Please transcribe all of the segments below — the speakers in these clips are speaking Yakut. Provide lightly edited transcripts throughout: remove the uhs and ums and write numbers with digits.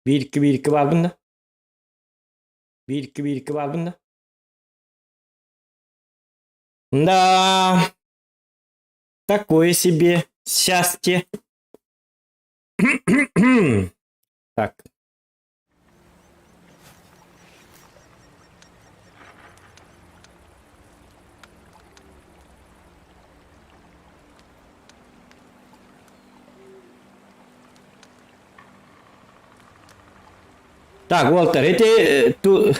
Биир-икки биир-икки баарбын да? Биир-икки биир-икки баарбын да? Да, такое себе счастье. Так. Так, Уолтер, ити ту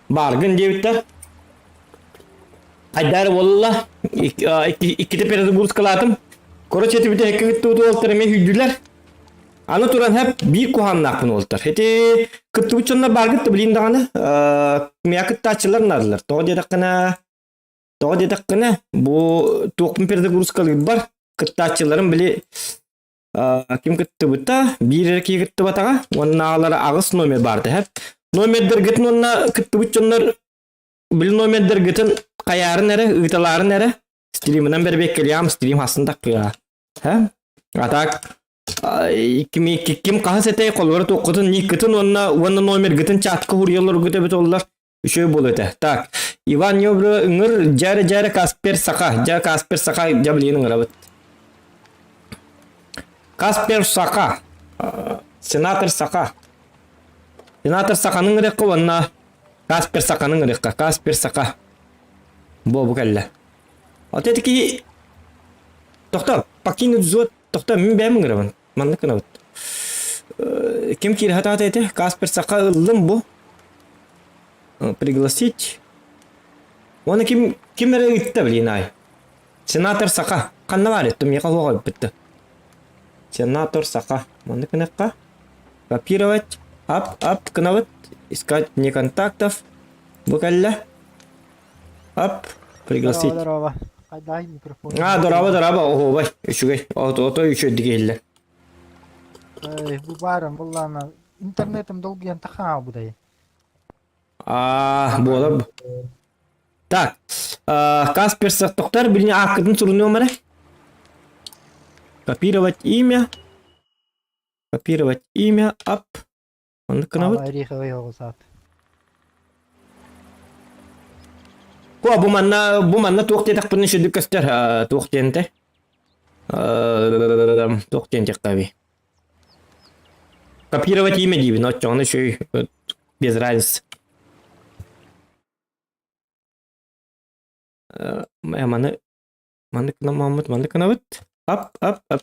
бааргын диэбиттэр. Хайдары буолла, иккитэ перезагрузкалаатым. Короче, ити бүтэ икки кыттыбыт уолтар эмиэ хүйдүлэр. Аны туран хэп биир куһааннаахпын уолтар. Ити кыттыбыт дьоннор бааргыт да билин даҕаны, миа кыттааччылар наадалар. Тоҕо диэтэххинэ, тоҕо диэтэххинэ, бу туохпун перезагрузкалыырбар кыттааччыларым били ким кыттыбыта, биир эрэ киһи кыттыбатаҕа, уонна аҕыс номер баар тэһэр. Номердэргитин уонна кыттыбыт дьоннор били номердэргитин хайаарын эрэ, ыыталаарын эрэ, стримынан бэрбиэккэлиэҕим, стрим хасын таккыа. Һэ? А так ким ким хаһыс этэй холбора туоххутун никкытын уонна уонна номергытын чатка хуруйалларгыт эбит оллар үчүгэй буолуо этэ. Так, Иван Нёбры ыҥыр дьээрэ-дьээрэ Каспер Саха, дьэ Каспер Саха дьэ билигин ыҥырабыт. Каспер Саха, сенатор Саха. Сенатор Саханы ыҥырыахха уонна Каспер Саханы ыҥырыахха. Каспер Саха. Бу бу кэллэ. Ото ити киһи тохтоо, покинуть взвод, тохтоо, мин бэйэм ыҥырабын. Маннык гынабыт. Ким киирэ сатаата этэ? Каспер Саха ыллым бу. Пригласить. Уонна ким ким эрэ ыытта блин ай. Сенатор Саха. Ханна баар еттум миэхэ суох эбиппит Сенатор Саха. Маннык гынахха. Копировать. Ап, ап гынабыт. Искать не контактов. Бу кэллэ. Ап, пригласить. Здорово, Хайдай микрофон. А, дороба, дороба, оһуобай, үчүгэй. Ото үчүгэйдик иһиллэр. Бу баарым буллаана интернетым долгуйан тахаабыдай. А, буолар. Так, Каспер тоқтар билини ааккытын сурунуом эрэ. Копировать имя. Копировать имя, ап. Оннук гынабыт. Ореховый оҕусаат. Куа бу манна бу манна туох диэтэхпинэ сүдүк көстөр туох диэнтэй туох диэн диэхтэби копировать имя диибин оччоҕуна үчүгэй без разницы маны маннык гынаммыт маннык гынабыт ап ап ап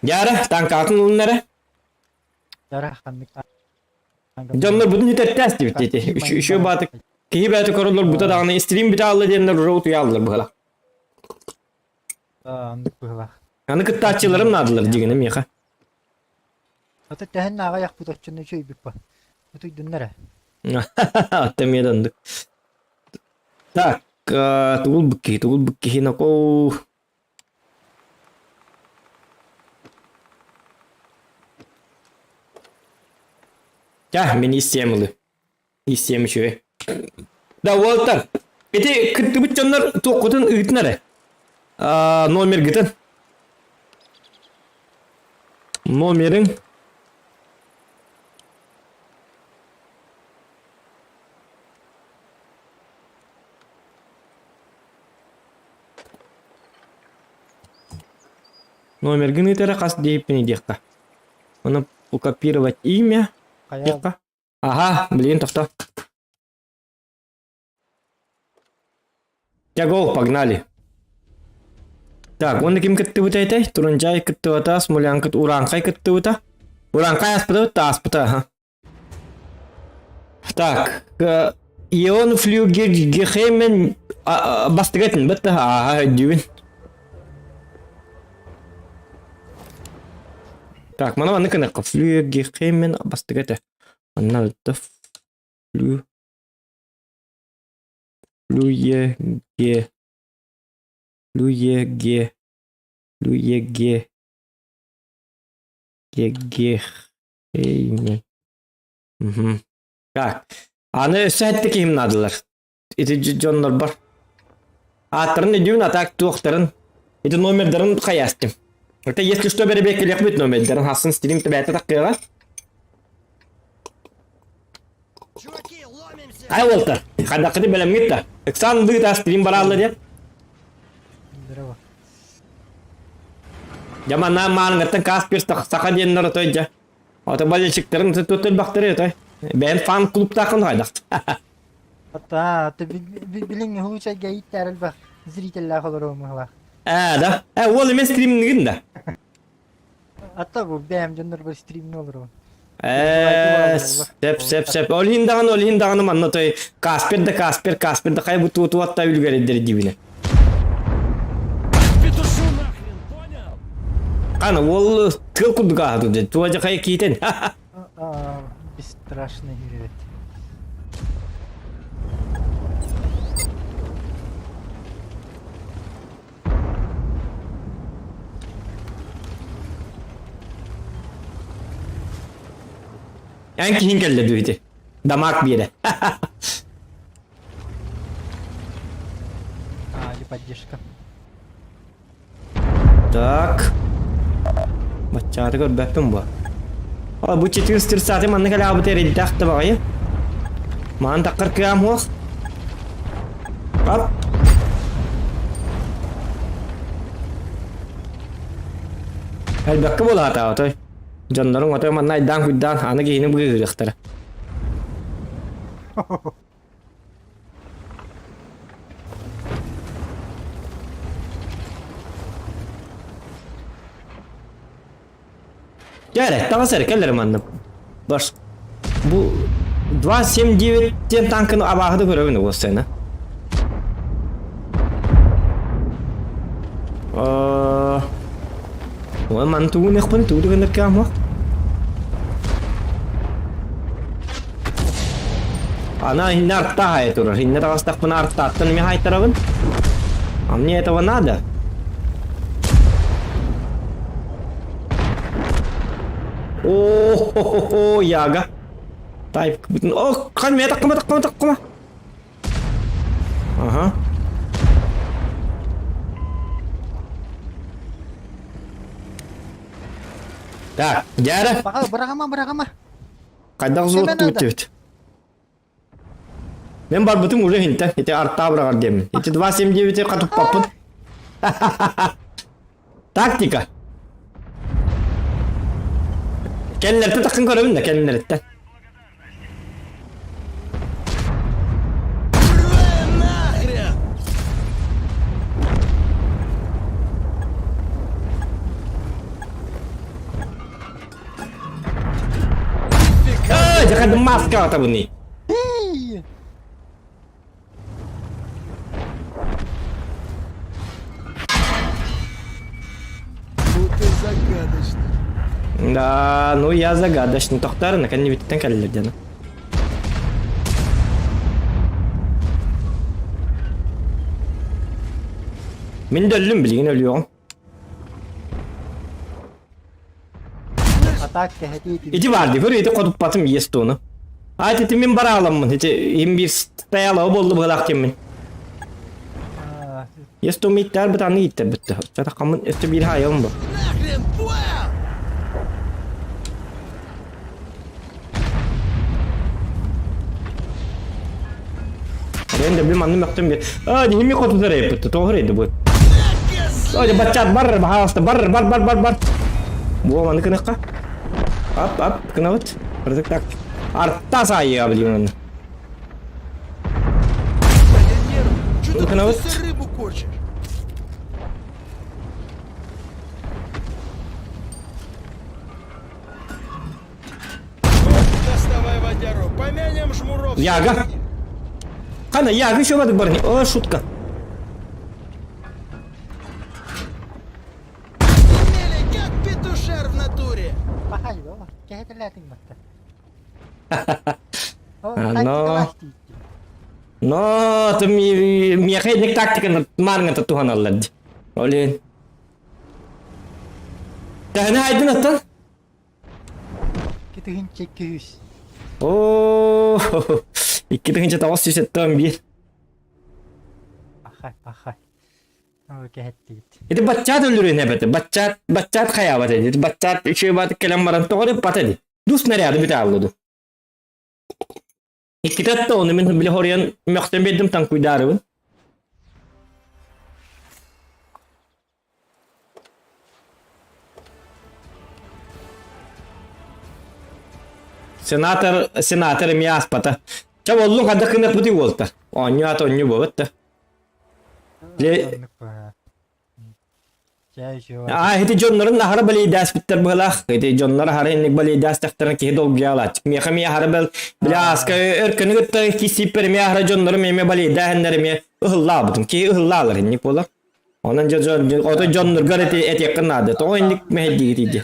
Дьаара, таҥкаатын ылын эрэ. Дьара, ханнык Дьоннор бутун үтэртээс диэбит ити. Үчү баатык киһи бэйэтэ көрөллөр бута даҕаны истрим бүтэ аалла диэннэр уже утуйааллар быһалах. Оннук быһылах. Аны кыттааччыларым наадалар дигинэ миэхэ. Ата тэһэн ааҕа яхпыт оччону үчүгэй па. Утуйдуннар ээ. Атта эмиэ да оннук. Так, тугул букки, тугул букки нокоо. Ча, мин истиэм ылы. Истиэм үчүгэй. Да, уолтар, ити кыттыбыт дьоннор туоххутун ыытын эрэ. Номергытын. Номерин. Номергын ыыт эрэ хас диэбиппиний диэххэ. Ону копировать имя диэххэ. Аха, блин, тохто. Тягол, погнали. Так, уонна ким кыттыбыта этэй? Турунжай кыттыбата, Смолянкыт Ураанхай кыттыбыта. Ураанхай ааспыта, ааспыта, аха. Так, Ион Флюгергехемен бастыгатын бытта ааха өйдүүбүн. Так, мана маннык гынахха Флюгергехемен бастыгата. Манна бытта Флю Флюеге Флюеге Флюеге Гегех Эйме. Мгм. Так. Аны өссө хэттэ киһим наадалар. Ити дьоннор бар. Ааттарын өйдүүбүн, а так туохтарын. Ити номердарын хайаастым. Это если что бэрэбиэккэлиэхпит номердарын хассын стрим тэбээтэ таккыаҕа. Ай уолтар, хадаккыты бэлэмҥит да. Ыксаан ылыыта стрим бараалла диэн. Здорово. Дьаманнаан мааныҥҥаттан Каспер саха диэннэр отой дьэ. Ото болельщиктарын туттарбахтары отой. Бэйэн фан клубтаахын хайдах. Ата, ты билиҥ случайга ииттээр элбэх зрителлээх олоруом ыһылаах. Ээ да. Э уол эмэ стримныгын да. Ата бу бэйэм дьоннорбор стримни олоруом. Ээ сеп сеп сеп. Ол иһин даҕаны, ол иһин даҕаны манна той Каспер да Каспер, Каспер да хайа бу туотуатта үлүгэриддэр дибинэ. Петушу нахрен, понял? Ана уол тыл курдук ааһа тут. Туа хайа киитен. Бесстрашный жүрөт. Эн киһин кэллэ дүүти. Дамак биэрэ. А, или поддержка. Так. Баччааты көрбөппүн бу. О, бу 430 манна кэлээбит эрийдээх да баҕайы. Маан таккар кыам хуох. Ап. Элбэккэ буолаата отой. Дьонноруҥ отой манна айдаан-куйдаан аны киһини быыһыахтара. Дьэ, таҕыс эрэ, кэл эрэ манна. Баш. Бу 279 диэн танканы абааһы да көрөбүн уоссайна. Ой, маны тугун эхпин, тугу гыныр каамах. Она инне артта хая турар. Инне таҕыстахпына артааттан эми хайтарабын. А мне этого надо. О, яга. Тайп. О, хан меня таккама, таккама, таккама. Ага. Так, дьээрэ. Баҕа, быраҕыма, быраҕыма. Хайдах Кимэн золоттубут ада? диэбит. Мен барбытым уже хинтэн. Ити артаа быраҕар диэммин. Ити 279 хатыппаппын. Тактика. Кэллэртэ таххын көрөбүн да кэллэриттэн. Нахрен! Эй, дьэ маска атабыный. Эй! Ну ты загадочный. Да, ну я загадочный. Тохтар, кэннибиттэн кэллэр диэн. Мин да өллүм билигин өлүөҕүм. Атак кэһэтии Ити бар дии, көр ити хотуппатым есть туону. Айт ити мин барааламмын, ити им биир стоялого болду быһылаах киммин. Есть ту миттэр бит аны иттер битте. Чатакамын өстө биир хайым бу. Нахрен, понял? Мен де бил манны мөктөм бир. А, ними хотутар эппит. Тоғыр еді бу. Ой, бачат бар, баһаалыста бар, бар, бар, бар, бар. Бу маны кыныкка. Ап, ап, кынабыт. Бырдык так. Артта сайыга билген. Да я нервный. Чё ты Ну-ка, на вот. будто рыбу корчишь? Доставай водяру, помянем жмуров. Яга. Қана, яга еще бадык барни. О, шутка. Мели, как петушар в натуре. Пахай, о, кэһэтэлээтиҥ батта. Но- Но, ты механик тактика марҥа туһаналлар дии. Олин. Тэһэни айдын аттан. 2200. Оо, 2971. Пахай, пахай. Кэһэттигит. Ити баччаат өлөрүөн эбэтэ. Баччаат, баччаат хайаабат эди. Баччаат үчүгэй баатык кэлэн баран тоҕо ыппат эди. Ду снаряды бүтэ аллы ду. Иккитэ атта ону мин били хоруйан мөхтөн биэрдим таҥкуйдаарыбын. Сенатор, сенатор эмиэ ааспата. Чэ боллуҥ хадда кынаппытый уолта. Оонньуу аата оонньуу буолбат да. Оннук баа. Аа, ити дьоннорун аһара балейдааспыттар быһалаах. Ити дьоннор аһара инник балейдаастахтарына киһи долгуйаалааччы. Миэхэ эмиэ аһара бэл били ааска өркөнү кытта киссииппэр эмиэ аһара дьоннорум эмиэ балейдааһыннар эмиэ ыһыллаабытым. Киһи ыһыллаалар инник буолар. Онон дьон дьон ото дьонноргор эти этиэххин наада. Тоҕо инник мэһэйдиигит дии.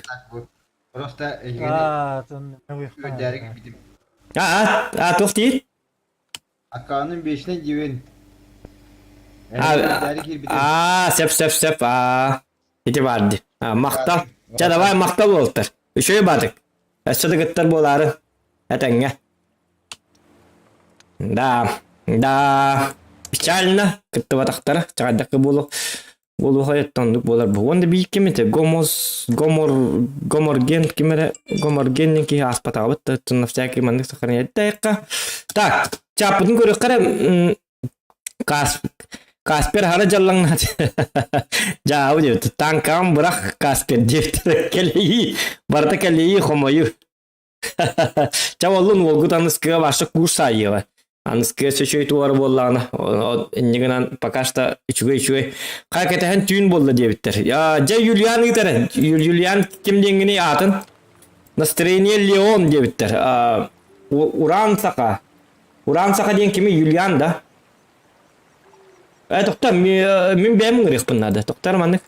Просто эһигини үөрдээри кэлбитим. Аа, аа, туох диир? Аккааным вечный диибин. Аа, сөп, сөп, сөп, аа. Ити баар дии. А, махтал. Чэ, давай, махтал буолтар. Үчүгэй баатык. Өссө да кыттар буолаары. Этэҥҥэ. Да, да, печально кыттыбатахтара. Чаҕайдакка буолуох буолуохай оннук буолар бу. Уонна биир ким этэ Гомос, Гомор, Гоморген ким эрэ Гоморген диэн киһи ааспатаҕыбыт да на всякий маннык сохраняет Так, чааппытын көрүөххэ эрэ Кас Каспер хара дьаллаҥнаат дьаабы диэбит танкаҕын бырах Каспер диэбит кэлэйии барыта кэлэйии хомойуу Чэ буоллун уолгут аныскыга ваша курс аайыаҕа. Аныскыга сөчөй туора буоллаҕына, инньэ гынан пока что үчүгэй үчүгэй. Хаа кэтэһэн түүн буолла диэбиттэр. Дьэ Юлиан ыытар. Юлиан ким диэҥҥиний аатын? Настроение Леон диэбиттэр. Уран Саха. Уран Саха диэн кими Юлиан да? Э, тоқтар, мин бэйэм ыҥырыахпын наада. Тоқтар маннык.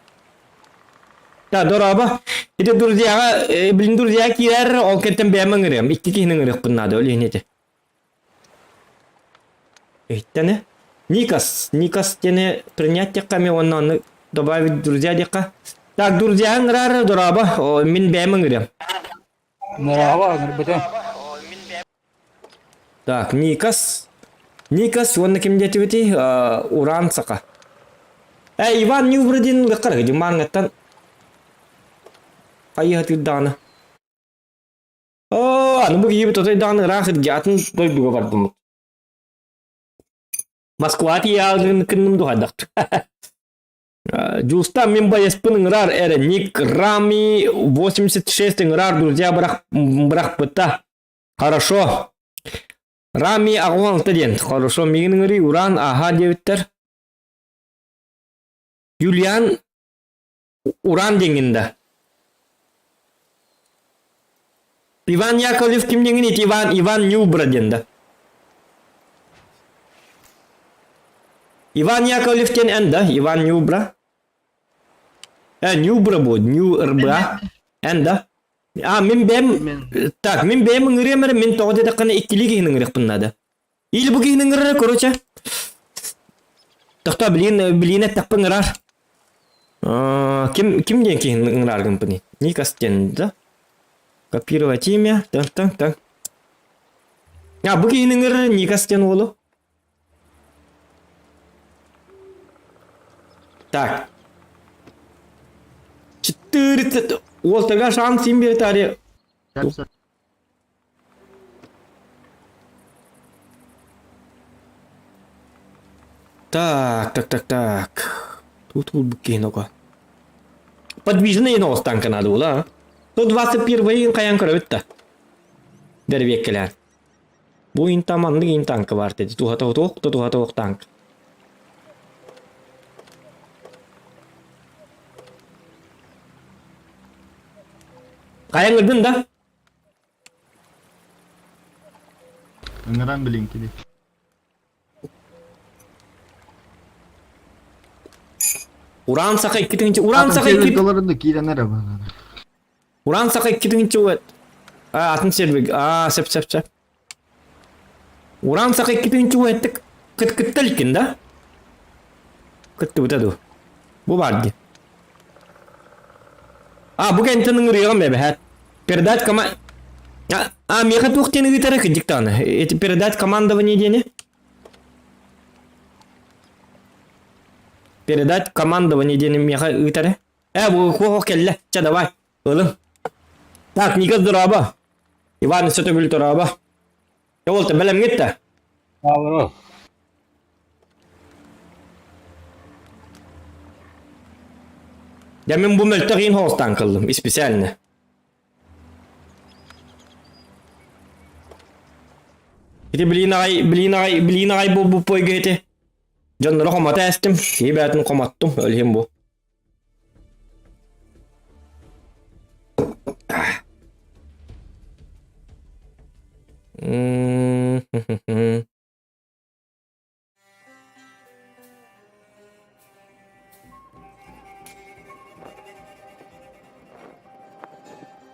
Да, дорообо. Ити друзьяҕа, билин друзья киирэр, ол кэнтэн бэйэм ыҥырыам. Икки киһини ыҥырыахпын наада, ол иһин ити. Иһиттэн Никас, Никас диэни принять диэххэ эмиэ уонна онно добавить друзья диэххэ. Так, друзья ыҥыраар, дорообо, мин бэйэм ыҥырыам. Дорообо, ыҥырбытым. Так, Никас. Никас уонна ким диэтибитий? Уран Саха. Э, Иван Ньюбродин ылыаххар Димаҥҥаттан хайыһатыыр даҕаны. Оо, аны бу киһибит отой даҕаны ыраах сиргэ атын дойдуга бардыммыт. Москва тиийэҕин кынным дуһайдахт. Дьуустан мин байыспын ыҥырар эрэ Ник Рами 86 ыҥырар друзья бырах бырахпыта. Хорошо. Рами 86 диэн. Хорошо миигин ыҥырыы уран аха диэбиттэр. Юлиан Уран диэҥҥин да. Иван Яковлев ким диэҥҥин ити Иван Иван Нюбра диэн да. Иван Яковлев диэн эн да? Иван Нюбра? Э, Нюбра будет, Ню-РБА. Эн да? А, мин бэйэм... Так, мин бэйэм ыҥырыам эрэ, мин тоҕо диэтэххинэ иккилии киһини ыҥырыахпын наада. Или бу киһини ыҥырар, короче. Тохтоо, билигин, билигин эттэхпин ыҥырар. Ким, ким диэн киһини ыҥырар гымпыный? Никас диэн, да? Копировать имя, так, так, так. А, бу киһини ыҥырар Никас диэн уолу. Так. 4 уолтага шанс син биэртари. Так, так, так, так. Тут киһин око. Подвижный танка надо было, а? 121 хайан көрөбүт да. Дэрбиэккэлээн. Бу инта маннык ин танка бар dedi. Туһата туох да туһата туох танк. Хайа ыҥырдын да? Ыҥыран билин кини. Уран саха икки Уран саха икки Долларында киирэн эрэ баар. Уран саха 2 тыһыынча А, атын сервер. А, сөп сөп сөп. Уран саха 2 тыһыынча уһаттык кыт кытта илкин да? Кыттыбыта ду. Бу бар ди. А, бу кэнтэн ыҥырыаҕым эбэһээт. Передать кома... А, а миэхэ туох диэн ыытара кырдьык даҕаны. Эти передать командование диэни? Передать командование диэн миэхэ ыытар. Э, бу хуох кэллэ. Чэ, давай. Ылын. Так, Ника здорово. Иван өссө төгүл дорообо. Чэ, уолта бэлэмҥит да? Алло. Дьэ, мин бу мөлтөх иин хоҕустаан кыллым, специально. Ити билиин аҕай, билиин аҕай, билиин аҕай буолбуппуойга ити. Дьонноро хомото эстим, киһи бэйэтин хомоттум, өлүһүм бу.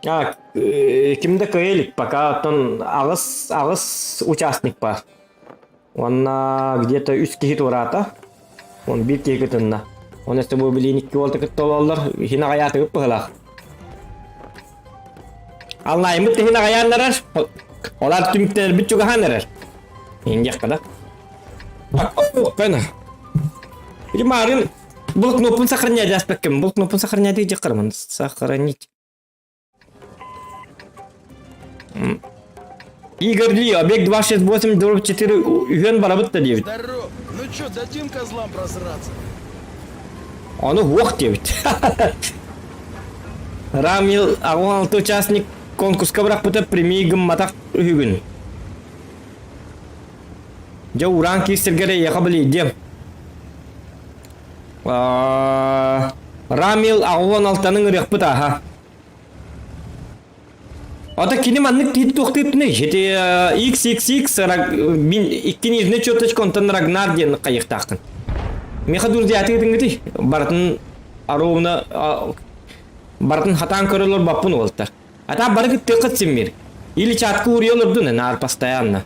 А, ким да кыайа илик пока оттон аҕыс аҕыс участник баар. Уонна где-то үс киһи туораата. Он биир киһи кытынна. Он өстө бу билиин икки уолта кытта олороллор. Иһин аҕайаатыгыт быһылаах. Аллайыммыт иһин аҕайааннарар. Олар түмүктэнэрбит чугаһаан эрэр. Индиэххэ да. Кына. Или марын бұл кнопканы сохранять аспеккем. Бұл кнопканы сохранять дьахармын. Сохранить. Игорь Ли, объект 268 дробь 4 үһүөн барабыт да диэбит. Здоров! Ну чё, дадим козлам просраться? Ону уох диэбит. Рамил 86 участник конкурска бырахпыта прими гымматах үһүгүн. Дьэ ураан киирсэргэ эрэ эйиэхэ билийдиэм. Рамил 86-ны ыҥырыахпыт ааһа. Ата кини маннык киһи туохтыыртыный? Ити XXX мин икки нижний черточка онтон Рагнар диэн хайыахтааххын. Миэхэ друзьятыгытыҥҥытый? Барытын ровно барытын хатаан көрөлөр баппын уолтар. Ата бары кыттыаххыт симмир. Или чатка уруйа олордун наар постоянно.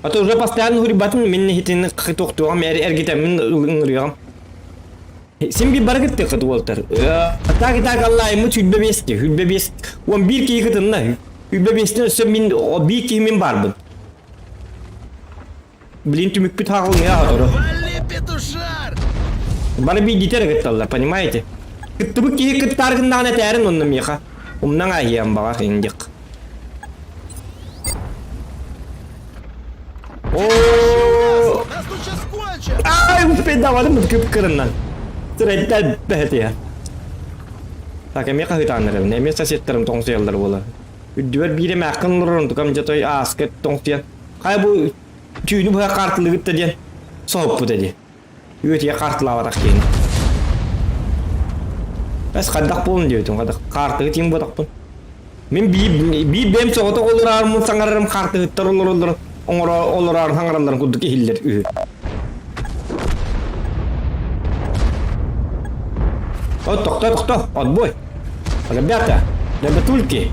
А то уже постоянно хурибатын мин хитин тохтуом эргитэммин ыҥырыаҕым. Син bir бары кыттыаххыт уолтар. Так так аллайыммыт хүлбэ биэсти, хүлбэ биэс. Он биир киһи кытынна. Хүлбэ биэстен өссө мин биир киһи мин баарбын. Блин, түмүкпүт хаҕылыҥа отору. Вали, петушар! Бары биирдиитэ эрэ кытталлар, понимаете? Кыттыбыт киһи кыттаар гыннаҕына этээрин онно миэхэ. Умнаҥ аһыйан баҕар индик. О! Нас тут сейчас кончат! Ай, успейдавадым күп кырыннан. Сирэйдэр бэһэтиһэ. Так, эмиэ хаһыытааннарым, эмиэ соседтарым тоҥсуйаллар буолар. Үрдүбэр биир эмээххин олорор, онтукам дьэ той ааска тоҥсуйан. Хайа бу түүнү быһа хаартылыгыт да диэн соһуппут эди. Үөтүйэ хаартылаабатах киһини. Эс хайдах буолун диэбитим, хайдах хаартыгы тиин буотахпын. Мин биир биир бэйэм соҕотох олораармын саҥарарым хаартыһыттар олороллор оҥоро олороор саҥаралларын курдук иһиллэр үһү. О, тохто, тохто, отбой. Ребята, ребятульки.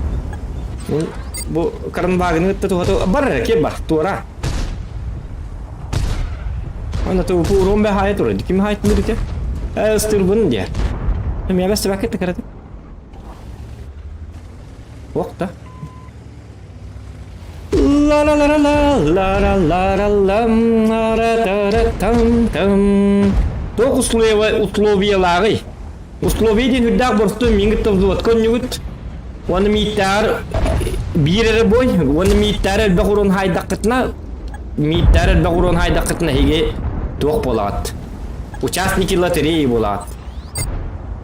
Бу каранбаагыны кытта туһата бар эрэ, киэр бар, туора. Ана ту урон бэ хайа турар. Ким хайт мирите? Э, ыстырбын диэ. Эмиэ бэс себэккэ тыкараты. Уохта. ла ла ла ла ла ла ла ла ла ла ла там там Туох условиялааҕый? Условия диэн үрдээх боростуой миҥ кытта взводка онньугут. Уонна мииттээр биир эрэ бой, уонна мииттээр элбэх урун хаайдаххытына, мииттээр элбэх урун хаайдаххытына эһиги туох буолаҕыт? Участники лотереи буолаҕыт.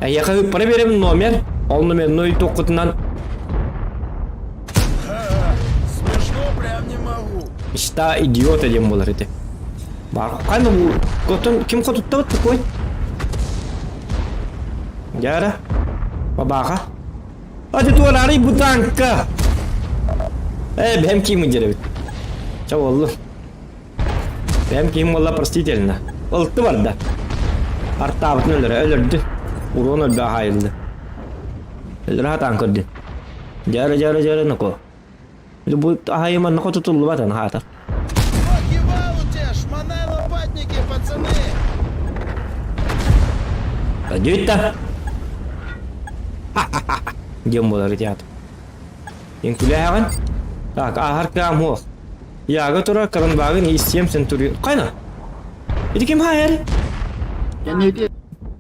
Эһиэхэ ыыппара биэрэбин номер, ол номерной туоххутунан Смешно прям не могу. Мечта идиота диэн буолар ити. Бар, хайна бу Котон ким хотуттабыт такой? Дьара. Бабаха. А ты туорарый бутанка. Э, бэм ким деребит. Ча болду. Бэм ким болла простительно. Ылты барда. Артаабытын өлөрө өлөрдү. Урон өлбө хаайылды. Өлөрө хатаан көрдү. Дьара дьара дьара ноко. Бу аһайым анна хотутуллубат хаата. Покивал у тебя, шмонай лопатники, пацаны! Дьүтта. Диэн буолар театр. Диэн күлээҕин. Так, ааһар кыам суох. Яга тура Каранбагын истиэм Центурион. Хайна? Ити ким хайар? Кэнники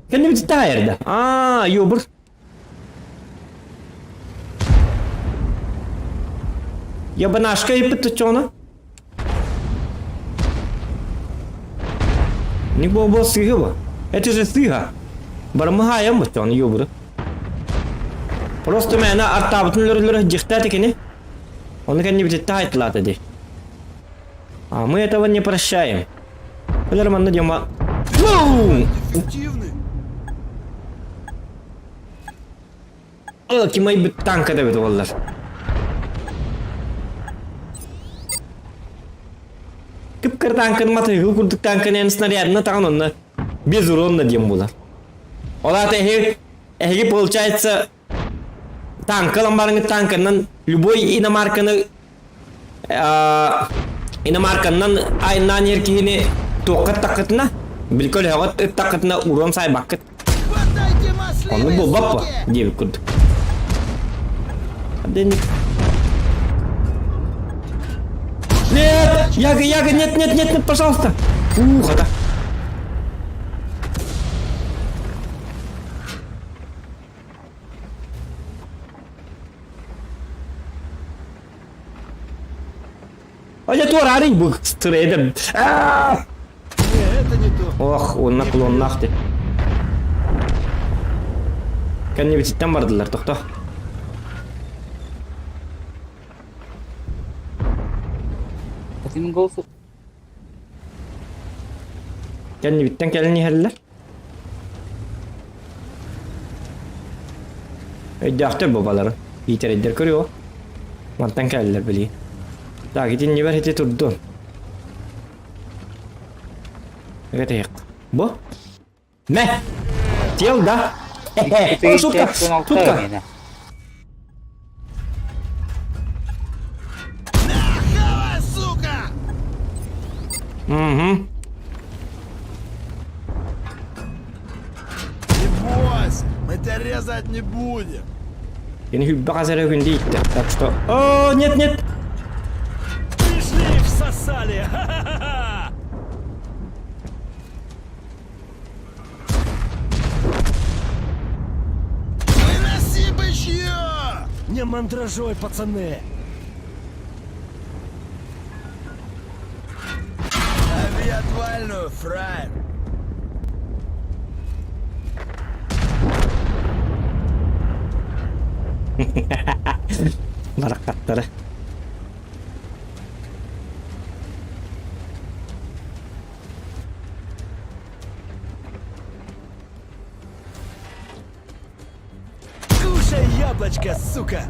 Кэннибит таайар да. Аа, ёбур. Ябанашка ыппыт чоно. Не был сыга. Это же сыга. Бармахаям вот он ёбур. Просто мээнэ артаабытын өлөрөллөрө дьихтээтэ кини. Ону кэннибититтэ хайтлаата дии. А мы этого не прощаем. Өлөр манна дима. Эффективный. Ким айбыт танка да бит оллар. Кып-кыр танкын матыгы курдук танкын снарядына тагын онна без урона диэн буолар. Ол аата эһиги эһиги получается танка ламбарыңы танканан любой иномарканы иномарканнан айнаан иһэр киһини туохха таххытына билкөл өҕөт ыттаххытына урон сайбаккыт. Хватайте маслины, Онну буолбаппа суки! диэбит курдук. Нет! Яга, Яга, нет, нет, нет, нет, пожалуйста! Ух, это... Ая туораарый бу стрейдер. Не, это не то. Ох, уонна кулоннаах ти. Кэннибититтэн бардылар, тохто. Хотим голосу. Кэннибиттэн кэлэн иһэллэр. Өйдөөхтөр бабалары. Иитэрэйдэр көрүө. Мантан кэллэр били. Так, итиннибэр ити турдун. Эгэ Бу? Мэ! Тел, да? О, шутка! Шутка! Давай, сука! Угу. Не бойся, мы тебя резать не будем. Кини хүббэ хас эрэ күн дииттэ. Так что... О, нет, нет! Пришли, всосали! Ха-ха-ха! Выноси бычье! Не мандражой, пацаны! Лови отвальную, фраер! Баракаттары. Кушай яблочко, сука!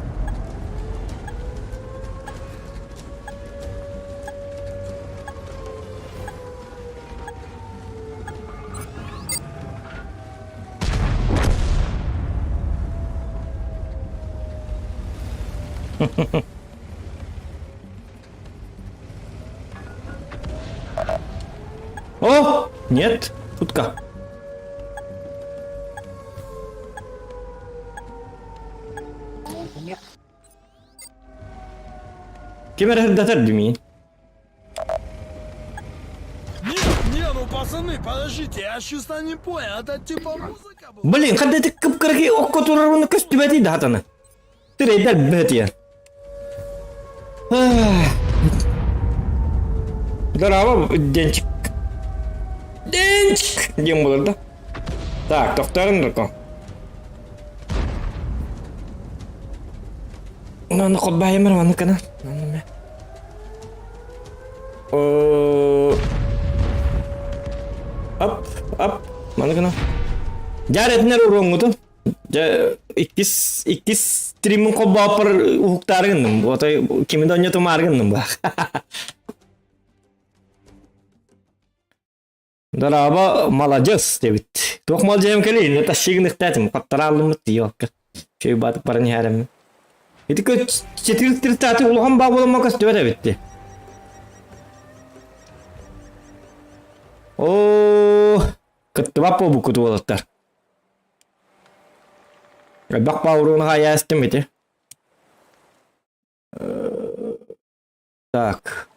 О! Нет! Шутка. Ким эрэ сырдатар димиин? Нет, не, ну пацаны, подождите, я честно не понял, это типа музыка была? Блин, ханна ити кып-кыракый окко турар көстүбэтий да хатаны. Трейдер бэтиэ. Здорово, Денчик. Денчик! Диэн буолар да. Так, тохторун руку. Маны холбаайымар маны кына. Ап, ап, маны кына. Дьар этинэр уруоҥҥутун. Дьэ, иккис, иккис стриммин холбооппор уһуктаары гынным. Отой кими да онньотумаары гынным баах. Дорообо, маладьыас диэбит. Туох малдьайым кэлий, не тащыгыныхтаатым, хаттарааллыммыт диэбакка. Чөй баатып баран иһээрэм. Ити кө четыре улахан баа буоламма көстүбэт эбит дии. Оо, кыттыбат буолбуккут уолаттар. Элбэх баа хаайаастым ити. Так.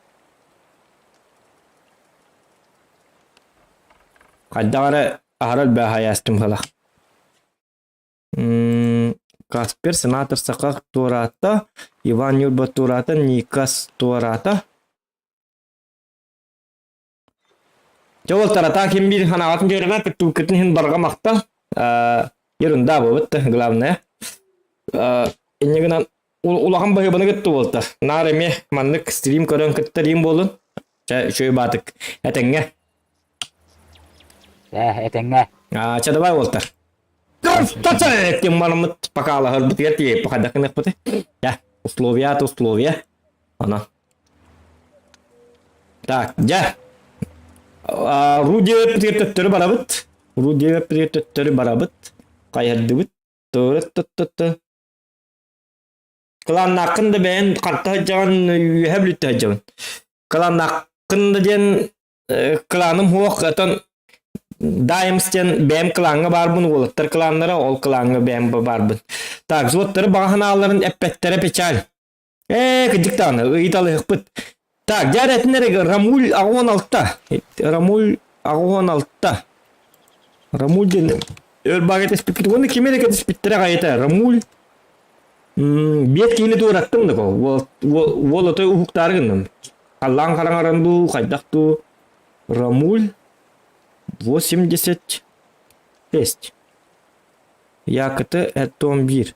Хайдах эрэ аһара элбэх айаастым халах. Каспер сенатор Саха туораата, Иван Ньурба туораата, Никас туораата. Дьэ уолтар атаа ким биир ханаҕатын дьүөрэмэ кыттыбыккытын иһин барҕа махтал. Ерунда буолбут да, главное. Инньэ гынан улахан баһыыбаны кытта уолтар. Наар эмиэ маннык стрим көрөн кыттар буолун. Чэ, үчүгэй баатык. Этэҥҥэ. Ээ, этэҥҥэ. Чэ, давай уолтар. Тем бараммыт покалаһарбытыгар тиийэ хайдах гыныахпытый? Дьэ, условия условия. Ана. Так, дьэ. Ру диэбэппитигэр төттөрү барабыт. Ру диэбэппитигэр төттөрү барабыт. Хайардыбыт. Тыры-ты-ты-ты. Кылааннааххын да бэйэн харта сылдьаҕын, үөһэ бүлүттэ сылдьабын. Кылааннааххын да диэн кылааным суох, оттон Даймс диэн бэйэм кылааҥҥа баарбын, уолаттар кылааннара, ол кылааҥҥа бэйэм баарбын. Так, взводтары баҕа санааларын эппэттэрэ печаль. Ээ, кырдьык даҕаны, ыйыталыһыкпыт. Так, дьэ эрэтин эрэ Рамуль 86. Рамуль 86. Рамуль диэн өр баҕа кэтэспиппит. Уонна кими эрэ кэтэспиттэрэ аҕайыта. Рамуль биэт киһини туораттым да уол уол отой уһуктаары гынным. Халлаан хараҥаран дуу, хайдах дуу. Рамуль 86. Якты это бир.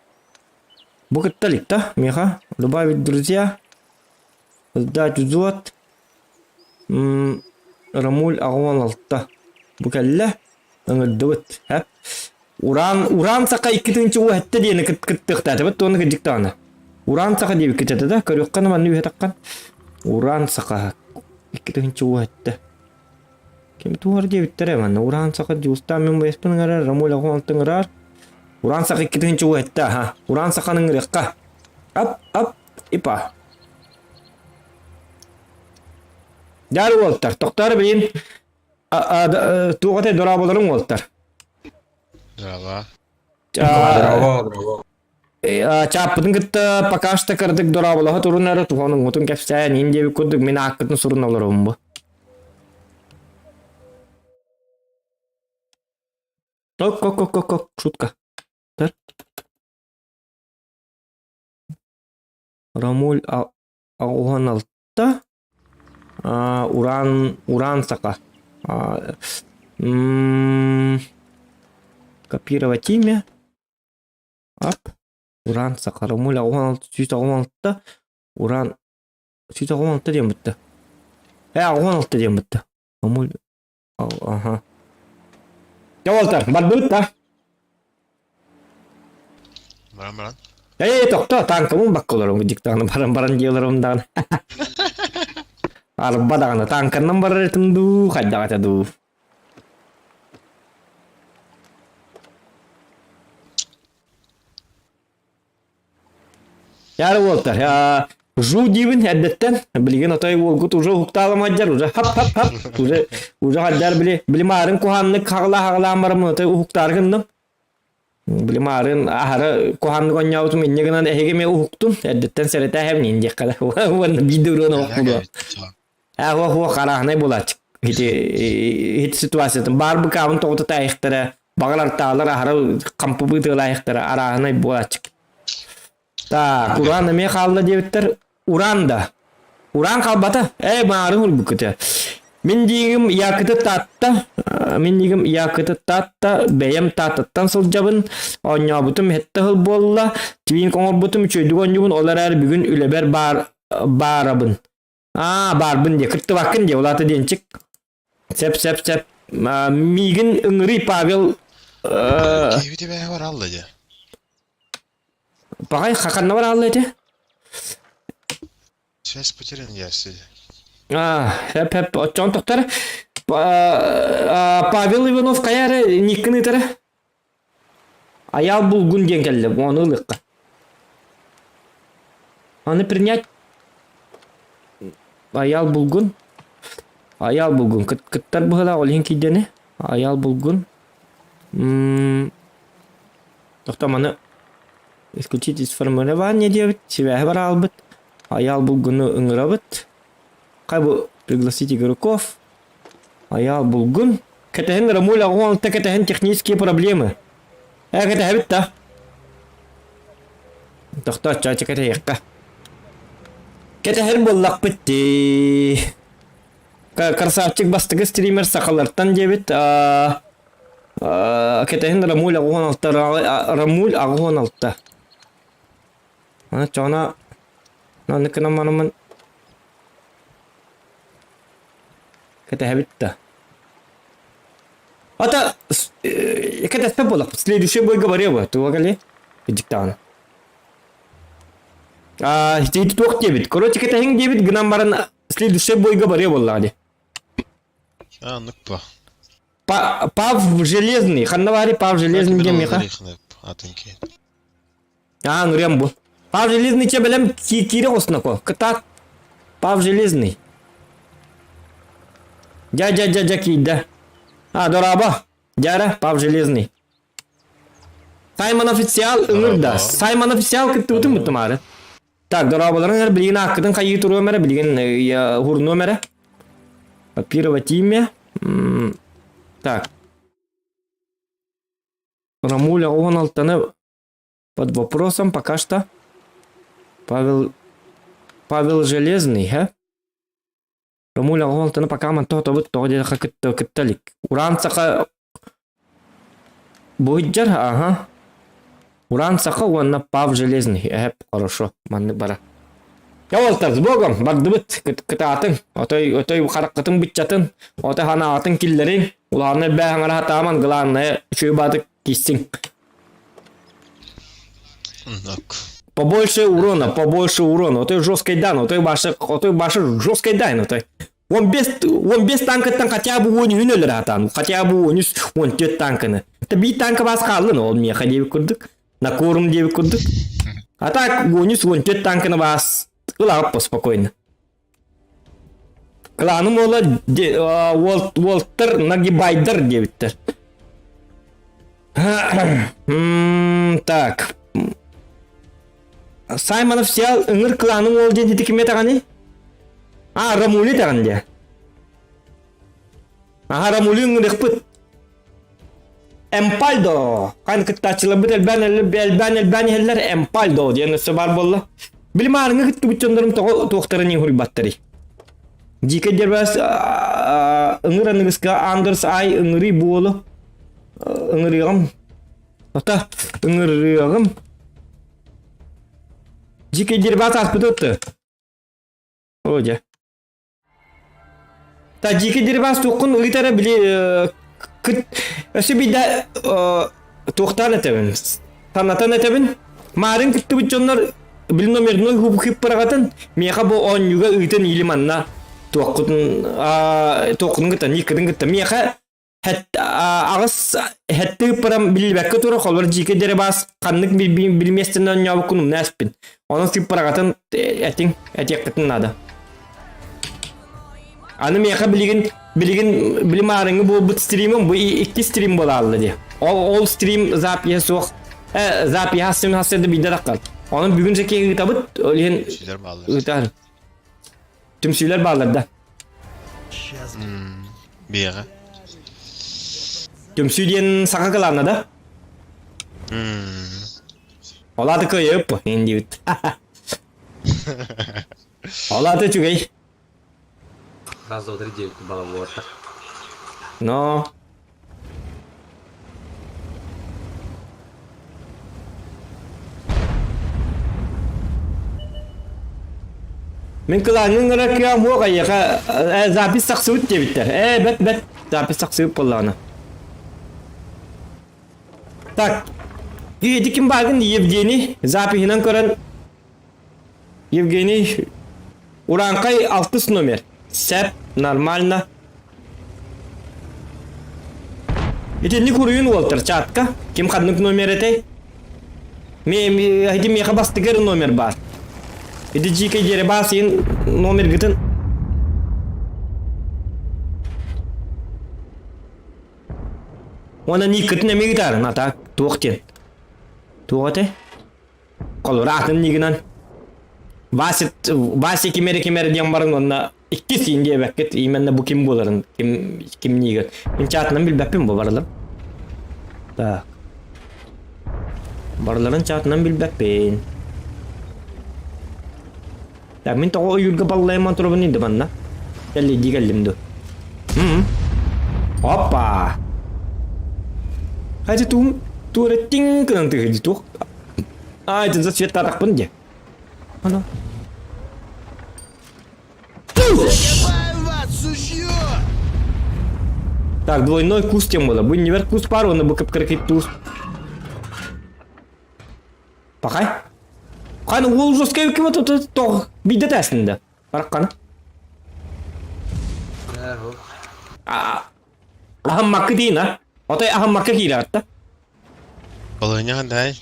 Бу кытта илик да, миэхэ добавить друзья, сдать взвод, Рамуль 86. Бу кэллэ, ыҥырдыбыт. Һэ? Уран, Уран саха икки тыһыынча уһэтте диэни кыттыахтаатыбыт, уонна кырдьык даҕаны. Уран саха диэбиккит этэ да, көрүөххэ манна үһэтаххан. Уран саха 2 тыһыынча уһэтте. Ким туһар диэбиттэрэ манна Уран саха Дьулустаан мин байыспын ыҥырар, Рамуль 86 ыҥырар. Уран саха 2 тыһыынча уһэтте, аха. Уран саханы ыҥырыахха. Ап, ап, ипа. Дьаар уолтар, тохтоор билин туох этэй дорооболорун уолтар. Здорово. Здорово, здорово. Чааппытын кытта пока что кырдык дорооболоһо турунары туһануҥҥутун кэпсээн иин диэбит курдук мин ааккытын сурун олоробун бу. Ок, ок, ок, ок, ок, шутка. Тар. Рамуль 86. Уран, Уран сака. Копировать имя. Ап. Уран саха. Рамуль 86 186. Уран 186 диэн бутта. Э, 86 диэн бутта. Рамуль Аха. Дьэ, уолтар, барбыт да? Баран баран. Эй, тохто, танкабын бакка олорум, диктаны баран баран диэлэрим даҕаны. Арба даҕаны, танканнан барар этим дуу, хайдах этэ дуу. Яра уолтар, жу диибин эрдэттэн, билигин отой уолгут уже уһуктааламадьар, уже хап-хап-хап, уже уже хаддар били били маарын куһааннык хаҕылаа-хаҕылаан бараммын отой уһуктаары гынным. Били маарын аһара куһааннык онньообутум инньэ гынан эһиги эмиэ уһуктун, эрдэттэн сэрэтээһэбин ин диэххэ да уонна биир да уруон оһох буолуо. Ээ, хуох арааһынай буолааччы. Ити ити ситуациятын баар быкаабын тоҕута таайыхтара, баҕалар таалар аһара хампы быытыалаайыхтара арааһынай буолааччы. Так, уран эмиэ хаалла диэбиттэр. Уран да. Уран хаалбата. Ээ, маарын урбуккута. Мин диигим Якыты Таатта, мин диигим Якыты Таатта, бэйэм Тааттаттан сылдьабын, оонньообутум һэтте сыл буолла, твинк оҥорбутум үчүгэйдик оонньуубун, ол эрээри бүгүн үлэбэр баар баарабын. Аа, баарбын диэ, кыттыбаккын диэ, улаата диэнчик. Сеп, сеп, сеп. Миигин ыҥырый Павел Киһибит эбээһэ баралла дьэ. Паҕай хаканна баралла этэ? Связь потерян ясы. Аа, хеп хеп, оччоон тохтор. Павел Иванов хайа эрэ никкин ыытара? Айаал булгун диэн кэллэ, ону ылыахха. Аны принять Айаал булгун. Айаал булгун. Кыттар быһыылаах ол иһин киирдэни. Айаал булгун. Тохтоо маны исключить из формирования диэбит. Сибээһи бараалбыт. Айаал булгуну ыҥырабыт. Хай бу пригласить игроков. Айаал булгун. Кэтэһин Рамуль аҕыс кэтэһин технические проблемы. Ээ кэтэһэбит да. Тохтоо чаача кэтэһиэххэ. Кэтэһэр буоллахпыт дии. Красавчик бастакы стример сахалартан диэбит. Кэтэһин Рамуль 86 Рамуль 86. Аны чоҕуна маннык гынан бараммын кэтэһэбит да. Ата кэтэспэт буоллахпыт. Следующий бойга барыа туга кэлиэ? Дьиктаҕына. А, ити туох диэбит. Короче, кэтэһиҥ диэбит гынан баран следующий бойга барыа буоллаҕа дии. А, ну па. Пав Железный. Ханна баары Пав Железный диэн миэхэ? Аа, ырыам бу. Пав Железный че бэлэм киире оҕуснако. Кытаат. Пав Железный. Дя дя дя дя киирдэ. А, дорообо. Дяра, Пав Железный. Саймон официал ыҥырда. Саймон официал кыттыбытын буттумаары. Так, дорооболорун эрэ билигин ааккытын хайыы туруом эрэ, билигин уһурунуом эрэ. Копировать имя. Так. Рамуля 16-ны под вопросом пока что. Павел Павел Железный, һэ? Рамуля 16-ны пока мантан тоҕо тоҕо диэхэ кытта кытта илик. Уран саха Буһуйдьар, аха. Уран саха уонна Пав Железный, эһэп, хорошо, маннык бара. Дьэ уолтар, с Богом, бардыбыт, кытаатыҥ, отой, отой хараххытын быччатын, отой ханаҕатын киллэриҥ, улахан элбээх аҥара хатааман, главное, үчүгэй баатык кииссиҥ. Побольше урона, побольше урона, отой жесткой дан, отой башы, отой башы жесткой дан, отой. 15, 15 танкаттан хотя бы 13-үн өлөр атаан, хотя бы 13, 14 танканы. Это биир танка бас хааллын, ол миэхэ диэбит курдук, на корм диэбит курдук. А так 13, 14 танканы бас ылаҕыт спокойно. Кланым уола Уолтер нагибайдар диэбиттэр. Так. Саймонов сел ыҥыр кланың уол диэн ити ким этаҕаный? А, Рамули этаҕын дии. Аха, Рамули ыҥырыахпыт. Эмпальдо. Хан кыттааччыларбыт элбээн элбээн элбээн иһэллэр Эмпальдо диэн өссө баар буолла. Били маарыҥҥа кыттыбыт дьоннорум тоҕо туохтарын иһуруйбаттарый? Дьиикэ дьэрбээс ыҥыр аныгыска Андерс Ай ыҥырый буолу ыҥырыаҕым. Ата ыҥырыаҕым. Дьиикэ дьэрбээс ааспыт отты. О дьэ. Та дьиикэ дьэрбээс туоххун ыытара били кыт өссө биирдэ туохтаан этэбин санатан этэбин маарын кыттыбыт дьоннор били номерной хыппыраҕатын миэхэ бу оонньууга ыытан или манна туоххутун туоххутун кытта никкытын кытта миэхэ аҕыс хэтти ыппарам биллибэккэ турар холор дьиикэ деребаас ханнык билмиэстэнэн оонньообуккун умна эспин онон сыппараҕатын этиҥ этиэххитин наада Аны миэхэ билигин билигин били маарыҥҥы буолбут стримым бу икки стрим буолаалла дии. Ол ол стрим запиһа суох. Э запиһа син хасыда биирдэ таххар. Онон бүгүн сэки ыытабыт, ол иһин Түмсүүлэр бааллар. ыытар. Түмсүүлэр бааллар да. Биэҕэ. Түмсүү диэн саха кылаана да? Ол ааты кыайыып ин диэбит. Ол аата үчүгэй. Раз, два, три, девять балабуота. Но Мин кылааҥҥын гына кыам хуох эйиэхэ э, запись тахсыбыт диэбиттэр. Ээ, бэт бэт запись тахсыбыт буоллаҕына. Так, ити ким бааргын Евгений запиһынан көрөн Евгений Урааҥхай алтыс номер. Сэп, нормально. Итинник уруйун уолтар чатка. Ким ханнык номер этэй? Ити миэхэ бастыгар номер баар. Ити дьиикэй диэри баас иин номергытын Уонна никкытын эмиэ ыытаарын, а так туох диэн. Туох этэй? Холобура атын нигынан Вася, Вася кимэри кимэри диэн баран уонна Иккис иин диэбэккит, именно бу ким буоларын, ким кимниигэр. Мин чаатынан билбэппин бу барылар. Так. Барыларын чаатынан билбэппин. Так, мин тоҕо ойуурга баллайамман турабын инде манна. Кэлли кэллим ду. М. Опа! Хайда туум туора тиҥ гынан тыһыйды туох. Ай, за светтатахпын де. Ано. Закопаем вас, сучье! Так, двойной кус тем было. Бу невер кус пар, оны бу кып-кыркый туз. Пахай. Қан ол жесткий ким тут тох бидде тәсінде. Бараққаны. Ахаммаккы дейін, а? Отай ахаммакка киирэ атта. Балыһынньа дай.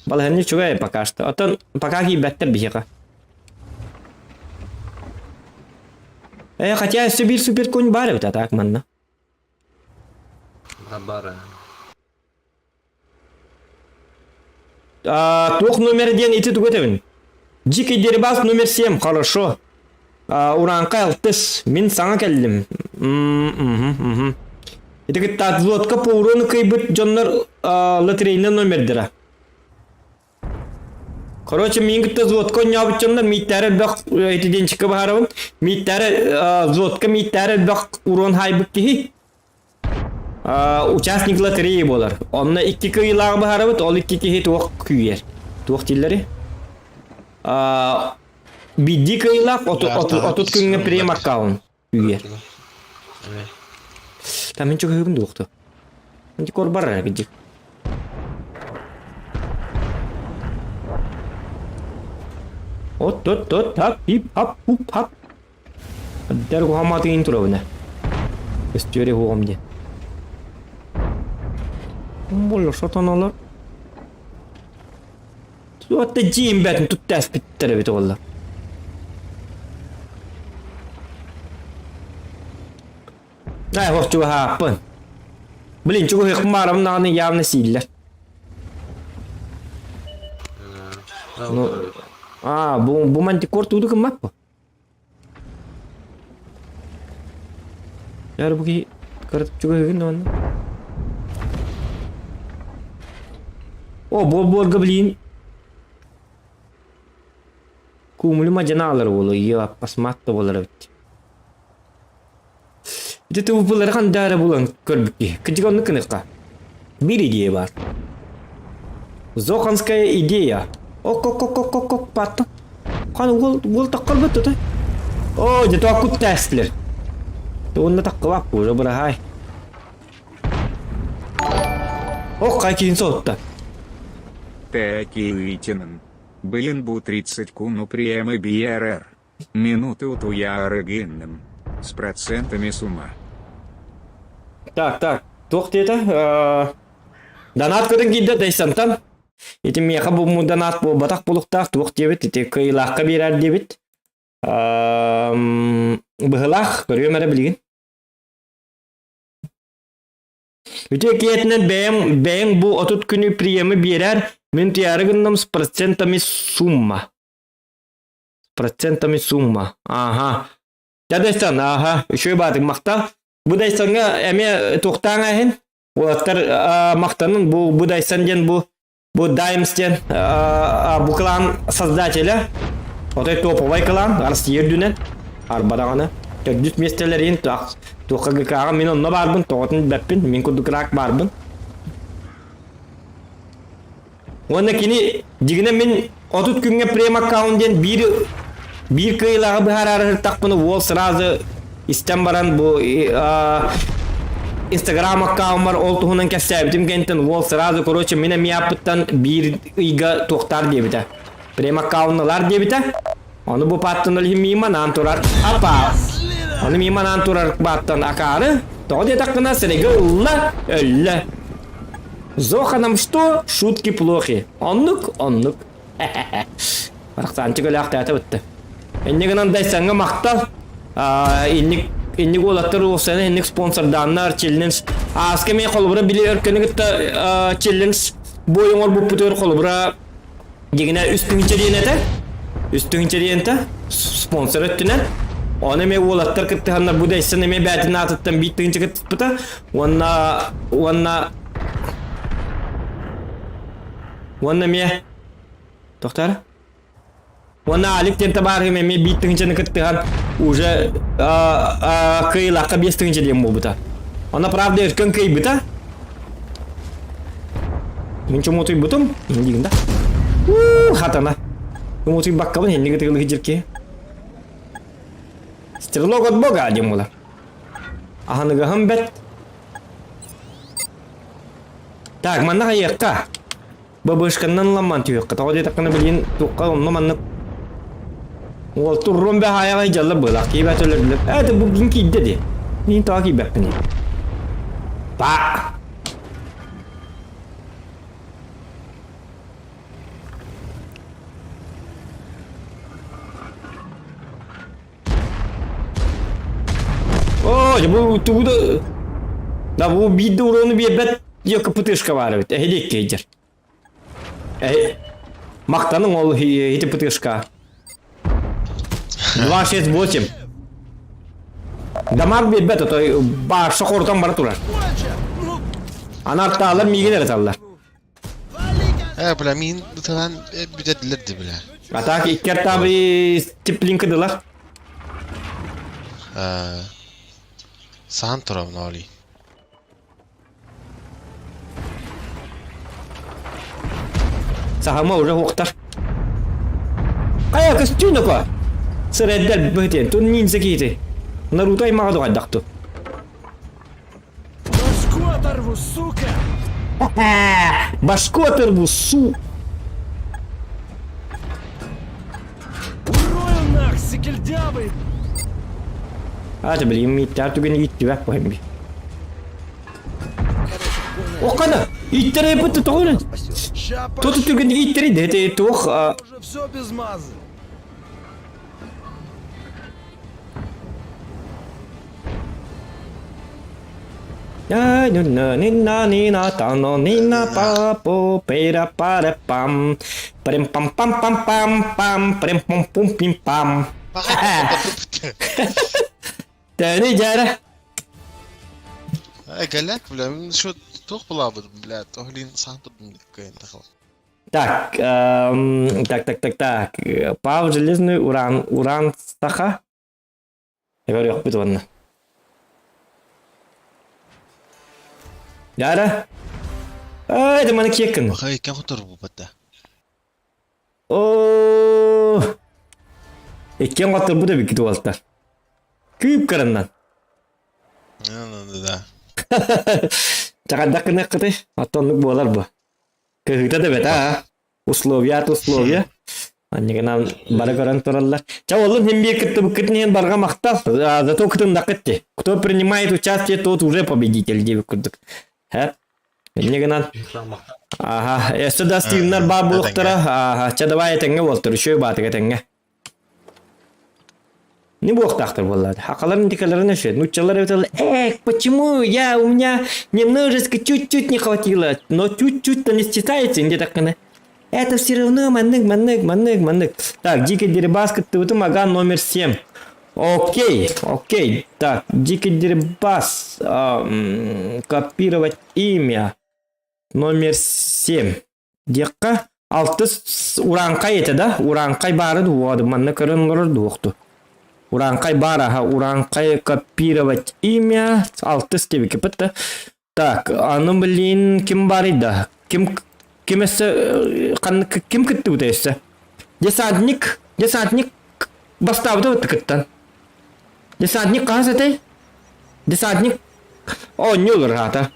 Балыһынньа үчүгэй пока что. Оттон пока киирбэттэр биһиэхэ. Э, хотя өссө биир супер конь баар эбит, а так манна. Баар. А, туох номер диэн ити тугу этэбин? Дикий Дерибас номер 7, хорошо. А, Урааҥхай алтыс, мин саҥа кэллим. М, Ити кытта отводка по урону кыйбыт дьоннор лотерейный номердара. Короче, мин кытта взводка оонньообут дьоннор мииттээри элбэх ити денчиккэ баһарабын. Мииттээри взводка мииттээри элбэх урон хаайбыт киһи. Участник лотереи буолар. Онно икки кыайыылааҕы быһаарабыт, ол икки киһи туох күүйэр? Туох дииллэри? Биирдии кыайыылаах 30 күҥҥэ прем аккаунт күүйэр. Там мин чугаһыыбын дуохту. Дикор бар дик. От тот тот тап пип хап пуп хап. Дэр куһамматыгын турабына. Өстүөрэ уоҕум диэн. Боллор сотонолор. Туотта дьиим бэтин туттааспиттэр эбит олла. Ай, хос чугаһааппын. Блин, чугаһыахпын баарабын даҕаны явно сииллэр. Ну, а, бу, бу мантикор тууду гыммат бу. Яр бу киһи кыратык чугаһыгын да онно. О, буор-буорга блин. Кумулю мадьанаалар буолуо, ийэ аппасмаат да буолар эбит. Ити тылбылары хандаара булан көрбүт киһи. Кырдьык оннук гыныахха. Биир идея баар. Зоханская идея. Ок-ок-ок-ок-ок паатта. Хан уол уол таххарбыт тута. О, дьэ тооккут тээстилэр. Уонна таххыбап уже быраһаай. Ох, кайкиин соһутта. Текиитинен. Блин бу 30 куну приемы БРР. Минуты утуяарыгынным. С процентами сумма. Так, так. Туох диэтэ? Донат көрөн киирдэ Дайсантан. Ити миэхэ бу донат буолбатах булуктаах туох диэбит, ити кыайыылаахха биэрэр диэбит. Быһылаах, көрүөм эрэ билигин. Үтүө киһитинэн бэйэм, бэйэҥ бу 30 күнү приемы биэрэр, мин туйаары гынным с процентами сумма. Процентами сумма. Ага. Дьэ Дайсан, ага, үчүгэй баатыҥ махтал. Бу Дайсаҥҥа эмиэ туохтааҥ эһин? Уолаттар махтанын бу бу Дайсан диэн бу бу Даймс диэн бу клан создателя. Отой топовай клан, Россия үрдүнэн. Арба даҕаны. Төрдүс миэстэлэрин туохха ГК-ҕа мин онно баарбын, тоҕотун билбэппин, мин курдук рак баарбын. Уонна кини дьигинэ мин 30 күҥҥэ прем аккаунт диэн биир биир кыайыылааҕы быһаараары сырыттахпына уол сразу истэн баран бу Инстаграм аккауммар ол туһунан кэпсээбитим кэнниттэн уол сразу короче мин эмиэ аппыттан биир ыйга туохтаар диэбитэ. Прем аккаунт ылар диэбитэ. Ону бу пааттан ол иһин миим анаан турар. Апа! Ону миим анаан турар бааттан акаары. Тоҕо диэтэххинэ сирэйгэ ылла, өллө. Зоха нам что? Шутки плохи. Оннук, оннук. Барахсаанчык өлөөхтөөтө бытты. Инник гынан Дайсаҥҥа махтал. Инник инник уолаттар уопсайынан инник спонсордааннар челлендж. Ааска мен холобура били өркөнү кытта челлендж бой оҥорбуппутугар холобура дигинэ үс тыһыынча диэн этэ. Үс тыһыынча диэн этэ. Спонсор өттүнэн. Оны эмиэ уолаттар кыттыһаннар бу дэйсэн эмиэ бээтин аатыттан биир тыһыынча кыттыспыта. Уонна уонна уонна эмиэ тохтоор. Уонна Алик диэн табаарыһым эмиэ биир тыһыынчаны кыттыһан уже кыайыылаахха 5 тыһыынча диэн буолбута. Онно правда өркөн кыайбыта. Мин чумутуйбутум, диигин да. Хатана. Чумутуйбаккабын инники тыгылы дьирки. Стрелок от бога диэн буолар. Аһыныгаһым бэт. Так, манна хайыахха. Бабышканнан ламман түһүөххэ. Тоҕо диэтэххинэ билигин туохха онно маннык Уол туррун бэһаайаҕай дьалла быылах киибэт өлөрдүлэр. Ээ, бу ким киирдэ дии. Мин тоҕо киирбэппиний? Па! Оо, бу тугу да... Да бу биир да урону биэрбэт диэки пытышка баар эбит. Эһилиэк кейдер. Э, мактаның ол ити пытышка. 2, 6, 8. Дамаг биэрбэт, отой баарса хорутан бара турар. Анартаалар миигин эрэ таллар. Э, бля, мин бытынан бүтәдилер ди, бля. А так икки артабы теплинка дылар. Саан турабын оли. Сахама уже уохтар. Хайа көстүүн око. Сырэддэр быһытен тун ниндзя киһити. Наруто аймаҕа дуҕайдахту. Башку оторву, сука! Башку оторву, су! Урою нах, сикельдявый! Ата билигин мииттээр түгэн ииттибэт буһан би. Окана! Ииттэрэй бытты тоҕо Тоту түгэн ииттэрэй дэ туох Уже все без мазы. Пам прем пам пам пам пам пам прем пум пум пим пам. Тэни дьэрэ. Галят, бля, что туох булабыт, бля, тоһлин саан турдум кыйын тахал. Так, так, так, так, так. Пав железный уран, уран саха. Көрүөхпүт уонна. Яра. Ай, маны киэккин. Хай, иккен хотор бу бата. О! Иккен хотор бу да бикки туолтар. Күүп караннан. Ну, да. Чакадак кыныккыты, оттоннук буолар бу. Кыһыыта да бэт, а? Условия от условия. Аннигынан бары көрөн тураллар. Ча олун хим бир кыттыбыккытын иһин барҕа махтал. Зато кытындакыт Кто принимает участие, тот уже победитель диэбит курдук. Һэ? Иннигынан. Ага, өссө да стримнар баар буолуохтара. Ага, ча давай этэҥҥэ буолтар, үчүгэй баатык этэҥҥэ. Не буохтаахтар буоллаады. Хакаларын дикаларын өшө. Нуччалар эбител, эх, почему я, у меня немножечко чуть-чуть не хватило, но чуть-чуть-то не считается, где так Это все равно маннык, маннык, маннык, маннык. Так, Дикий Дерибас кыттыбытым ага номер 7. Окей, окей. Так, Дикий Дерибас. А, копировать имя. Номер 7. Диэххэ алтыс урааҥхай этэ да? Урааҥхай баара дуо? Манна көрөн олорор дуохту. Урааҥхай баар аха, урааҥхай копировать имя алтыс диэбиккэ да. Так, аны блин ким баарый да? Ким ким өссө ханнык ким кыттыбыта өссө? Десантник, десантник бастаабыта бытты кыттан. Десантник хаһыс этэй? Десантник оонньуулар аата.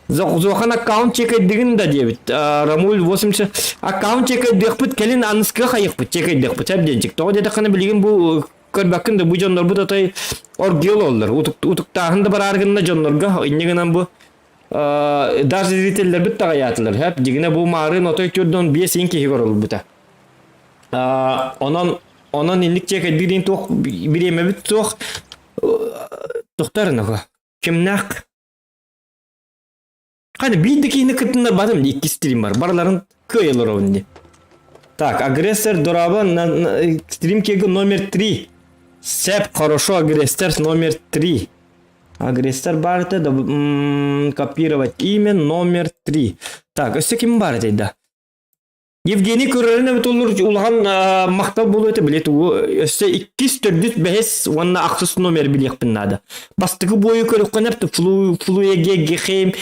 Зохан аккаунт чекайдыгын да диэбит. Рамуль 80 аккаунт чекайдыахпыт кэлин аныскыга хайыхпыт чекайдыахпыт әбденчик. Тоҕо диэтэххинэ билигин бу көрбөккүн да бу дьоннорбут отой оргиол оллар. Утуктааһын да бараар гынна дьоннорго инньэ гынан бу даже зрителлэрбит таҕайаатылар. Хэп дьигинэ бу маарын отой түрдөн биэс ин киһи көрөлбүтэ. Онон онон инник чекайдыыр туох бириэмэбит суох тохтор Кимнээх Хани биир да киһини кытыннарбатым дии икки стрим бар. Барыларын кыайылар олорон дии. Так, агрессор Дораба на, на, стрим кега номер 3. Сеп, хорошо, агрессор номер 3. Агрессор баар этэ, копировать имя номер 3. Так, өссө ким баар этэй да? Евгений көрөрүн эбит олор улахан махтал буолуо этэ билет өссө иккис, төрдүс, бэһис уонна ахсыс номер билиэхпин наада. Бастакы буойу көрүөххүн эп флуегегехейм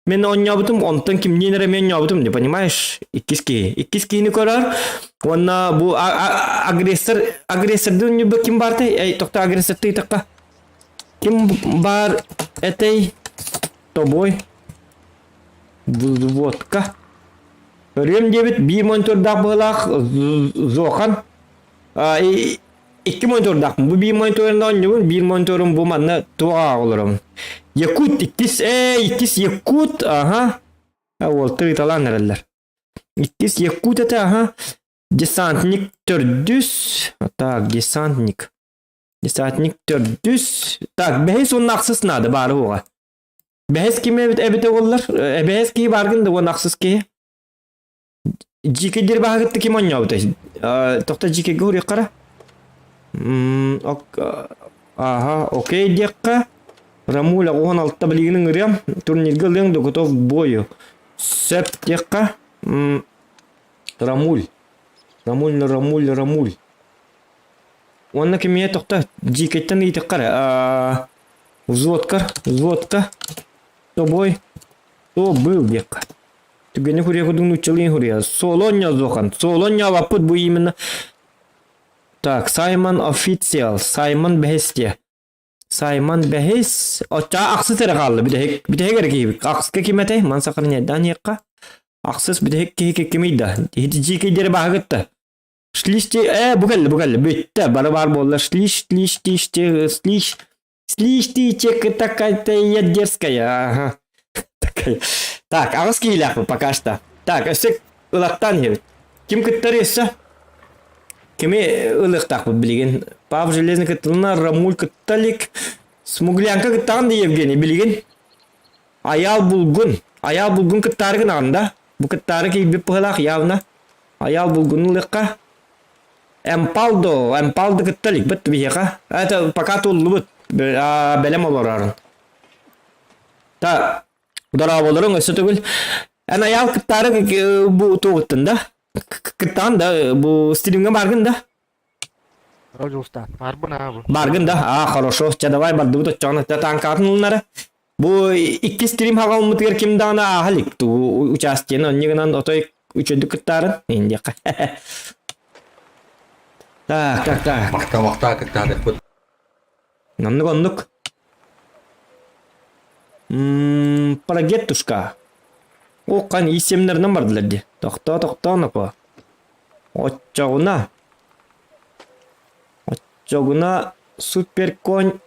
мен оонньообутум, онтон кимниин эрэ мен оонньообутум, не понимаешь? Иккис киһи. Иккис киһини көрөр уонна бу агрессор агрессордын ньурба ким баартай? Эй, тохто агрессорты тахха. Ким баар этэй? Тобой. Взводка. Көрүөм диэбит биир монитордаах быһылаах Зохан. Икки монитордаахпын. Бу биир мониторун оонньуубун, биир мониторум бу манна туох олоробун. Якут иккис, иккис Якут, аха. Уолтар ыталаан эрэллэр. Иккис Якут этэ, аха. Десантник төрдүс. Так, десантник. Десантник төрдүс. Так, бэһис уонна ахсыс наада баары уоҕа. Бэһис ким эбит эбитэ буоллар? Бэһис киһи бааргын да уон ахсыс киһи. Дьиикэйдэр баһагытты ким оонньообутай? Тохто дьиикэйгэ уруйаххара? Аха, окей диэххэ. Рамуля 16 билигин ыҥырыам. Турнирга ылыаҥ да готов к бою. Сөп диэххэ. Рамуль. Рамуль, Рамуль, Рамуль. Уонна кимиэ тохто дьиикэйтэн ыйытыахха эрэ. Взводка, взводка. Тобой. То был диэххэ. Түгэни хуруйа курдук нууччалыы хуруйа. Солонья зохан. Солонья лаппыт бу именно. Так, Саймон официал. Саймон бэһис Саймон бэһис. Очча ахсыс эрэ хаалла. Бүтэһик бүтэһик эрэ киһибит. Ахсыска ким этэй? Ман сахарньайдаан иэххэ. Ахсыс бүтэһик киһи кимий да? Дьиикэйдэри баһыгытта. Шлишти, бу кэллэ, бу кэллэ, бүттэ, бары баар буолла. Шлиш, шлиш, тиш, слиш, слиштичек такая дерзкая, ага. Такая. Так, аҕыс киһилээхпит пока что. Так, өссө ылаттаан иһэбит. Ким кыттар өссө? Кими ылыахтаахпыт билигин? Пав Железный кыттылына, Рамуль кытталик, Смуглянка кыттаҕын да Евгений билигин. Айаал Булгун. Айаал Булгун кыттаары гынаҕын да? Бу кыттаары киирбит быһыылаах явно. Айаал Булгуну ылыахха. Эмпалдо, Эмпалды кытта иликпит биһиэхэ. Это пока туллубут. Бэлэм олорорун. Та дорооболоруҥ өссө төгүл. Эн айаал кыттаары бу тугуттун да? Кыттаан да бу стримҥа баргын да? Баргын да? А, хорошо. Чэ, давай бардыбыт оччоҕуна. Танкатын ылынара. Бу иккис стрим хаҕалмытыгар ким даҕаны ааһа илик участиены онньу гынан отой үчүгдүк кыттаарын индиэххэ. Так, так, так. Махта махта кыттаатыппыт. Оннук оннук. Парагеттушка. О, қан исемнеринен бардылар ди. Тохтоо, тохтоо, нопо. Оччоҕуна. Оччоҕуна суперконь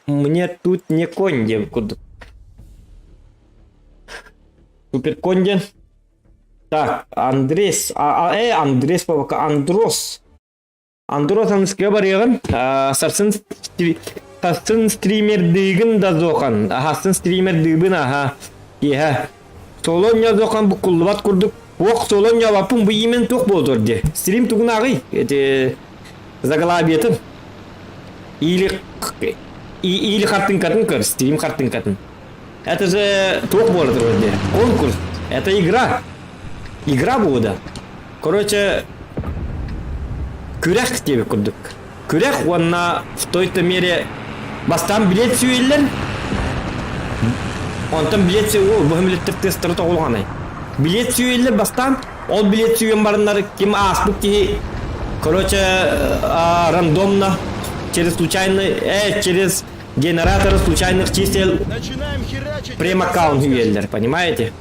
мне тут не конь диэн курдук. Суперконь диэн. Так, Андрес, Андрес пока Андрос. Андрос аныскыга барыаҕын. Сарсын сарсын стримердыыгын да зохан. Аһасын стримердыыбын аха. Киэһэ. Солонья зохан буккуллубат курдук. Ох, солонья лаппын бу имен туох буолтур ди. Стрим тугун ааҕый? Эти заглавиетын. Или или хартыҥкатын көр, стрим хартыҥкатын. Это же туох буолар вроде. Конкурс. Это игра. Игра бууда. Короче, күрэх диэбит курдук. Күрэх уонна в той-то мере бастаан билет сүүйэллэр. Онтон билет сү... О, бу билеттер тестері тоҕулҕанай. Билет сүүйэллэр бастаан. Ол билет сүүйэн бараннар ким ааспыт киһи короче, рандомно через случайный, через генераторы случайных чисел прем-аккаунт үүйэллэр, понимаете?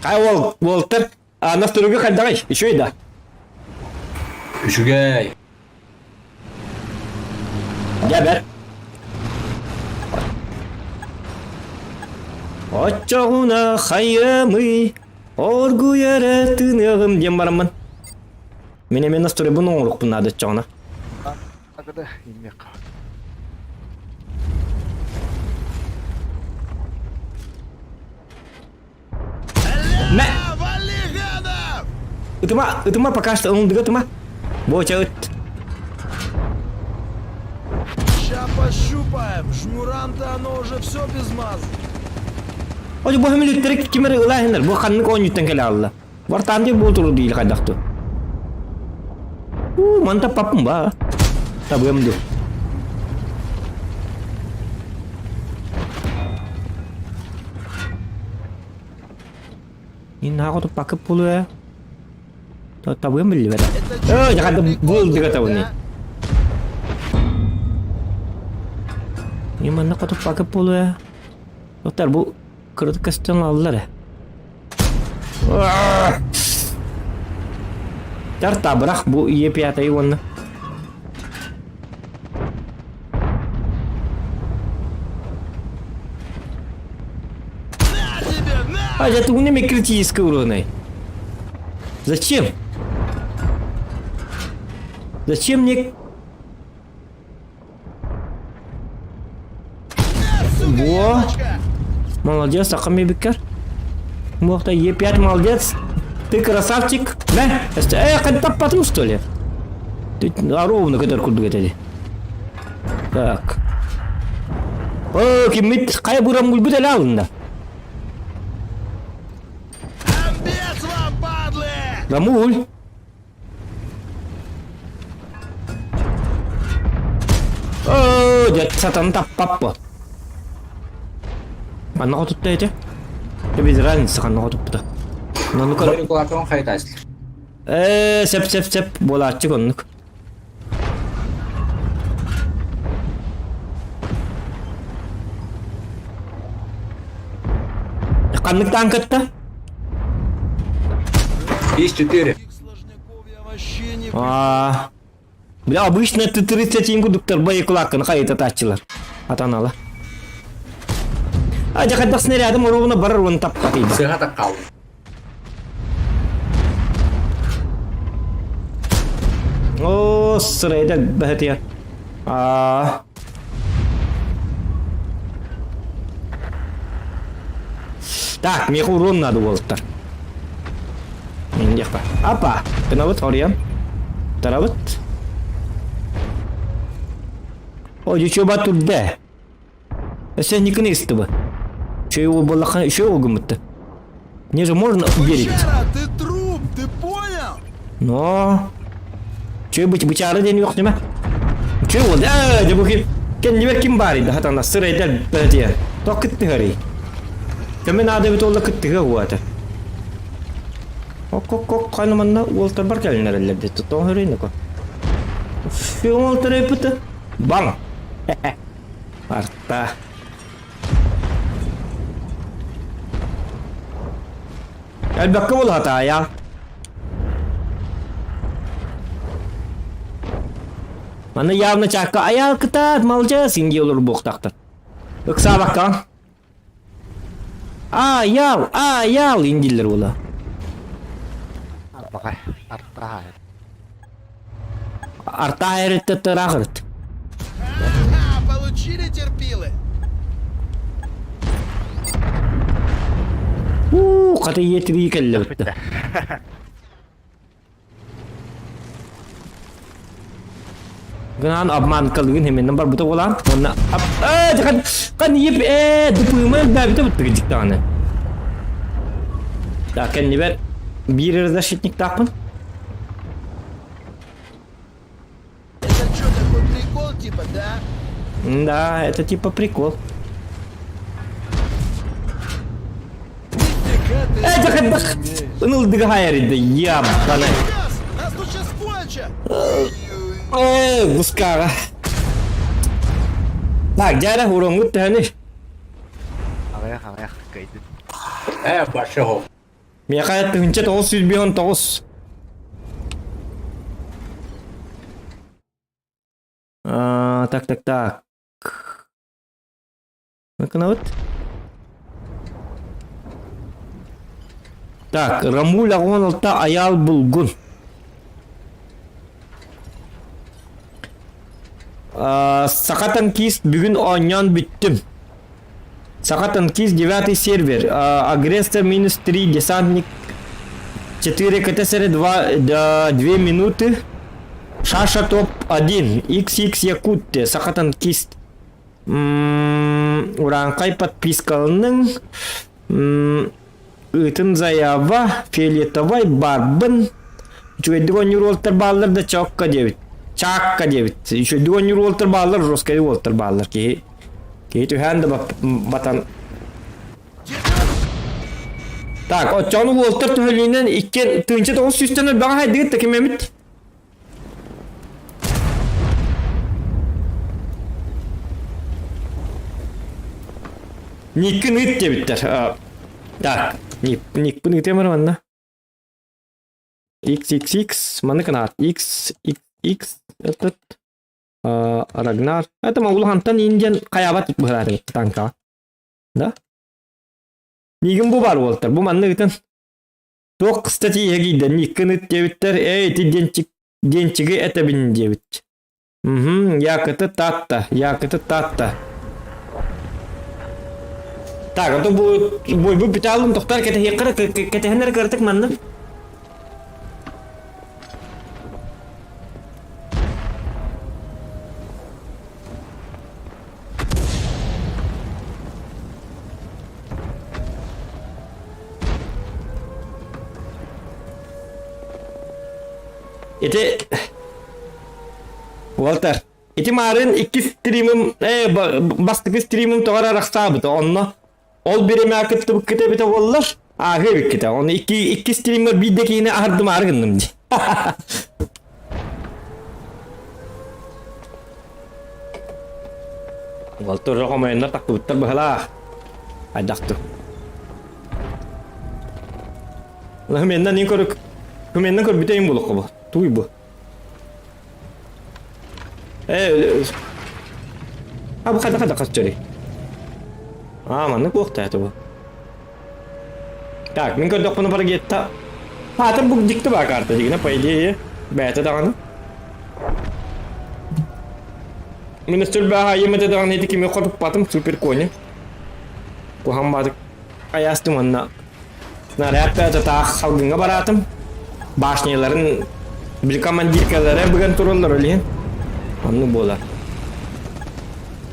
Хай уол, уолтар, настроега хайдаҕый? Үчүгэй да? Үчүгэй. Дьэ бэр. Оччоҕуна хайыамый, оргуйар эрэ тыыныаҕым диэн бараммын. Мин эмиэ настройбун оҥоруохпун наада оччоҕуна. Агада иннек. Мэ! Ытыма, ытыма пока что ылындыга ытыма. Боча ыт. Ща пощупаем. Жмурам-то оно уже все без мазы. Ой, бу хөмүлүттэрэ ким эрэ ылааһыннар, бу ханнык оонньууттан кэлэ алла. Вартаан диэн буолтуру диил хайдахту. Уу, манта папым ба. Табыам ду. Иннаҕа туппакка буолуо. Табыам биллибэт. Өө, дьахады булдуга табыны. Не манна туппакка буолуо. Доктор, бу кырытык көстөн аллар. Тарта бырах бу ие пятый уонна. А я тут не критический уровень. Зачем? Зачем мне... Во! Молодец, Акамибикер. Мохта Е5, молодец. Ты красавчик. Да? Э, таппатым, что ли? Ты а ровно который курдук этеди. Так. О, киммит кая бурам гүлбүт эле алында. Амбец вам, падлы! Рамуль. О, дьэ, сатан таппаппа. Манна хотутта эти. Без разницы ханна хотуппута. Ну ну Кулакон хайдас. Э, сеп сеп сеп буолааччы оннук. Ханнык танкатта? Есть 4. А, бля, обычно ты 30 кудуктар байыкулаккын хайыта тааччылар. Атанала. А, жакадах снарядым ровно барар оны таппатыйда. Сыға так қалды. О, сырайда бәһәтия. А. Так, меха урон надо болыттар. Индиэхпэ. Апа! Гынабыт, оруйан. Тарабыт. О, дьүчүөба турда. Өссө никини истибы. Чөй ол буоллахха үчүгэй ол гыммытты. Мне же можно верить. Бычара, ты труп, ты понял? Но... Чөй быч бычары диэн үөх ньыма. Чөй ол ээ дьэ бу ким кэннибэр ким баарый да хатана сырайдар бэтиэ. Тоқ кыттыһарый. Көмө наада эбит уолла кыттыһыа уата. Ок-ок-ок ханна манна уолтарбар кэлинэрэллэр дии тоҕо хөрөйнөкө. Уолтар эппитэ. Баҥ! Арта. Элбэххэ булатаайа. Манна явно чаакка айаал кытаат малдьаас индии олорбуохтаахтар. Ыксаабаккаҕын. Аайаал, аайаал индииллэр уола. Арбаҕай, артаһа. Артаа эритте ыраах ырыт. Ха-ха, получили терпилы? Уу, хата ийэтирии кэллэ бытта. Гынан обманкалыгын хеменнен барбыта буолаан. Уонна ап ээ хан хан иеп ээ дупыма элбээбитэ быттыгы дьиктаҕаны. Так, кэннибэр биир защитниктаахпын. Это что, такой прикол типа, да? Да, это типа прикол. Э, дах, ынылдыга хайарыды, ябана. Нас тут сейчас кончат! Э, гускага. Так, дьэ, уроҥҥут төһөнүй? Аҕыйах аҕыйах кыайдым. Э, башого. Миэхэ 1959. А, так, так, так. Ну-ка, вот. Так, Рамуль 86 Айаал Булгун. Саха танкист бүгүн оонньоон бүттүм. Саха танкист 9 сервер. Агрессор минус 3, десантник 4 КТСР 2, 2 минуты. Шаша топ 1, XX Якутте, Саха танкист. Урааҥхай подпискалының Ыытын заява, фиолетовай барбын. Үчүгэйдик оонньуур уолтар бааллар да чокко диэбит. Чаакка диэбит. Үчүгэйдик оонньуур уолтар бааллар, жесткай уолтар бааллар. Киһи киһи түһээн да батан. Так, оччону уолтар төһөлүүнэн икки тыынча тоҕус сүүстэн өлбөҕө хайдыгыт да ким эмит? Никкин ыыт диэбиттэр. Так, никпин ыытыам эрэ манна. XXX, маны кынаат. X, X, X, этот, Рагнар. Это улахантан индиан хайабат быһаатын танка. Да? Мигин бу бар уолтар. Бу манна ыытан. Туох кстати иһэгийдэ Никкин ыт диэбиттэр. Эй, ити денчик, денчиги этэбин диэбит. Угу, якыты татта, якыты татта. Так, а то бу бу бүталым тохтар кэтэһиэххэ кэтэһэннэр кыратык манна. Ити Уолтар, ити маарын икки стримым, бастакы стримым тоҕо эрэ арахсаабыта, онно ол биримэ кыттыбыккыта эбитэ буоллар, ааһыа эбиккитэ. Ону икки, икки стриммэр биирдэ киһини аһардымаары гынным дии. Уолтар хомойоннор тахтыбыттар быһалаах. Айдахту. Хменнан ин көрүк. Хменнан көрбүтэ им булукку бу. Туй бу. Э, а бу хайда хайда хасчары. А, маннык буохта бу. Так, мин көрдөхпүнэ баргетта. Аатын бу дикти баа карта дигинэ, по идее, бэйэтэ даҕаны. Мин өстүлбээҕэ айым этэ даҕаны ити кими хотуппатым супер кони. Куһаҕан баатык айаастым уонна снаряд бэйэтэ таах салгыҥҥа бараатым. Башняларын били командиркалара быган тураллар ол иһин. Оннук буолар.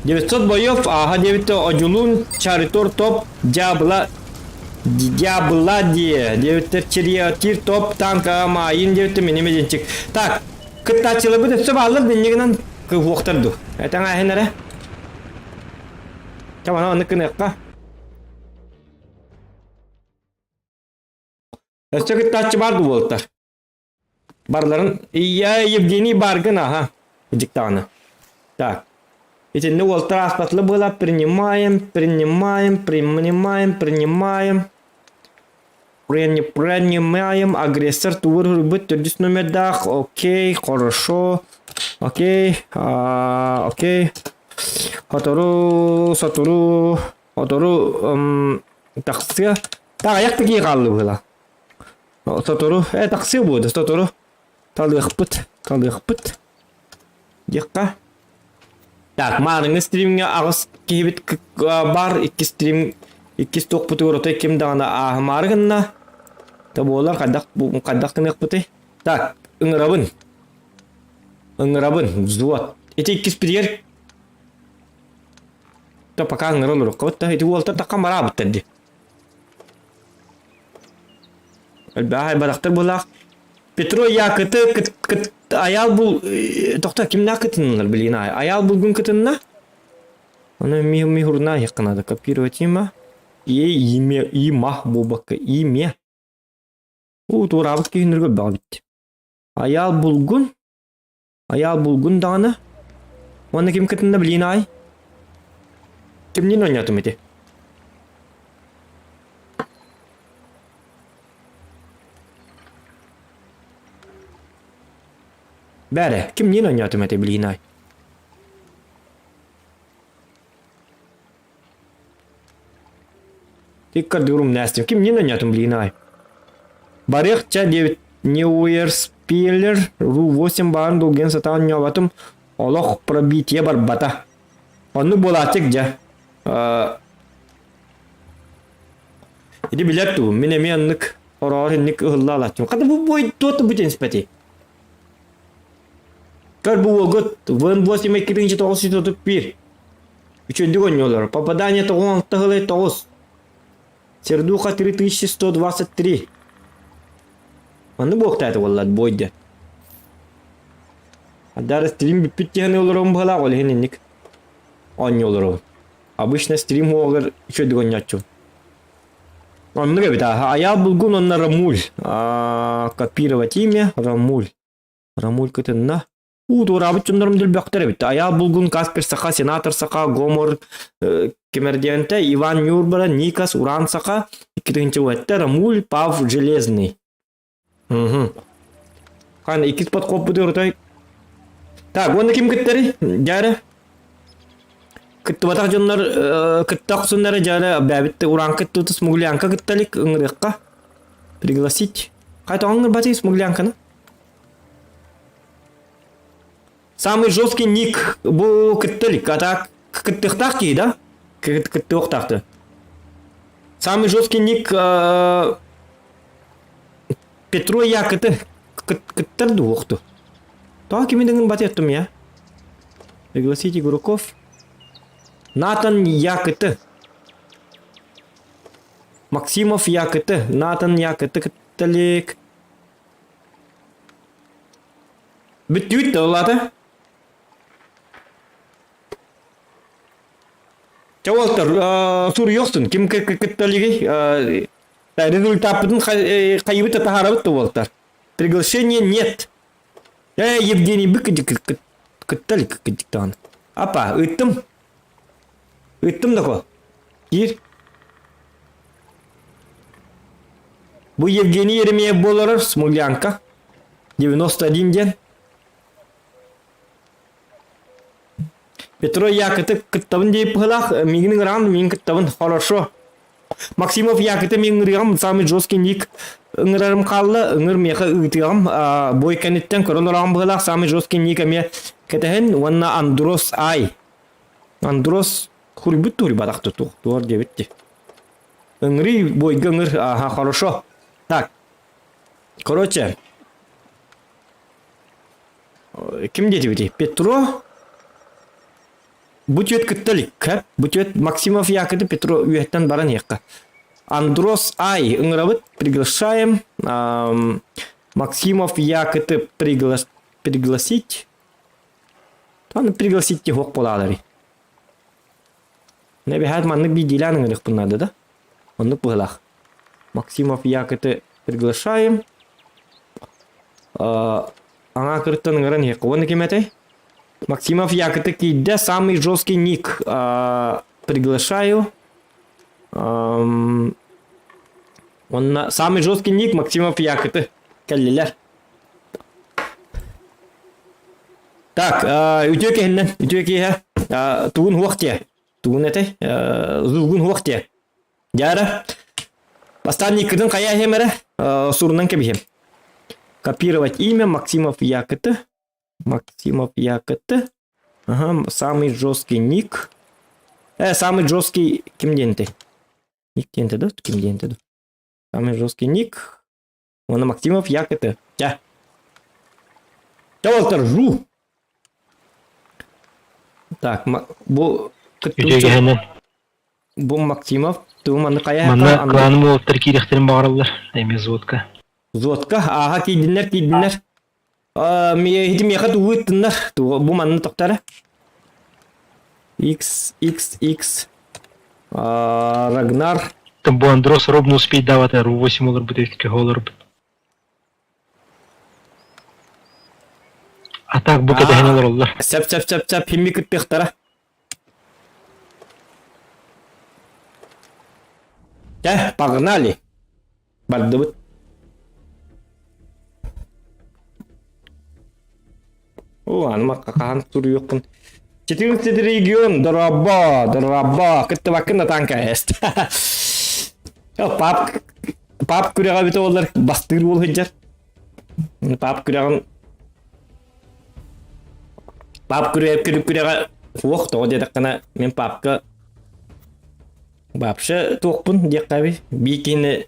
900 боев ааһа диэбиттэ Одьулуун Чаритор топ Дьаабыла Дьаабыла диэ диэбиттэр Чериатир топ танка Маайын диэбиттэр мини меденчик. Так, кыттааччыларбыт өссө бааллар диннигинэн кыһуохтар ду. Этэн ааһын эрэ. Чамана оннук гыныахха. Өссө кыттааччы баар дуу буолтар. Барларын Я Евгений Баргын, ага. Диктаны. Так. Итиннэ уолтар ааспатлы была. Принимаем, принимаем, принимаем, принимаем. Принимаем. Агрессор тур быть төрдүс номердаах. Окей, хорошо. Окей, а, окей. Сотору, сотору, сотору, тахсыа. Так, аяк такие хааллы была. Сотору, тахсыа буолда, сотору. Талыахпыт, талыахпыт. Диэххэ. Так, маарыҥҥы стримҥэ аҕыс киһибит бар, икки стрим, иккис туохпутугар отой ким даҕаны ааһымаары гынна. Да буолар, хайдах, хайдах гыныахпытый? Так, ыҥырабын. Ыҥырабын, взвод. Ити иккис пиригэр Да пока ыҥыра олоруохха да ити уолтар таххан бараабыттар дии. Элбэх айбарахтар буолаах. Петро Якыты кыт, кыт, Айаал бул тохто кимнээх кытыннылар билигин Айаал булгун кытынна. Оны ми ми хурна надо копировать има. И имя има буолбакка имя. У туораабыт киһиннэргэ элбэх эбит. Айаал булгун Айаал булгун даҕаны. Уонна ким кытынна билиин аай? Кимниин оонньоотум ити? Бээрэ, кимниин оонньоотум эти билиин аай? Иккардыгыр умнаастым. Кимниин оонньоотум билиин аай? Барыахча диэбит Неуерспиелер Ру-8 баарын долгуйан сатаан ньообатым, олох пробитие барбата. Оннук буолааччык дьэ. Ити билэр тугум, мин эмиэ оннук ороҕор инник ыһылла алааччым. Хата бу бой туот бу тенспэти. Көр бу уолгут ВН8 2931. Үчүндүк онньолор. Попадание 96 хылай 9. Сердуха 3123. Манны буохтааты буоллар бойда. Адара стрим бүппүт диэн олорон быһалаах ол иһин инник оонньуулору. Обычно стрим уоҕар үчүгэй оонньооччу. Оннук эбит аа. Айаал булгун онно Рамуль. Копировать имя Рамуль. Рамуль кытынна. Уу туораабыт дьоннорум дэлбэхтэр эбит. Айаал Булгун, Каспер Саха, Сенатор Саха, Гомор Кемердианте, Иван Нюрбара, Никас, Уран Саха, 2007 Рамуль, Пав Железный. Угу. Хан иккис подкоппут ырытай. Так, уонна ким кыттары? Дьаарэ. Кыттыбатах дьоннор кытта охсуннары дьаарэ бэбит уран кыттыбыт смуглянка кытталик ыҥырыахха. Пригласить. Хайта оҥырбатый смуглянканы? Самый жесткий ник бу кыттылик, а так кыттыахтаах киһи да? Кыттыахтаахты. Самый жесткий ник Петро Якыты кыттар дуохту. Тоҕо кими дыҥын батыаттым я? Пригласить игроков. Натан Якыты. Максимов Якыты. Натан Якыты кытталик. Бүттүбүт да улаата. Чэ уолтар, суруйуохсун, ким кытталигий? Результаппытын хайыбыт да таһаарабыт да уолтар. Приглашение нет. Э, Евгений быкыдик кытталик кыдиктаан. Апа, ыттым. Ыттым да Киир. Бу Евгений Еремеев буоларар Смуглянка. 91 диэн. Петро Якыты кыттабын диэп быһылаах, миигин ыҥыраҕын, миигин кыттабын, хорошо. Максимов Якыты мин ыҥырыаҕым, самый жесткий ник ыҥырарым хаалла, ыҥыр миэхэ ыытыаҕым, бой кэнниттэн көрөн олороҕум быһылаах, самый жесткий ник эмиэ кэтэһин уонна Андрос Ай. Андрос хуруйбут туруйбатах туох диэбит дии. Ыҥырый бойга ыҥыр, ага, хорошо. Так, короче, ким диэтибитий? Петро бу түөт кытта иликкэ, бу түөт Максимов Якыты Петро үөһэттэн баран иһиэххэ. Андрос Ай ыҥырабыт, приглашаем. Максимов Якыты пригласить. Аны пригласить тихок буолаалары. Нэбэһээт маннык биирдиилээн ыҥырыахпын наада да? Оннук быһыылаах. Максимов Якыты приглашаем. Аҥаа кырыттан ыҥыран иһиэххэ. Уонна ким этэй? Максимов Якыты киирдэ. Самый жесткий ник. Приглашаю. Уонна самый жесткий ник Максимов Якыты. Кэллилэр. Так, үтүө киһиннэн, үтүө киһи тугун хуох диэ? Тугун этэй? Зугун хуох диэ? Дьаара. Бастаан никкытын хайа иһэм эрэ, сурунан кэбиһим. Копировать имя Максимов Якыты. Максимов Якыты. Ага, самый жесткий ник. Самый жесткий ким диэнтэй? Ник диэнтэй да? Ким диэнтэй да? Самый жесткий ник. Уонна Максимов Якыты. Чэ. Чэ, уолтар, жу! Так, бу Үтүөгэһинэн. Бу Максимов, туу манны хайа Манна кланым уолаттар киириэхтэрин баҕараллар. Эмиэ взводка. Взводка, ааха киирдиннэр, киирдиннэр. Ити миэхэ тугу ыттыннар? Бу манны тохтара. X, X, X. Рагнар. Бу Андрос ровно успеть давать ру 8 олорбут эбит олорбут. А так бу кэтэһэн олороллор. Сеп сеп сеп сеп химми кыттыахтара. Чэ, погнали. Бардыбыт. О, аны макка хаһан суруйуохпун. 14 регион, дорообо, дорообо, кыттыбаккын да танка эст. Пап. Пап күрэҕэ эбитэ буоллар бастыыр уол сылдьар. Пап күрэҕин Пап күрэҕэ күрэҕэ суох тоҕо диэтэххинэ мин папка вообще туохпун диэххэ биир киһини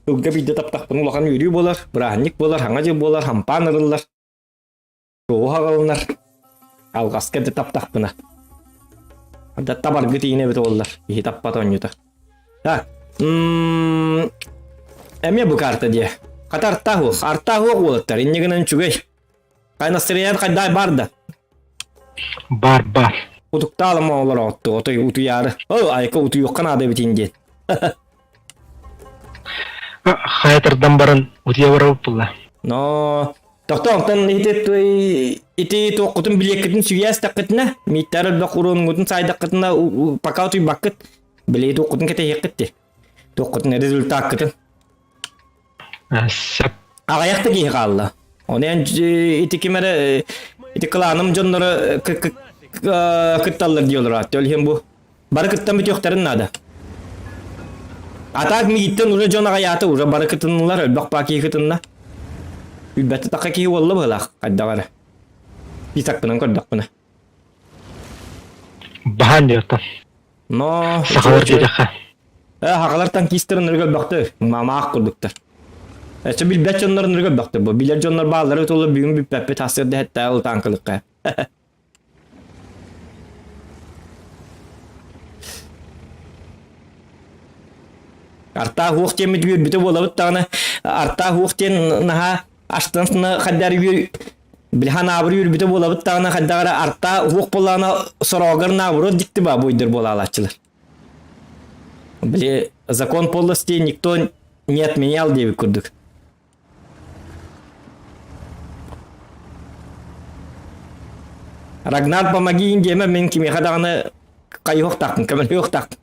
тылга биирдэ таптахпын улахан үөрүү буолар, бырааһынньык буолар, хаҥа дьыл буолар, хампаан ырыллар. Туоһу аҕалынар, алҕаска да таптахпына. Да табаргы тиинэ эбит буоллар, киһи таппат оонньуута. Так, эмиэ бу карта диэ. Хата артаах уох, артаах уох уолаттар, инньэ гынан үчүгэй. Хайнастырыйан хайдай бар да. Бар бар. Утуктаалама олороотtu, отой утуйаары. О, айка утуйуохха наада эбитин диэн. Хайа тардан баран утуйа барабыт булла. Но Тохтоо, онтон ити ити туоххутун билиэккитин сүүйээстэххитинэ, мииттэр элбэх уруонугутун саайдаххытына пока утуйбаккыт. Билии туоххутун кэтэһиэххит дии. Туоххутун результаккытын. Сөп. Аҕыйах да киһи хаалла. Оны эн ити ким эрэ ити кланым дьонноро кытталлар дии олорор. Ол иһин бу Бары кыттан бүтүөхтэрин наада. А так миигиттэн уже дьон аҕайаата, уже бары кытыннылар, элбэх баа киһи кытынна. Билбэтэ таха киһи уолла быһылаах, хайдах эрэ. Исакпынан көрдөхпүнэ. Баһаан диэхтэн. Но... Сахалар диэтэххэ. Э, сахалар танкистарын нөргө өлбөхтөр. Мамаах курдуктар. Эче билбэт дьоннор нөргө өлбөхтөр. Бу билэр дьоннор бааллары тулла бүгүн бүппэппит хасыр дэһэттээх ыл танкылыкка. Артаах уох диэммит үөрбүтэ буолабыт даҕаны, артаах уох диэн наһаа астан хайдары үөр билхан аабыр үөрбүтэ буолабыт даҕаны хайдах эрэ артаа уох буоллаҕына сороогор наоборот дьикти баа буойдар буолаалааччылар. Били закон подлости никто не отменял диэбит курдук. Рагнар, помоги им диэмэ мин кимиэхэ даҕаны хайыһыахтаахпын, көмөлөһүөхтаахпын.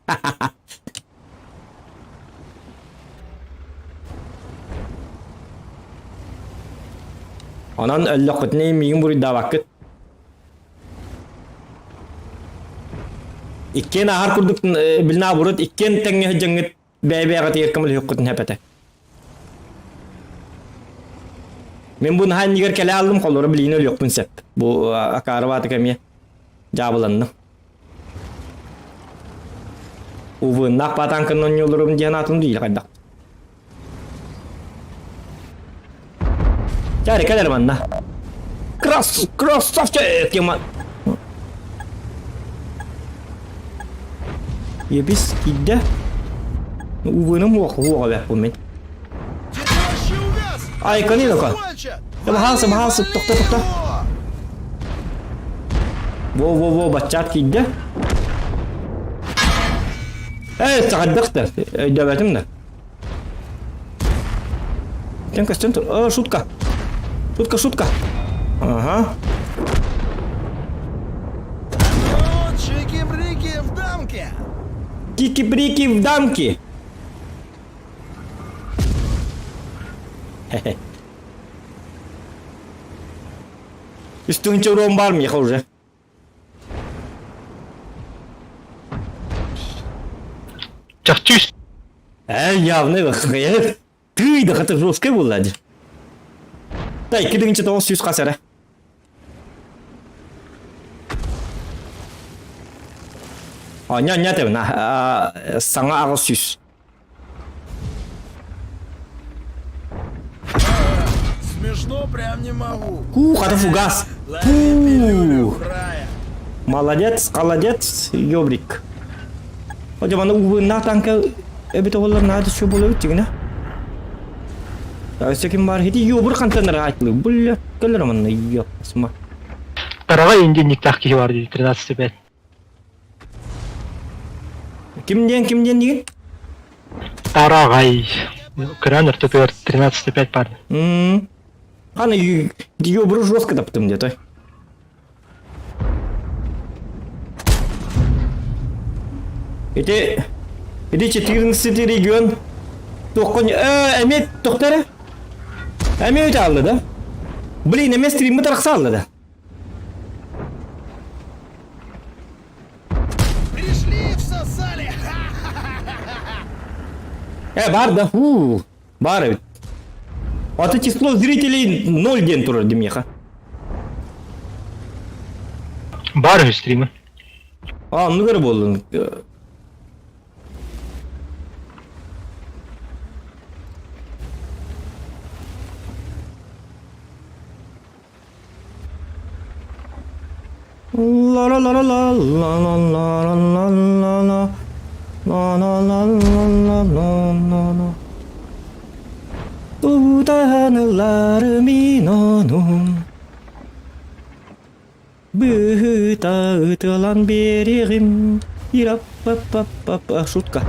Онон өллөххүтүнэ миигин буруйдаабаккыт. Иккиэн ааһар курдук билнаабурут иккиэн тэҥҥэ сылдьаҥҥыт бэйэ-бэйэҕитигэр көмөлөһүөххүтүн сөп этэ. Мин бу наһаа иннигэр кэлэ аллым, холоро билиини өлүөхпүн сөп. Бу акаарыбаатык эмиэ дьаабыланным. Увыннаах паатаанканан оонньууларым диэн аатын диир хайдах. Чэ, кэлэр манна. Крас, красавчик! Тема. Ебис киирдэ. Увыным уох уоҕа бэппин мин. Ай, канилока. Баһаалса, баһаалса, тохто, тохто. Во-во-во, баччаат киирдэ. Эй, саҕардах да, өйдөөбөтүм да. Тем костюм тут. О, шутка. Шутка, шутка. Ага. Чики-брики в дамке. Кики-брики в дамке. Хе-хе. Үстүнче урон бар миэхэ уже. Чахчы Э, явно Тый да хата жесткая буолла дии. Да, 2900 хас эрэ. Оня оня тэбин саҥа 800. Смешно прям не могу. Ку, хата фугас. Ку. Молодец, молодец, ёбрик. Одьа маны убыннаах танка эбит оҕолор наада сүө буолабыт дьигинэ. Өссө ким баар хити ёбур хантан ыраатылы. Бля, кэлэр манна ёп, сма. Тараҕа индианниктаах киһи бар дии 13,5. Ким диэн, ким диэн диигин? Тараҕай. Кыраан ортотугар 13,5 бар. М. Аны ёбуру жестко таптым где-то. Ити ити 14 регион туоххун э эмиэ тохто эрэ эмиэ үтэ аалла да блин эмиэ стриммит арахса аалла да Пришли, всосали! Э бар да уу. Баар эбит. Аты число зрителей ноль диэн турар димиэхэ. Баар үһү стримы. А, оннук эрэ буоллун. La la la la la la la la la la la la la la la la la la la Уутаһанылар мин онум Быһыта ытылан биэриэҕим Ира-па-па-па-па Шутка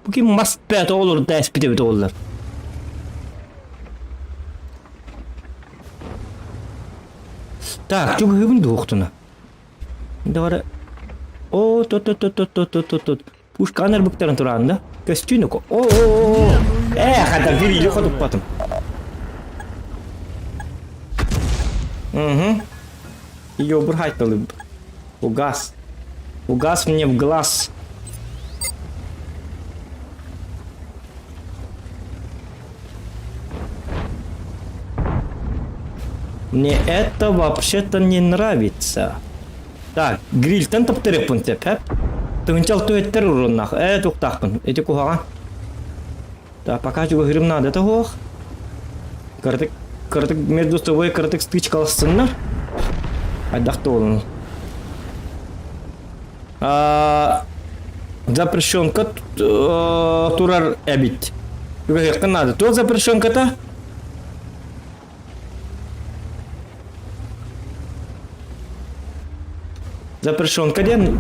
Бу ким мас бэт оҕолору тээспит эбит оҕолор. Так, чугуһугун дуохтуна. Давара. О, то то то то то то то то. Пушкан эрбуктарын тураан да. Көстүүнү ко. О, о, о. Э, хата бирили хотуппатым. Угу. Ее брать Угас. Угас мне в глаз. Мне это вообще-то не нравится. Так, грильтэн таптырыппын сөп, хэп. Тыһынчал түһэттэр уруннах. Э, туктаахпын. Ити куһаҕан. Так, пока чугаһырым наада тоһуох. Кыратык, кыратык между собой кыратык стычкалассыннар. Хайдах да буолан. А, запрещенка турар эбит. Чугаһыахха наада. Туох запрещенката? Запрещенка диэн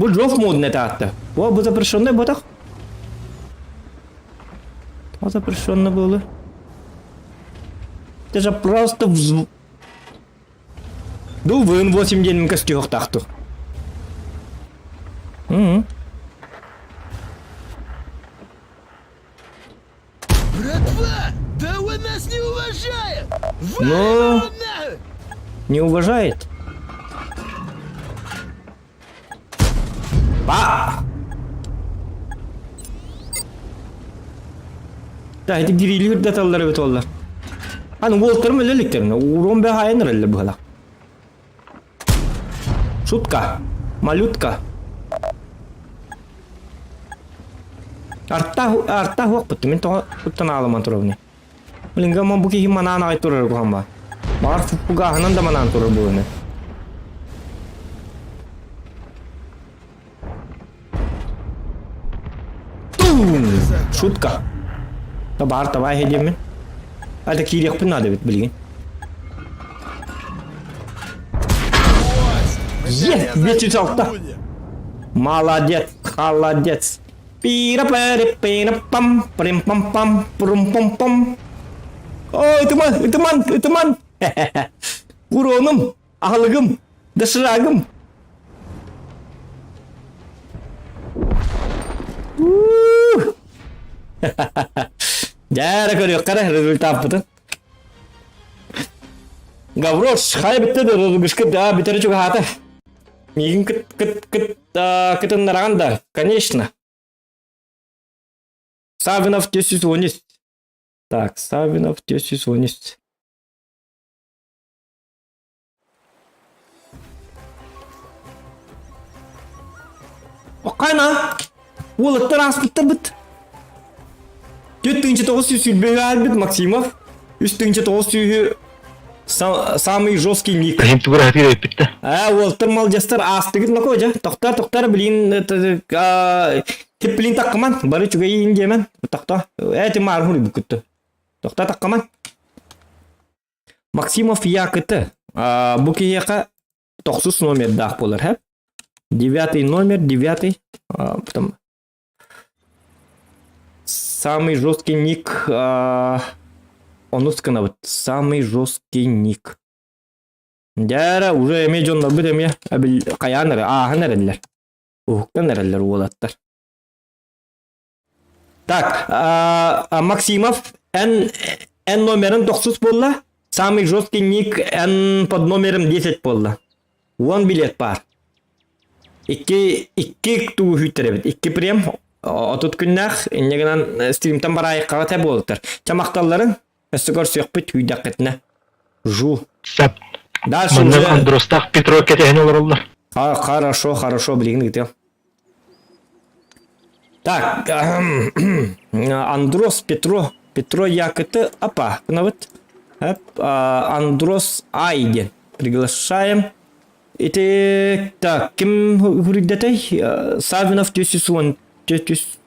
Бу Джофф модун этэ аатта. О, бу запрещенный ботах. О, запрещенный было. Это же просто вз... Дувын 8 день костюхтахту. Угу. Братва, да он нас не уважает! Ну, не уважает. Ба! Да, ити гирили үрдэталлар эбит оллар. Аны уолтарым өлө иликтеринэ, урон бэһаайан эрэллэр быһалаах. Шутка. Малютка. Арта арта хуохпут мин тоҕо туттан аалыман турабыный. Блин, гамма бу киһи манаан аҕай турар куһаҥ Баҕар фугааһынан да манаан турар буолуна. Тум! Шутка. Табаар табаа иһэ диэммин. Это киириэхпин наада эбит билигин. Е, 506. Молодец, холодец. Пира пэри пира пам прим пам пам прум пам пам. О, ытыман, ытыман, ытыман. Уроным, аһылыгым, доширагым. Дьэ, көрүөххэ эрэ результаппытын. Гаврош, хайа бүттэ да розыгрышка да бүтэрэ чугаһаата. Миигин кыт кыт кыт кытыннараҕын да, конечно. Савинов 413. Так, Савинов 413. Оккана! Уолаттар ааспыттарбыт. 4920 аарбыт Максимов. 3900 самый жесткий ник. Кыһын тугура хатыр өппүттэ. А, уолтар малдьастар аастыгыт нако дьэ. Тохтар, тохтар, блин, тип блин таккаман. Бары чугайын диэмэн. Тохто. Э, ти маар хури бүкүттү. Тохто таккаман. Максимов ЯКТ. Бу киһиэхэ тохсус номердаах буолар, һэ? Девятый номер, девятый. Потом самый жесткий ник онус гынабыт. Самый жесткий ник. Дьэ уже эмиэ дьоннорбут эмиэ хайаан эрэ ааһан эрэллэр. Уһуктан эрэллэр уолаттар. Так, Максимов, Н, Н номерин тохсус буолла. Самый жесткий ник Н под номером 10 буолла. Уон билет баар. Икки, икки тугу күүттэрэбит. Икки прем, 30 күннээх, инньэ гынан стримтан бараайыккаҕа тэ буолтар. Чэ махталларын, өссө көрсүөхпүт күүдэххитинэ. Жу. Сап. Дальше Манна уже... Андростаах Петро кэтэһэн олороллор. А, хорошо, хорошо, билигин ыытыам. Так, Андрос Петро, Петро Якыты, апа, гынабыт. Андрос Ай диэн приглашаем. Ити, так, ким хүрүйдэтэй? Савинов 410, 400,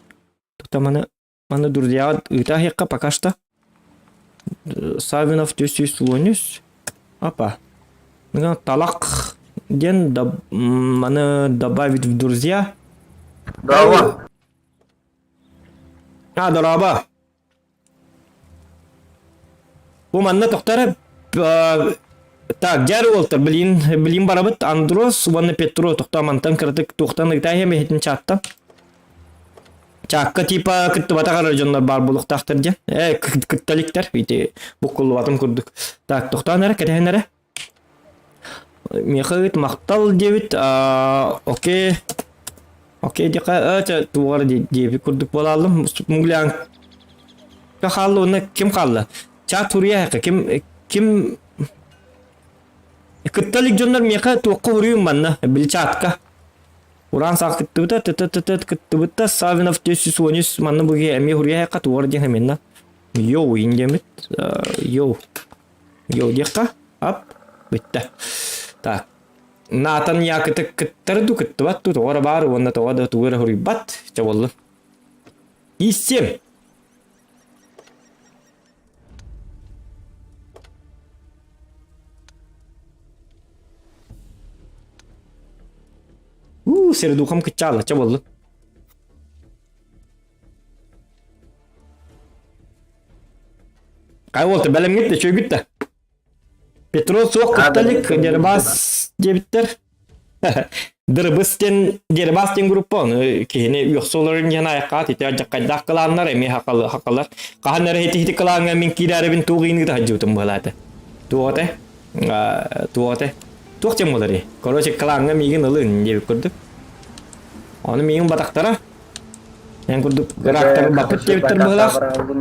маны, маны друзья ыытаахыахха пока что. Савинов 413, апа. Талак диэн маны добавить в друзья. Дороба. А, дороба. Бу манна тохтор так, дьэр уолтар, билин, билин барабыт Андрос уонна Петро тохтоо мантан кыратык туохтан ыытаа иһин чааттан. Чаакка типа кыттыбатах эрэ дьоннор баар буолуохтаахтар диэн. Э, кытта иликтэр, ити буккуллубатым курдук. Так, тохтоон эрэ, кэтэһэн эрэ. Миэхэ ыыт махтал диэбит, окей. Окей диэхэ, э, туоҕар диэбит курдук буолааллым. Муглян хаалла уонна ким хаалла? Чаат суруйа ким ким кытта илик дьоннор миэхэ туохха уруйум манна били чаатка. Уран саах кыттыбыта, т-т-т кыттыбыта, Савинов 413 манна бу эмиэ хуруйа туор диэн эминна. Йоу индемит, йоу. Йоу диэххэ, ап, бүттэ. Так. Натан якыты кыттар ду кыттыбат ду тоҕо баар уонна тоҕо да тугу эрэ хуруйбат. Чэ буоллун. Истем. Уу, сердухам кыччаала, чэ буоллун. Кай уолта бэлэмҥит да чөйгүт да. Петро суох кытталик, Дербас диэбиттэр. Дырбыс диэн Дербас диэн группа ону киһини үөхсэ олорон диэн айаххаат ити дьаккайдаах кылааннар эмиэ хакалар. Хаһан эрэ ити ити кылааҥҥа мин киирээрибин туох ииныыта сылдьыбытым быһалаата. Туох этэ? Туох этэ? Туох диэн буоларый? Короче, кылааҥҥа миигин ылын диэбит курдук. Ону миигин батахтара. Эн курдук ыраахтар баппыт диэбиттэр быһылаах.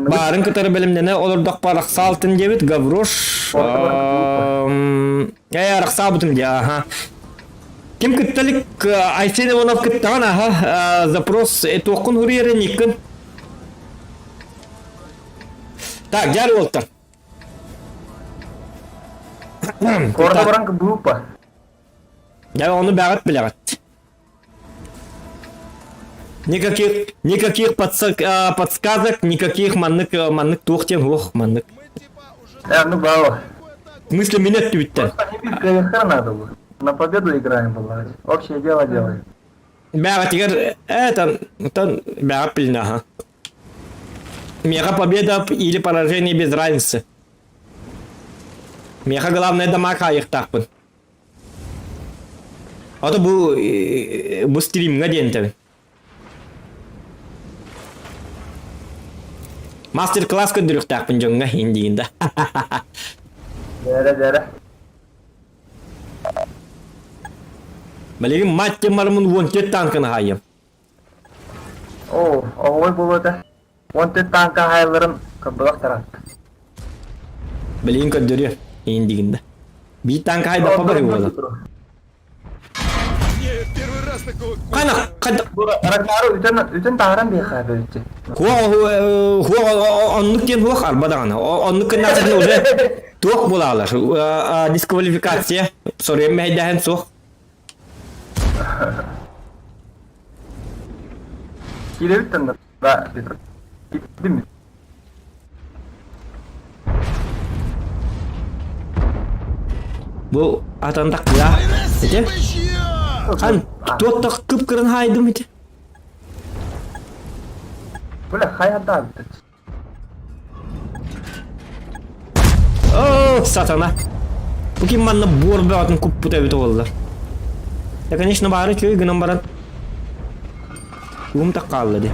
Баарын кытары бэлэмнэнэ олордохпо арахсаалтын диэбит Гаврош. Ээ, арахсаабытым дии, аха. Ким кытталик Айсен Иванов кыттаҕын, аха, запрос туоххун хуруйар никкын. Так, дьар уолтар. Корда баран группа. Дьэ, ону бэҕэт билэҕит. Никаких, никаких подсказок, никаких маннык, маннык туох диэн уох маннык. Э, ну браво. В смысле меня түбүттэн? Просто надо было. На победу играем была. Общее дело делаем. Бэҕэтигэр это, это бэҕэ пилна, ага. Меха победа или поражение без разницы. Меха главное дома хаайыктаахпын. Ото бу бу стримҥа диэн этэбин. Мастер-класс көрдөрүөхтээхпин дьоҥҥо индиин да. Дээрэ дээрэ. Билигин мать барымын 14 танканы хаайым. Оо, оҕой буолуота. 14 танка хаайыларын көрбөх тарат. Билигин көрдөрүө индигин да. Биир танка хайдаппа бары буола. Хана хада Рагнару үтэн үтэн таһаран биэхэ бөлүччү. Хуа хуа оннук диэн хуа арба даҕаны. Оннук кыннаахтан уже туох булаалар. Дисквалификация. Соруйан мэһэйдэһэн суох. Киирэбит да Киирдим. Бу атандак я. Ити. Хан туоттах кып-кырын хаайдым ити. Бля, хайа О, сатана. Бу ким манна буор бөҕөтүн куппута эбит буолла. Я, конечно, баары үчүгэй гынан баран уум так хаалла дии.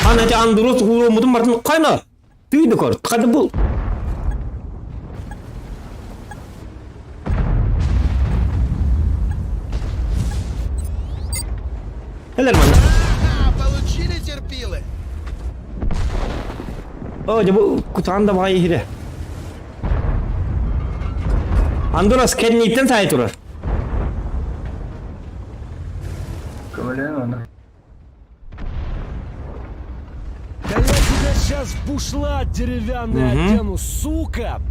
Ана эти Андрос ууруммутун бартын кайна? Тыйды көр. Хады бул. Кэлэр манна. Получили терпилы. О, дьэ бу кутаан да баҕайы иһирэ. Андурас кэнниттэн саай турар. Көмөлөһүн оны. Да я тебя сейчас в бушлат деревянный Мгм. одену, сука!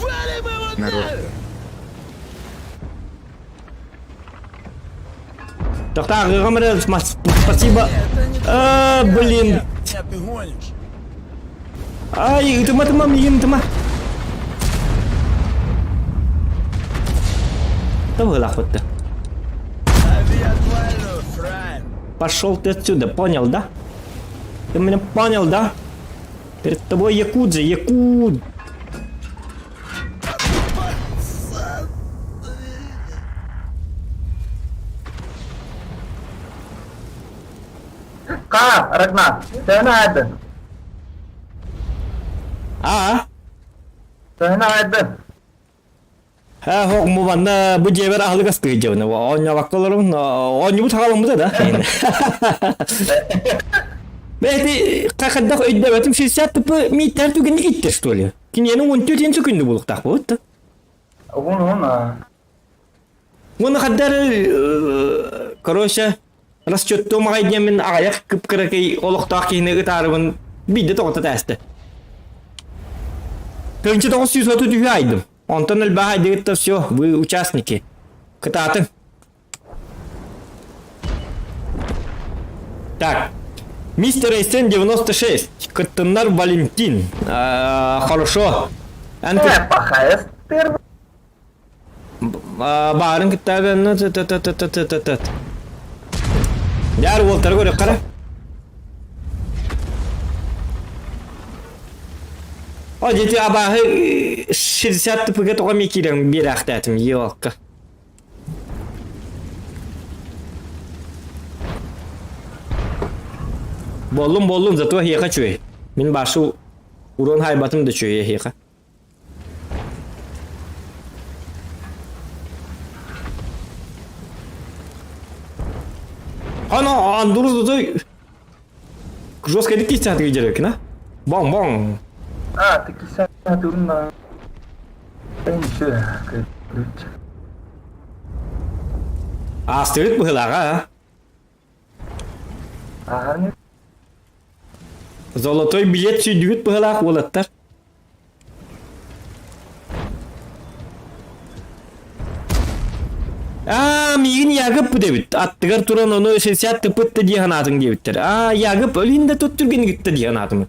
Валим его Народ. нахер! Тоқтаа ағыға эрэ спасибо. Это не А, блин. Нет, ты гонишь. Ай, ытыма тыма миигин ытыма. Табыһылаахпытты. Лови отвальную, фраер. Пошел ты отсюда, понял, да? Ты меня понял, да? Перед тобой якудза, якуд. Ка, Рагнар, төһөнү айдын. А? Төһөнү айдын. Ха, хоқ мубанна бу дьиэбэр аһылык астыы дьэбинэ. Оонньообакка олорун, оонньуубут хаҕаламмыта да. Бэти хайдах өйдөбөтүм 60 тыпы мииттэр түгэнник иттер что ли? Киниэни 14 секунду булуктаах буолут. Уһун уһун а. Уонна хаддар короче расчеттуом аҕай диэммин аҕайах кып-кыракый олохтоох киһини ытаарыбын биирдэ тоҕото тээстэ. Тыһыынча 930 үһү айдым. Онтон элбэх айдыгытта все, вы участники. Кытаатыҥ. Так, мистер Эйсен 96, кыттыннар Валентин. Хорошо. Эн Э, пахаес первый. Баарын кытта т Дяр уолтары көрө О, дети абааһы 60 тпг тоҕо ми киирэн биэрээхтээтим елка. Боллум боллум зато эһиэхэ үчүгэй. Мин башы урон хайбатым да үчүгэй эһиэхэ. Ана андуру жестко кистятыгы дерекин, а? Бong-бong. А, ты кисятый на. Ничего, ключ. Аастыбыт быһылааҕа, а? Ага, не. Золотой билет сүүйдүгүт быһылаах уолаттар. Аа, миигин Ягып дэбит. Аттыгар туран ону 60 тыпытты дии санаатыҥ диэбиттэр. Аа, Ягып өлүүн да тут түргэн дии санаатым.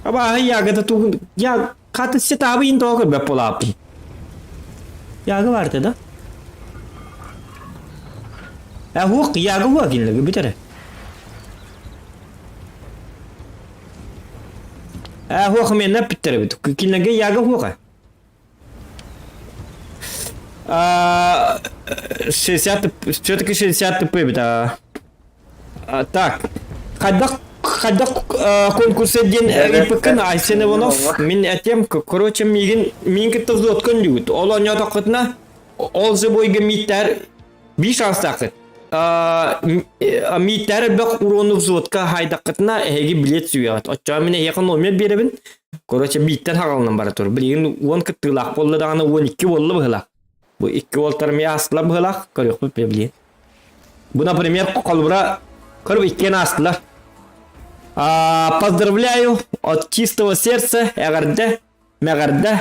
Абааһы Ягыта тугун... Я хаты сетабы ин тоҕо көрбөт буолааппын. Ягы бар да? Ә хуох Ягы хуа кинилэргэ бүтэрэ. Ә хуох менә бүттэрэ бит. Кинилэргэ Ягы хуоха. А, 60 все-таки 60 ТП бит. А, так. Хайдах хайдах конкурса диэн ыйыппыккын Айсен Иванов мин этиэм короче миигин миин кытта взводкун дүүт. Ол оонньоотоххутуна ол же бойга мииттэр биир шанстааххыт. Мииттэр элбэх уруону взводка хайдаххытына эһиги билет сүүйэҕит. Оччоҕо мин эһиэхэ номер биэрэбин. Короче бииттэн хаҕалынан бара тур. Билигин уон кыттыылаах буолла даҕаны 12 буолла быһыылаах. Бу икки уолтар эмиэ аастылар быһыылаах. Көрүөхпүт билигин. Бу, например, холобура, көрүп иккиэн аастылар. А, поздравляю от чистого сердца, эҕэрдэ, мэҕэрдэ.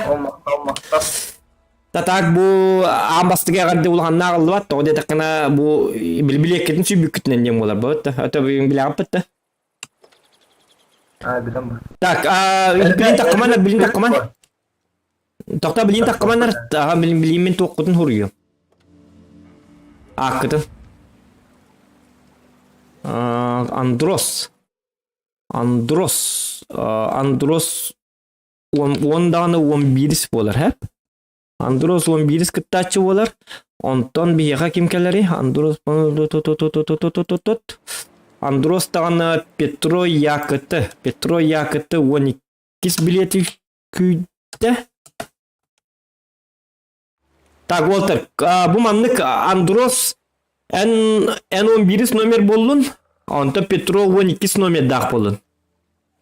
Так бу аан бастакы эҕэрдэ улаханнаах ыллыбат, тоҕо диэтэххинэ бу билбилиэккитин сүүйбүккүтүнэн диэн буолар бу а то билэҕиппит да. А, билем бу. Так, а, билин таккаманнар, билин таккаман. Тохто билин таккаманнар, аха билин билин мин туохкутун хуруйу. Ааккытын. Андрос. Андрос. Андрос уон уон даҕаны уон биирис буолар, һэп? Андрос уон биирис кыттааччы буолар. Онтон биһиэхэ ким кэлэрий? Андрос Андрос даҕаны Петро Якыты. Петро Якыты уон иккис билиэти. Күйдэ. Так, Уолтер, бу маннык Андрос Н Н11 номер буоллун, онтон Петро 12 номердаах буоллун.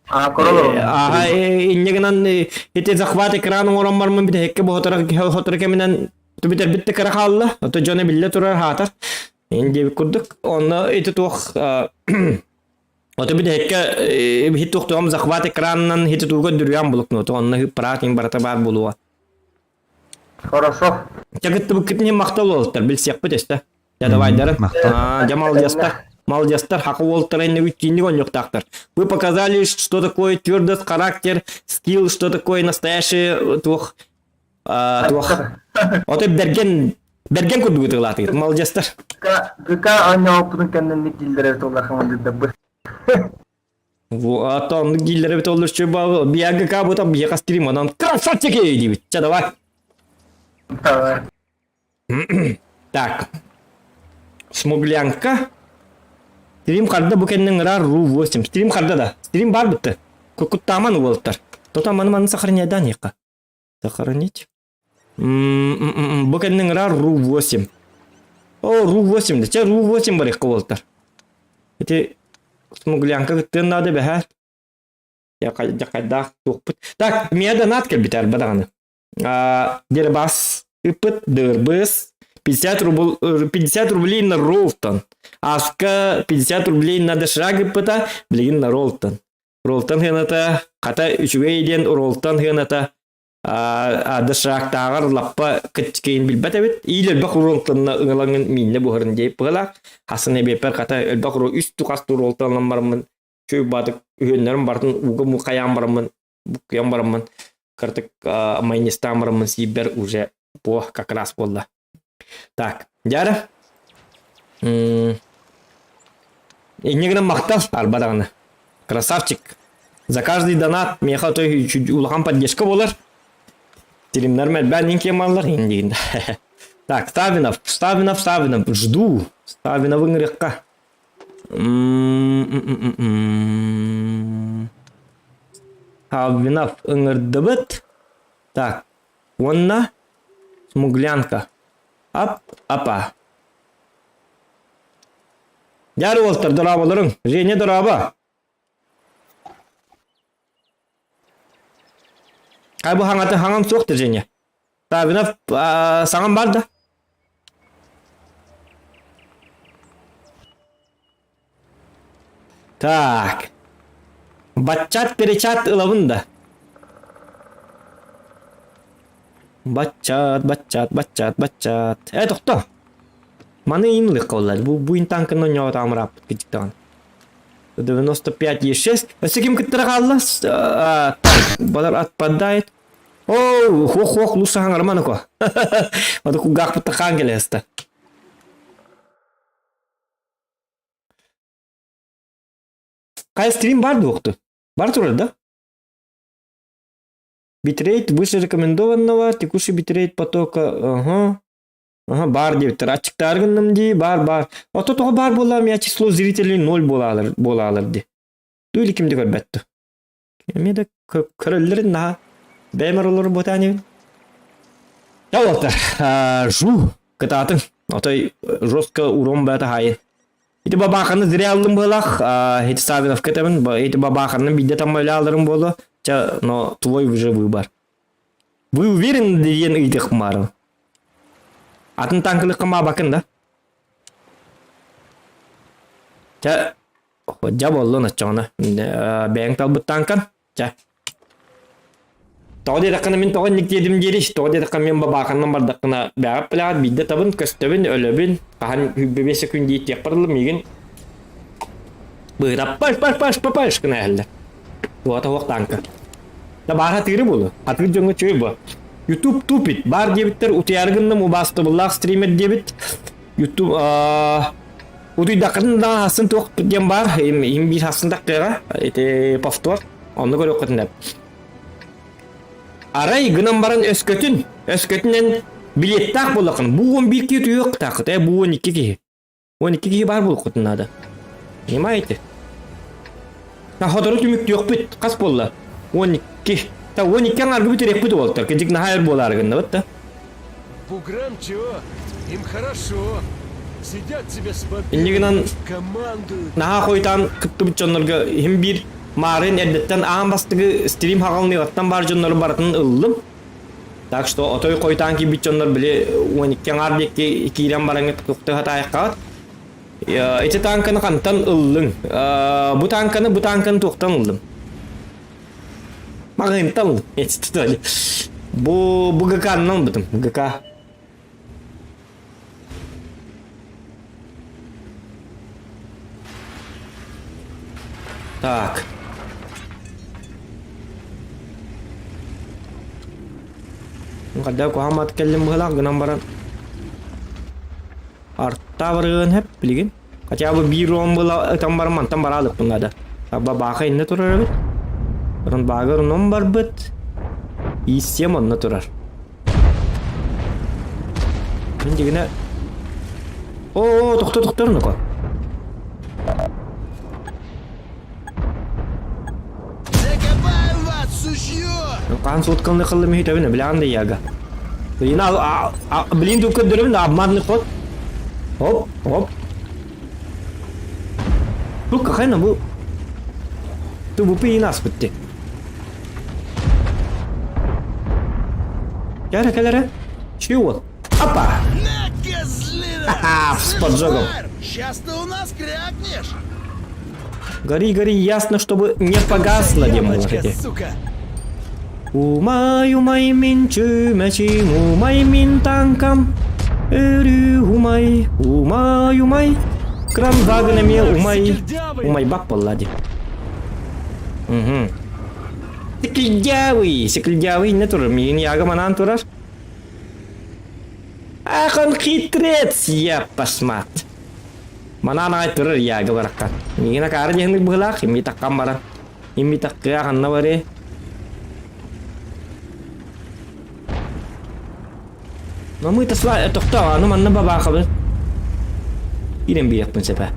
А, королор. Аха, инньэ гынан ити захват экран оҥорон бармын бүтэһиккэ бу хоторо кэминэн бүтэрбит да кыра хаалла. Ото дьоно биллэ турар хаатар. Ин курдук. Онно ити туох Ото бүтэһиккэ иһит туохтуом захват экранынан хити тууга дүрүөн булукнуоту онно хыппараат иҥ барыта баар буолуо. Хорошо. Чагыттыбыккытын иһин махтал уолаттар билсиэхпит өстө. Я давайдары. Дьа молодецтар. Молодецтар, хакы уолтара иннигит кинник онньуктаахтар. Вы показали, что такое твердость, характер, скилл, что такое настоящий туох туох. Ото берген берген курдук ытыылаатыгыт, молодецтар. ГК оонньооппутун кэннинник дииллэрэ туолар хамандыырдарбыт. Вот оннук дииллэрэ эбит олор чуй биһиэхэ ГК бутан биһиэхэ стрим онон красавчики диибит. Чэ давай. Давай. Так. Смуглянка. Стрим харда бу кэннин ыраар ру 8. Стрим харда да. Стрим бар бытты. Куттааман уолтар. Тота маны маны сохраняйдан яққа. Сохранить. Бу кэннин ыраар ру 8. О, ру 8 да. Чэ, ру 8 бар яққа уолтар. Ити смуглянка кыттыан наада бэһэ. Дьахайдаах туохпут. Так, мия донат кэлбит арба даҕаны. Дербас ыппыт дырбыс 50 рубль 50 рублей на Ролтон. Аска 50 рублей на доширак ыппыта, билигин на Ролтон. Ролтон хыаната хата үчүгэй диэн Ролтон хыаната доширактааҕар лаппа кыччыкейин билбэт эбит. Иил элбэх Ролтонна ыҥалаҥын мииннэ буһарын диэп быһалаах. Хасын эбиэппэр хата элбэх үс тукас Ролтоннан бараммын чүй баатык үһүөннэрин бартын ууга мухайаан бараммын буккуйан бараммын кыртык майонезтаан бараммын сиирбэр уже по как раз буолла. Так, дьара. Инньэ гынан махтал арба даҕаны. Красавчик. За каждый донат миэхэ той улахан поддержка буолар. Тилимнэр мэлбээн нин киэм аллар индигин. Так, Ставинов, Ставинов, Ставинов, жду. Ставиновы ыҥырыахха. Халвинов ыҥырдыбыт. Так, уонна смуглянка. Ап, апа. Дьаар уолтар, дорооболоруҥ. Женя, дорообо. Хай бу хаҥата хаҥам суох да Женя. Савинов саҥам бар да? Так. Батчат перечат ылабын да. Батчат, батчат, батчат, батчат. Э, тохто. Маны ин лыккаллар. Бу бу ин танкын ойноот амырааппыт кичиктаҕын. 95 Е6. Өссө ким кыттара хаалла? Балар отпадает. Оо, хуох-хуох луса хаҥарман ко. Ото кулгаахпыт хаан кэлэста. Кай стрим бар дуохту? Бар турар да? Битрейт выше рекомендованного, текущий битрейт потока, ага. Ага, бар диэбиттэр. Аччыктаары гынным дии, бар, бар. Ото тоҕо баар буоллаҕым, я число зрителей ноль буолаалар, буолаалар дии. Дуу или ким да көрбөт дуу. Эмиэ да көрөллөрүн наһаа бэйэм эрэ олорор буотаан Уолаттар, жу, кытаатыҥ. Отой жестко урон баата хаайын. Ити бабааханы зря аллым быһылаах, ити Савиновка этэбин, ити бабааханы биирдэ тамма үлэ аларым буолуо. Ча, но твой уже выбор. Вы уверены диэн ыйытыахпын Атын танкылыкка маабакын да? Чэ, дьэ буоллун оччоҕуна. Бэйэҥ талбыт таанкан. Чэ. Тоҕо диэтэххинэ мин тоҕо инник диэтим диэри, тоҕо диэтэххэ мин бабааханнан бардаххына бэҕэп билэҕит биирдэ табын, көстөбүн, өлөбүн, хаһан 25 секунд диэтиэхпэр дылы миигин быыра паш паш паш паш гына иһэллэр. Туота суох таанка. Да баар хатыыры буолу. Хатыыр дьоҥҥо чуй бу. YouTube тупит. Баар диэбиттэр утуйаары гынным убаастабыллаах стример диэбит. YouTube утуйдаххытын да хасын туох диэн баар. Им биир хасын тахтыаҕа. Ити повтор. Онно көрүөххүтүн деп. Арай гынан баран өскөтүн, өскөтүнэн билеттаах буоллаххын, бу 11 киһи утуйуохтааххыт, э, бу 12 киһи. 12 киһи баар буолуоххутун наада. Понимаете? Хотору түмүктүөхпүт. Хас буолла? 12. Та 12 аҥаарга бүтэриэхпит уолтар. Кыдьык наһаа өр буолаары гынныбыт да. Буграм чего? Им хорошо. Сидят себе с Инньэ гынан командуют. наһаа хойутаан кыттыбыт дьоннорго иһин биир маарын эрдэттэн аан бастакы стрим хаҕалыныаҕыттан баар дьоннору барытын ыллым. Так что отой хойутаан киирбит дьоннор били 12 аҥаар диэки киирэн бараҥҥыт кухта хатаайаххаҕыт. Ити танканы хантан ыллыҥ? Бу танканы бу танканы туохтан ыллым? Маҕаһыынтан ыллым. Бу бу ГК-нан ылбытым. ГК. Так. Хайдах куһаҕан кэллим быһыылаах гынан баран Арта барыан сөп билигин. Хотя бы биир уон была ытан баран мантан бараалыкпын наада. Аба бааха иннэ турар эбит. Онон баагар онон барбыт. Ииссиэм онно турар. Мин дигинэ Оо, тохто тохтор нука. Закопаем вас, сучье! Хаан суткалны кыллым иһитэбин, билэҕин да яга. Блин, блин, тук көрдөрөбүн, обманный ход. Оп, оп. Бу какая бу? Ту бу пиин аспытты. Кэлэ кэлэрэ. Чего? Опа! На, козлина! Ха-ха, с поджогом. Сейчас ты у нас крякнешь! Гори, гори, ясно, чтобы не погасло, демон сука! Умай, умай, мин чүмэчим, умай, мин танкам. Өрүү умай, умай, умай. Кранвагын эмиэ умай. Умайбат буолла дии. Угу. Секльдявый, секльдявый не турар, миигин яга манаан турар. Ах, он хитрец, я посмат. Манаан аҕай турар яга бараххан. Миигин акаары диэхник быһылаах, имми таккан баран. Имми таккыа ханна баре? Но мы-то с вами тохтоо, аны манна бабаахабын. Киирэн биэриэхпин сөп ээ.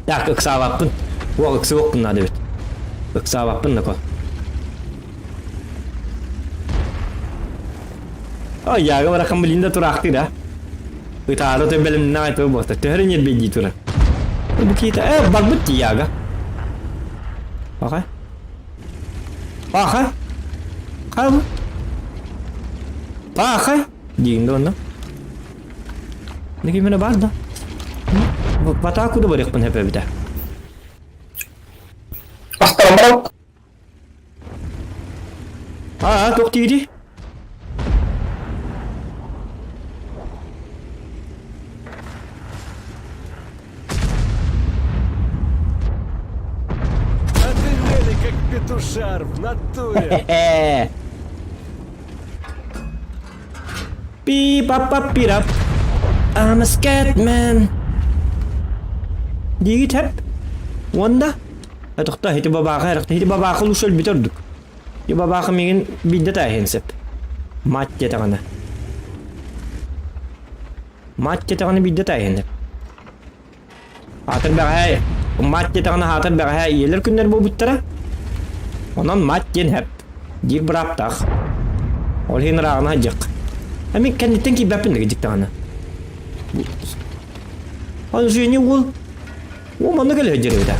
Так, ыксаабаппын. Уол ыксыахпын наада эбит. Ыксаабаппын нако. Ой, яга барахан билин да тураахтыыр да. Ытаары то бэлэмнээх айтыы буолта. Төһөрө ньирбэйдии турар. Бу киһитэ, э, барбыт дии яга. Аха. Паха. Хайа Паха. Диин да онно. Неге мене бар да. В атаку да барыахпын сөп эбитэ. Аа, туох диири? Отымели, как петушар в натуре! Хе-хе. Пи-па-па-пи-рап. I'm a scat man. Диигит хэп. Уонна Атахта ити бабааха эрахта ити бабааха лучше өлбүтэ ордук. Ити бабааха миигин биирдэ тааһыан сөп. Мать диэтэҕинэ. Мать диэтэҕинэ биирдэ тааһыан сөп. Аатыр бэҕэһээ мать диэтэҕинэ аатыр бэҕэһээ ийэлэр күннэр буолбуттара. Онон мать диэн сөп. Диир бырааптаах. Ол иһин ырааҕына сылдьыах. А мин кэнниттэн киирбэппин да дьиктаҕына. Ол Женя уол О, манна кэлэ сылдьар эбит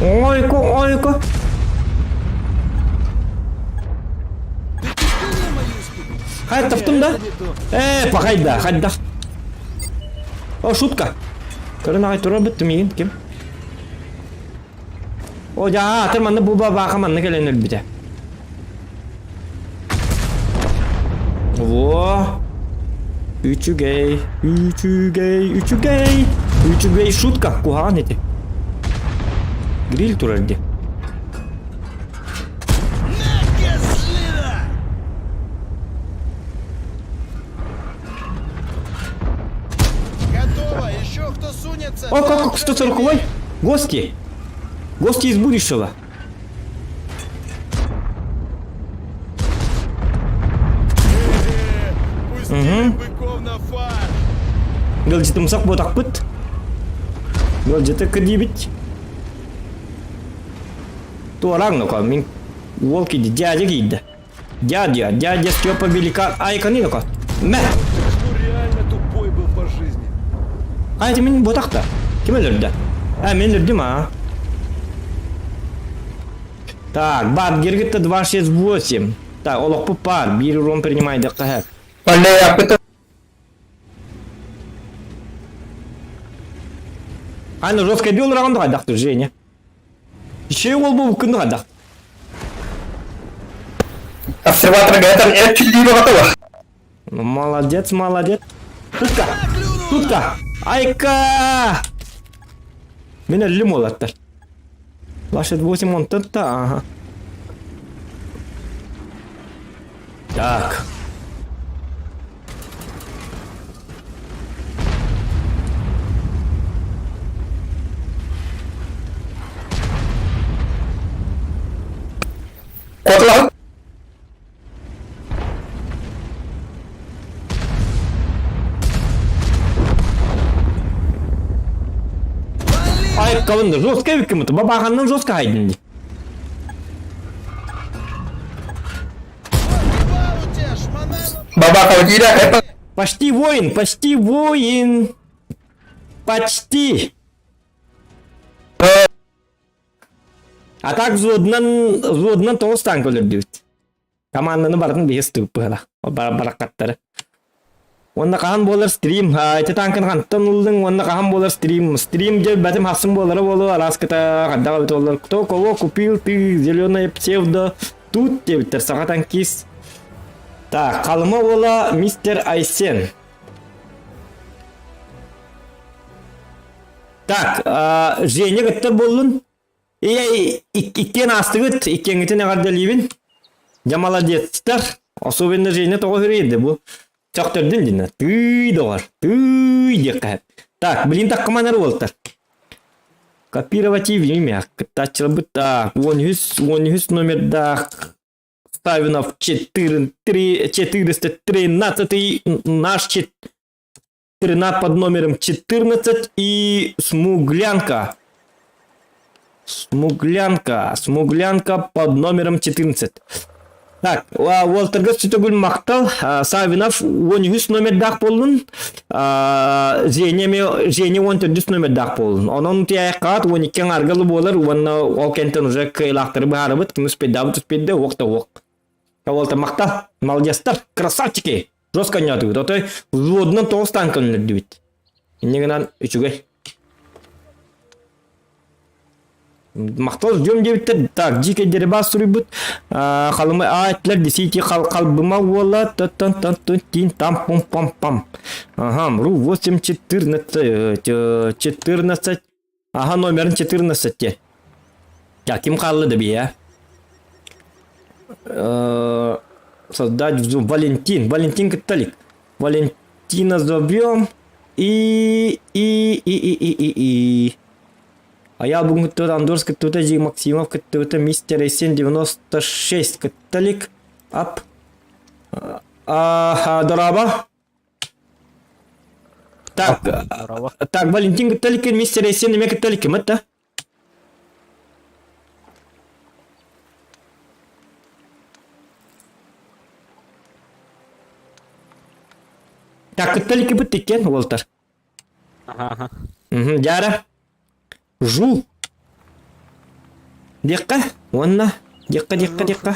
Ойко, ойко. Хай, таптым да? Э, пахайда, хайда. О, шутка. Көрөн аҕай турар быттым миигин ким? О, дьаа, атыр манна бу бабааха манна кэлэн өлбүтэ. Во! Үчүгэй, үчүгэй, үчүгэй! Үчүгэй шутка, куһаҕан ити. Гриль турар дии. На, козлина! Готово! Еще кто сунется! О, как 140 Гости! Гости из будущего! Пустили быков на фарш! Ыалдьытымсах буотахпыт. Ыалдьыты кырдьыбыт. Туораҥ ноко мин. Уол киирдэ, дядя киирдэ. Дядя, дядя Степа Великан. Айканы да Мэ! Реально тупой был по жизни. А, это мин ботақта. Ким өлөрдө? А, мен өлөрдүм, а. Так, бат, гергетте 268. Так, олохпут пар, бир урон принимай дакка Аны жестко бил раунд хайдахтыр Женя. Еще ол бу күнді хайдах. Обсерватор говорит, это чуть готово. Ну, молодец, молодец. Тутка! Тутка! Айка! Мен өллүм олаттар. Лашет 8 он тутта, ага. Так. Котла. Айкалынды жестко эбиккин бабаханнан жестко хайдын ди. Бабаха это Почти воин, почти воин. Почти. А так взводынан, взводынан тоғыз танк өлөрдүбүт. Команданы барын биһи ыстыыппыһала. Бараккаттары. Онна хаһан буолар стрим, ити танкын хантан ыллыҥ, уонна хаһан буолар стрим, стрим дьэ бэтим хассын буолара буолуо, араскыта хайдах эбит буоллар, кто кого купил ты, зеленое псевдо, тут диэбиттэр, саха танкист. Так, Халыма уола мистер Айсен. Так, Женя кытта буоллун. Ие, иккиэн аастыгыт, иккиэҥҥитин эҕэрдэлиибин. Дьэ молодецтар. Особенно Женя тоҕо үһүрүйдэ бу. Чөхтөрдүн динэ. Тыый доҕор, тыый диэххэ. Так, блин таккаман эрэ уолтар. Копировать имя. Кыттааччыларбыт так, 13, 13 номердаах Савинов 4, 3, 413 наш 13 под номером 14 и Смуглянка. Смуглянка, Смуглянка под номером 14. Так, Уолтерга сүтөгүл мактал, Савинов 13 номердаах буоллун, Женя Женя 14 номердаах буоллун. Онон тиайкаат 12 аргалы буолар, уонна ол кэнтэн уже кыайлаахтары быһаарабыт, ким успейдаабыт успейда, уох да уох. Уолтер мактал, молодецтар, красавчики! Жестко ойноотугут, отой взводунан тоҕус танка өлөрдүбүт. Инньэ гынан үчүгэй. Махтал ждем диэбиттэр. Так, дьиикэй дерибаас суруйбут. Халымы а этлер десити халбыма уола тан тан тун тин там пум пам пам. Ага, ру 8 14 14 Ага, номерин 14 те. Так, ким хаалла да бия? Создать в Zoom. Валентин. Валентин Катталик. Валентина зовем. И, и, и, и, и, и, и. Айаал бүгүн кыттыбыт Андорс кыттыбыта Жиг Максимов кыттыбыта Мистер Эсен 96 кытталик. Ап. А, дораба. Так, так, Валентин кытталик, Мистер Эсен неме кытталик ким это? Так, кытталик бит иккен уолтар. Аха. Дьара. Жу. Диэххэ. Уонна. Диэххэ, диэххэ, диэххэ.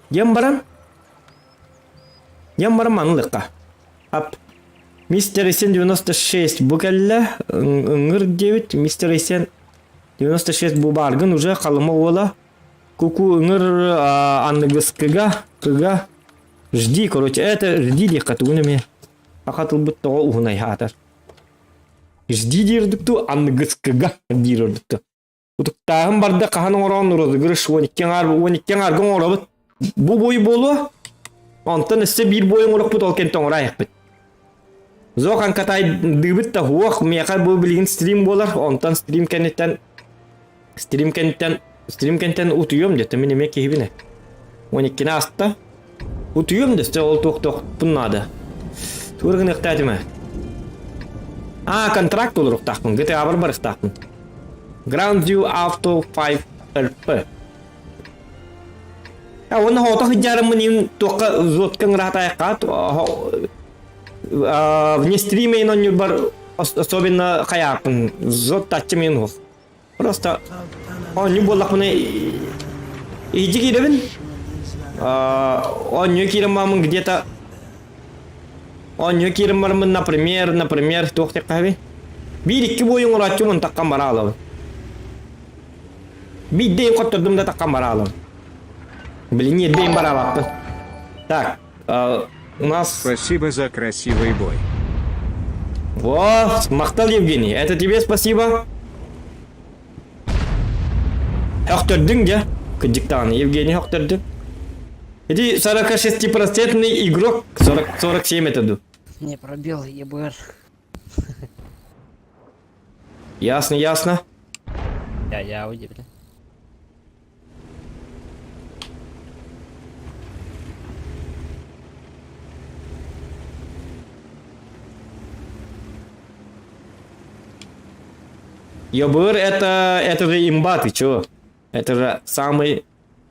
Диэн баран. Диэн баран маны ылыахха. Ап. Мистер Исен 96 бу кэллэ. Ыҥыр диэбит. Мистер Исен 96 бу бааргын уже халыма уола. Куку ыҥыр аныгыскыга, кыга. Жди, короче, это жди диэххэ тугун эмиэ. Саха тылбыт тоҕо уһунай аатар. Жди диирдикту аныгыскыга диир ордукту. Утуктааһын барда хаһан оҥороон розыгрыш 12 аҥаар 12 аҥаарга оҥоробут. Бу бой буолуо. Онтон өссө биир бой оҥорохпут ол кэнтэ оҥораайахпыт. Зохан катайдыыбыт да уох миэхэ бу билигин стрим буолар. Онтон стрим кэнниттэн стрим кэнниттэн стрим кэнниттэн утуйуом дьэ мин эмиэ киһибин ээ. 12-ни ааста. Утуйуом да ол туох-туохпун наада. Тугу гыныахтаатым ээ? Аа, контракт толоруохтаахпын. GTA-бар барыахтаахпын. Grand View Auto 5. РП. А уонна хоото сылдьарыммын иһин туохха взводка ыҥыраатаайахха вне стрима иһин онньурбар особенно хайааппын взвод таччым иһин уһук. Просто оонньуу буоллахпына иһдьи киирэбин. Оонньуу киирэн бааммын где-то оонньуу киирэн бараммын например, например, туох диэххэ Биир-икки буойун оҥорооччу мунтаххан бара аалабын. Биирдэ им хоттордум да таххан бараалым. Блин, нет, им бараабаппын. Так, у нас... Спасибо за красивый бой. Во, махтал, Евгений. Это тебе спасибо. Хөхтөрдүҥ дьэ. Кырдьыктаҕына Евгений хөхтөрдү. Иди 46-процентный игрок, 40, 47 это ду. Не пробил ЕБР. Ясно, ясно. Я удивлен. ЕБР это же имба, ты чё? Это же самый,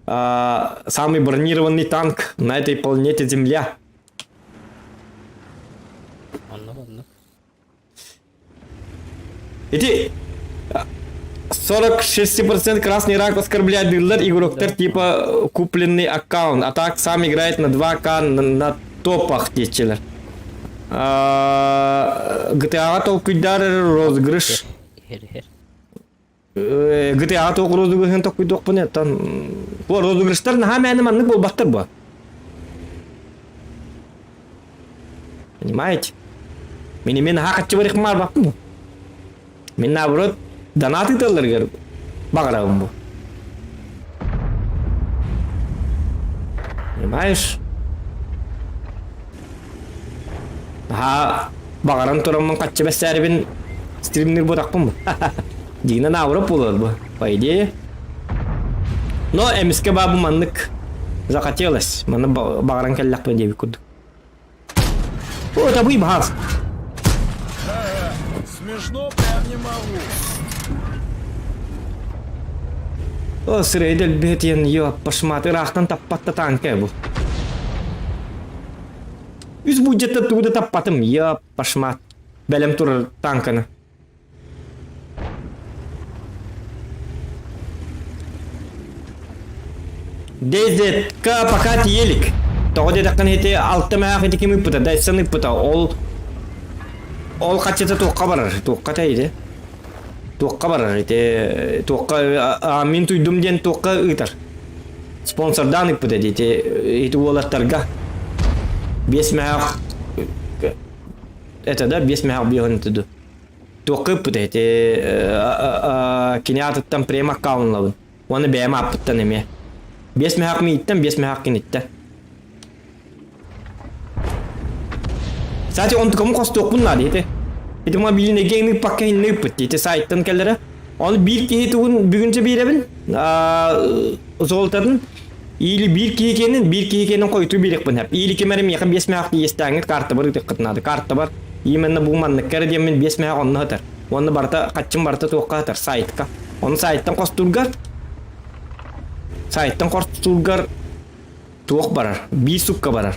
самый бронированный танк на этой планете Земля. Онно онно. Иди 46% красный рак оскорбляет дилер игроктар типа купленный аккаунт, а так сам играет на 2К на топах диэччилэр. GTA толкуйдар розыгрыш. Иһэр иһэр. GTA тоқ розыгрышын толкуйдуохпун оттон бу розыгрыштар наһаа мээнэ маннык буолбаттар бу. Понимаете? Мин мен наһаа хаччы барыхмаар барбаппын бу. Мин наоборот донат ыыталларыгар баҕарабын бу. Понимаешь? Наһаа баҕаран тураммын хаччы бэссээрибин стримнир буотахпын бу. Дьиҥинэ наоборот буолар бу, по идее. Но эмискэ баа бу маннык захотелось. Манна баҕаран кэллэхпин диэбит курдук. О, табый баас. Смешно прям не могу. О, сырайда өлбөтиэн, ё, пошмат, ыраахтан таппатта танка бу. Үс буддьата тугу да таппатым, ё, пошмат. Бэлэм турар танканы. ДЗК пока тиелик. Тоҕо диэтэххинэ ити алта мээх ити ким ыппыта, Дайсон ыппыта. Ол ол хаччыта туохха барар, туохха тэйди. Туохха барар ити туохха мин туйдум диэн туохха ыытар. Спонсордаан ыппыта ити ити уолаттарга. Биэс мээх это да, биэс мээх биэһин туду. Туохха ыппыта ити кини аатыттан прем аккаунлабын. Уонна бэйэм ааппыттан эмиэ. Биэс мэһээх мииттэн, биэс мэһээх киниттэн. Кстати, онтукамы хостуохпун наада ити. Ити мобильный гейминг пакка инне ыппыт ити сайттан кэлэрэ. Оны биир киһи тугун бүгүнчэ биэрэбин. Золотатын или биир киһи киэнин, биир киһи киэнин хойутуу биэриэхпин сөп. Или ким эрэ миэхэ биэс мэһээх иэстээҥҥит картабар ыытыаххыт наада. Картабар именно бу манныкка эрэ диэммин биэс мэһээх онно сытар. Уонна барыта хаччым барыта туохха сытар сайтка. Ону сайттан хостуургар сайттан хостуургар туох барар? Биир сукка барар.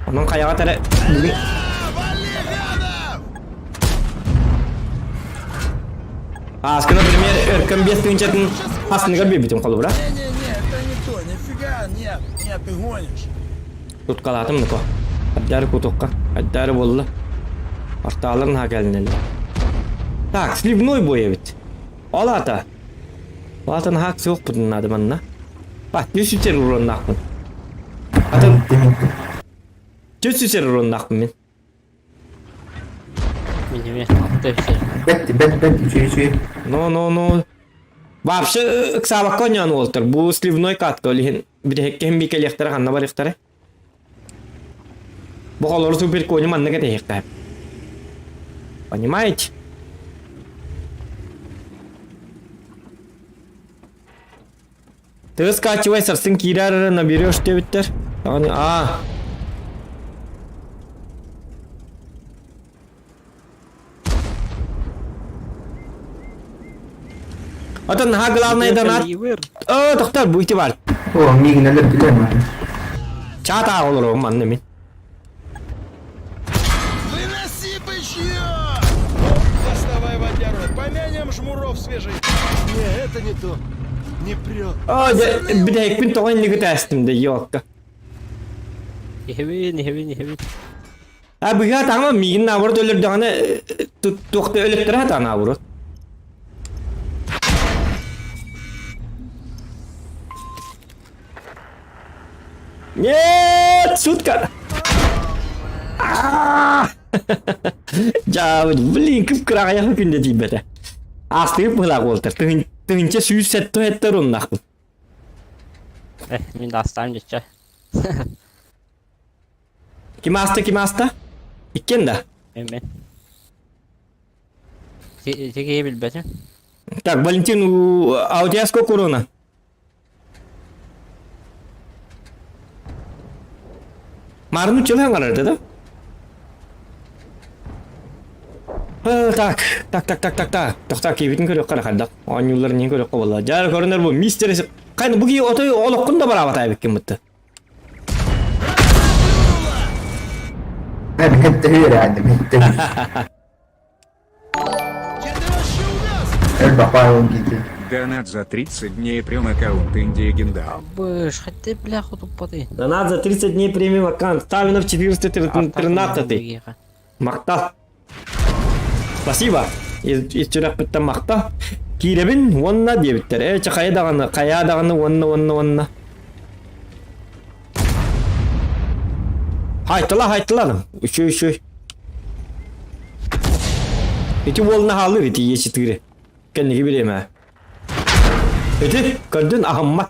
Онон хайаҕа эрэ бүгүн Ааскы, например, өркөн биэс тыһыынчатын хасыныгар биэрбитим холобура. Не-не-не, это не то, нифига, нет, нет, ты гонишь. Туткалаатым нуко. Айдаары кутукка. Айдаары буолла. Ортаалар наһаа кэлинэллэр. Так, сливной бой эбит. Ол аата. Ол аата наһаа суохпутун наада манна. Ба, түс үтер уруоннаахпын. Атын түс үтер уруоннаахпын мин. Мин эмиэ алта үсэр. Бэт, бэт, бэт, үчүгэй, үчүгэй. Но, но, но. Вообще, ыксаабакка оонньоон уолтар. Бу сливной катка ол иһин бүтэһиккэ иһин кэлиэхтэрэ ханна барыахтара. Бу холору суперкони маннык этэһиэхтээх. Понимаете? Ты скачивай сарсын киирэр наберешь диэбиттэр. А. Отон наһаа главное донат. Оо, тохтор, бу ити бар. О, миигин өлөрдүлэр маны. Чаат ааҕа олоробун манна мин. Выноси бычье! Доставай водяру, помянем жмуров свежий. Не, это не то. Не прет. Оо, дьэ, бүтэһикпин тоҕо инники тээстим да, ёлка. Иһэбин, иһэбин, иһэбин. А быһа таҥа миигин наоборот өлөрдөҕүнэ туохта өлөттөрө сатаан наоборот. Нет, шутка. Дьаабыт, блин, кып-кыраҕайах күндэ тиийбэтэ. Аастыгып быһылаах уолтар, тыһынча 107 уруннахпын. Э, мин да астаан дьиччэ. Ким ааста, ким ааста? Иккиэн да? Мен мен. Ити киһи билбэтим. Так, Валентин, у, а у тебя сколько урона? Маарыны чылыһан гарарда да? Э, так, так, так, так, так, так. Тохтаа киэбитин көрүөххэ эрэ хайдах. Оонньуулларын иһин көрүөххэ буолла. Дьэ, көрүнэр бу мистер Хайна бу киһи отой олоххун да бараабат эбиккин бытты. Донат за 30 дней прям аккаунт Индии Гендал. Быш, хотя бля тупоты. Донат за 30 дней премиум аккаунт. Ставлено в 413. Махтал. Спасибо. Ис сүрэхпиттэн махтал. Киирэбин уонна диэбиттэр. Ээ, чэ хайа даҕаны, хайаа даҕаны уонна уонна уонна. Хайтыла, хайтыла. Үчүй, үчүй. Ити уолна хаалыр ити Е4. Кэнники бириэмэ. Ити көрдүн аһыммат.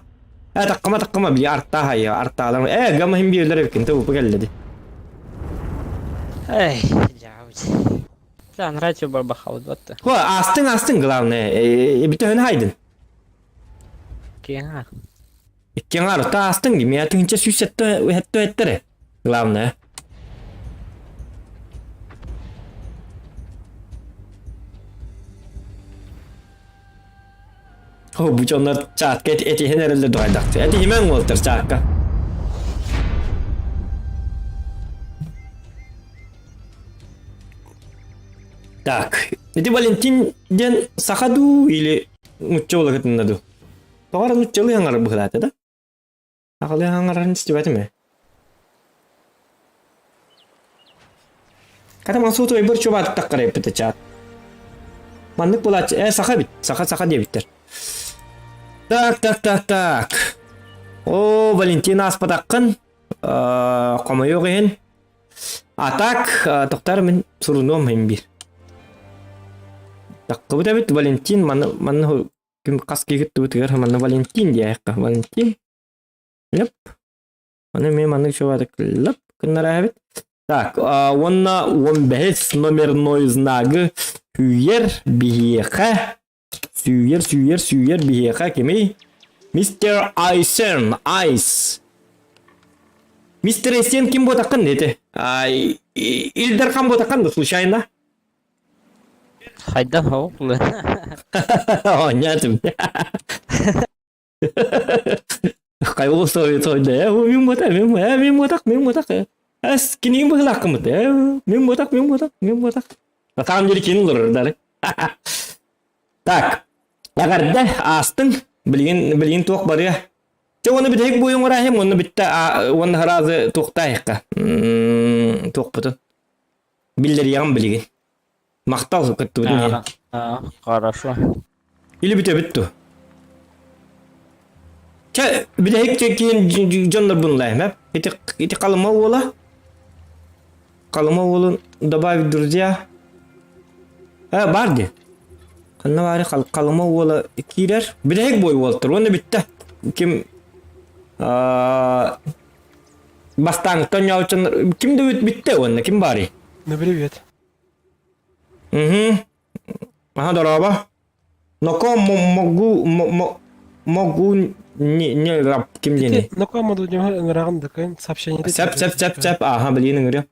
Э таккама таккама били артаа хайа артаалар. Э гама хим биэлэр эбиккин тупу кэллэди. Эй, дьаабыт. Да, нравится барбахаут батта. Хо астың астың главное. Бүтөһүн хайдын. Киэҥ Иккиэн арыта астың дии. Миэ тыһынча 107 эттере. Главное. О, бу дьоннор чаатка этиһэн эрэллэр дуһайдахты. Этиһимэҥ уолтар чаакка. Так, ити Валентин диэн саха дуу или нучча буола дуу? Тоҕо эрэ нуччалыы аҥар быһыылаата да? Аҕалыы аҥарын истибэтим ээ. Хата мансууту өйбөр чубааттаххара эппитэ чаат. Маннык буолааччы ээ саха эбит, саха-саха диэбиттэр. Так, так, так, так. О, Валентина ааспатаххын, хомойуох иһин. А так, тохтар мин сурунуом иһин биир. Таххыбыт эбит Валентин маны манны Ким хас киһи кыттыбытыгар манна Валентин диэххэ. Валентин. Леп. Аны мен маннык чуватык леп гыннарабит. Так, уонна 15 номерной знагы сүйер биһиэхэ. Сүйер, сүйер, сүйер биһиэхэ кимий? Мистер Айсен, Айс. Мистер Айсен ким буотаххын ити? Илдархан буотаххын да случайно? Хайдах оҕула? Оонньоотум. Хайа сойда э мин буотах мин э мин буотах мин буотах эс киниин быһылааххыммыт э мин буотах мин буотах мин буотах на самом деле кини олорор дары так эҕэрдэ аастыҥ билигин билигин туох барыа Те уонна бүтэһик буойун ураһым уонна бүтте уонна сразу туохтаайыкка туохпутун Биллэриэҕим билигин. Махтал кыттыбытын иһин. Хорошо. Или бүтэбит ту. Чэ, бүтэһик киин дьоннорбун ылайым, Ити, ити Халыма уола. Халыма уолун добавить друзья. Э, бар ди. Ханна баары Халыма уола киирэр. Бүтэһик бой уолтар. Уонна бүттэ. Ким Бастааҥтан ньоочон ким да бүттэ уонна ким баарый? Ну привет. Угу. Ага, дорообо. Ноко могу могу не не раб ким диэни? Ноко моду ыҥыраҕын дакын сообщение. Сәп сәп сәп сәп аха билиин ыҥырыам.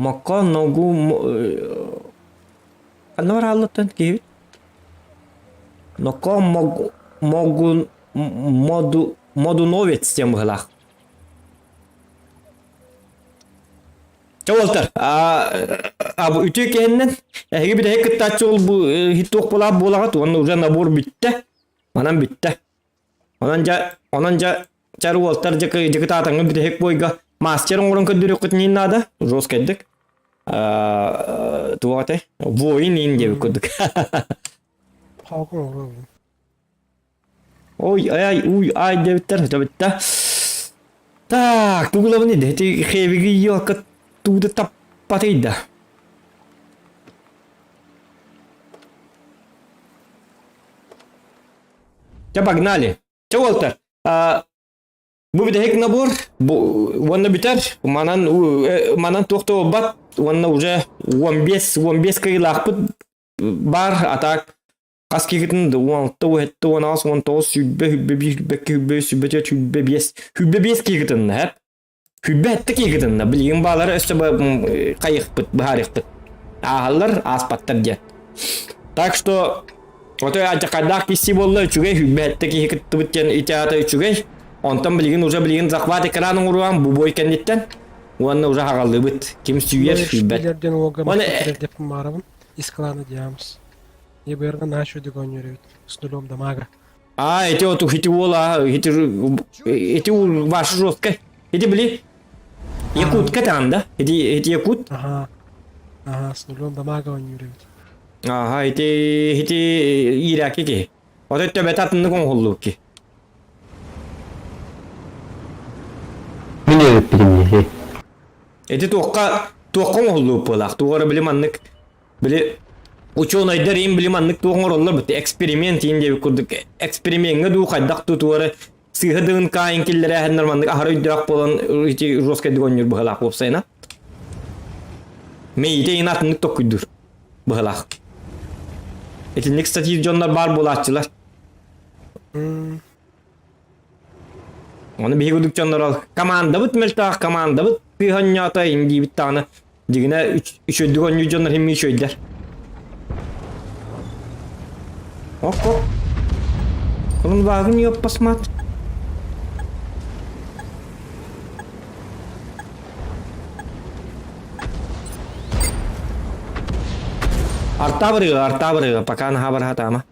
Мокко ногу Ханна барааллыттан киһибит? Ноко могун моду модуновец диэн быһыылаах. Чэ уолтар, үтүө киһиннэн эһиги бүтэһик кыттааччы ол бу хит-туох буолаах буолаҕыт уонна уже набор бүттэ. Манан бүттэ. Онон дьэ, онон дьэ, чар уолтар дьэ дьыкытаатаҥҥа бүтэһик буойга мастер оҥорон көрдөрүөххүт наада, жесткайдык. Туох этэй? Воин иин диэбит курдук. Ой, ай, уй, ай диэбиттэр, өтөбүттэ. Так, тугулабын иди, ити хебиги елка тууда таппатыйда. Чэ, погнали. Чэ, уолтар, бу бүтэһик набор, бу уонна бүтэр. Манан манан туох да буолбат. Уонна уже 15 15 кыайыылаахпыт бар, а так хас киһитин 16, 17, 18, 19, 20, 21, 22, 23, 24, 25, 25 киһитин хэп. 27 киһитин билигин баалары өссө хайыхпыт, быһаарыахпыт. Ааһаллар, ааспаттар диэн. Так что Отой алдьархайдаах киирсии буолла үчүгэй, 27 киһи кыттыбыт диэн ити аата үчүгэй. Онтон билигин уже билигин захват экран оҥоруом бу бой кэнниттэн. Уонна уже хаҕаллыыбыт. Ким сүүйэр, сүүйбэт. диэн уолга Уонна деп маарабын. Из клана Диамс. Я быарга нашу дегоню с нулем дамага. А, эти вот хити уола, хити эти ваш жесткой. Эти были Якутка там, да? Эти эти якут? Ага. Ага, с нулем дамага ойнуур эбит. Ага, ити ити иирээки киһи. Отой төбөтө атыннык оҥоһуллубут киһи. Мин эбиппитим дии. Ити туохха туохха оҥоһуллубут буолаах. Туох эрэ били маннык били учуонайдар им били маннык туох оҥороллор бит эксперимент иин диэбит курдук эксперимеҥҥэ дуу хайдах дуу туох эрэ сыыһа ДНК киллэрээһиннэр маннык аһара өйдөөх буолан ити жесткайдык оонньуур быһалаах уопсайына. Мэйиитэ иин атыннык токкуйдуур быһалаах. Итинник статист дьоннор баар буолааччылар. Ону биһиги курдук дьоннор ол командабыт мөлтөх, командабыт тыаһа онньоото индиибит даҕаны дьигинэ үчүгэйдик оонньуур дьоннор химми үчүгэйдэр. Ок-ок. Onun вагын ёппасмат. Арта барыга, арта барыга, пока наха барахатама.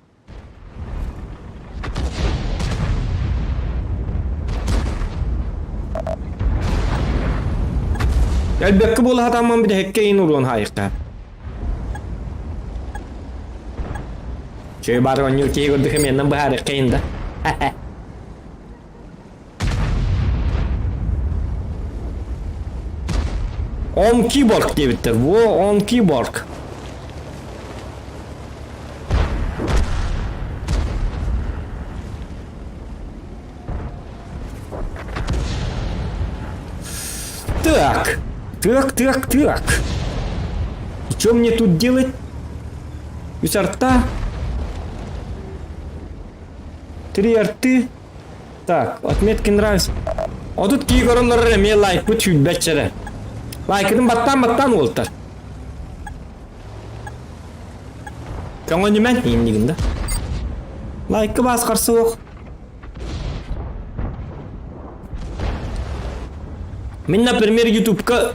Элбэккэ буола сатааммын бүтэһиккэ иин уруон хаайыкка. Чөй баар оонньуур киһи көрдүк эмиэннэн быһаарыахха иин да. Он киборг диэбиттэр. Во, он киборг. Так. Так, так, так. И что мне тут делать? Үс арта. Три арты. Так, отметки нравится. Отут кии көрөллөр эмиэ лайкпыт сүүрбэччэрэ. Лайкытын баттаан-баттаан уолтар. Көҥөнүмэн иннигин да. Лайкы баас харсыох. Мин, например, ютубка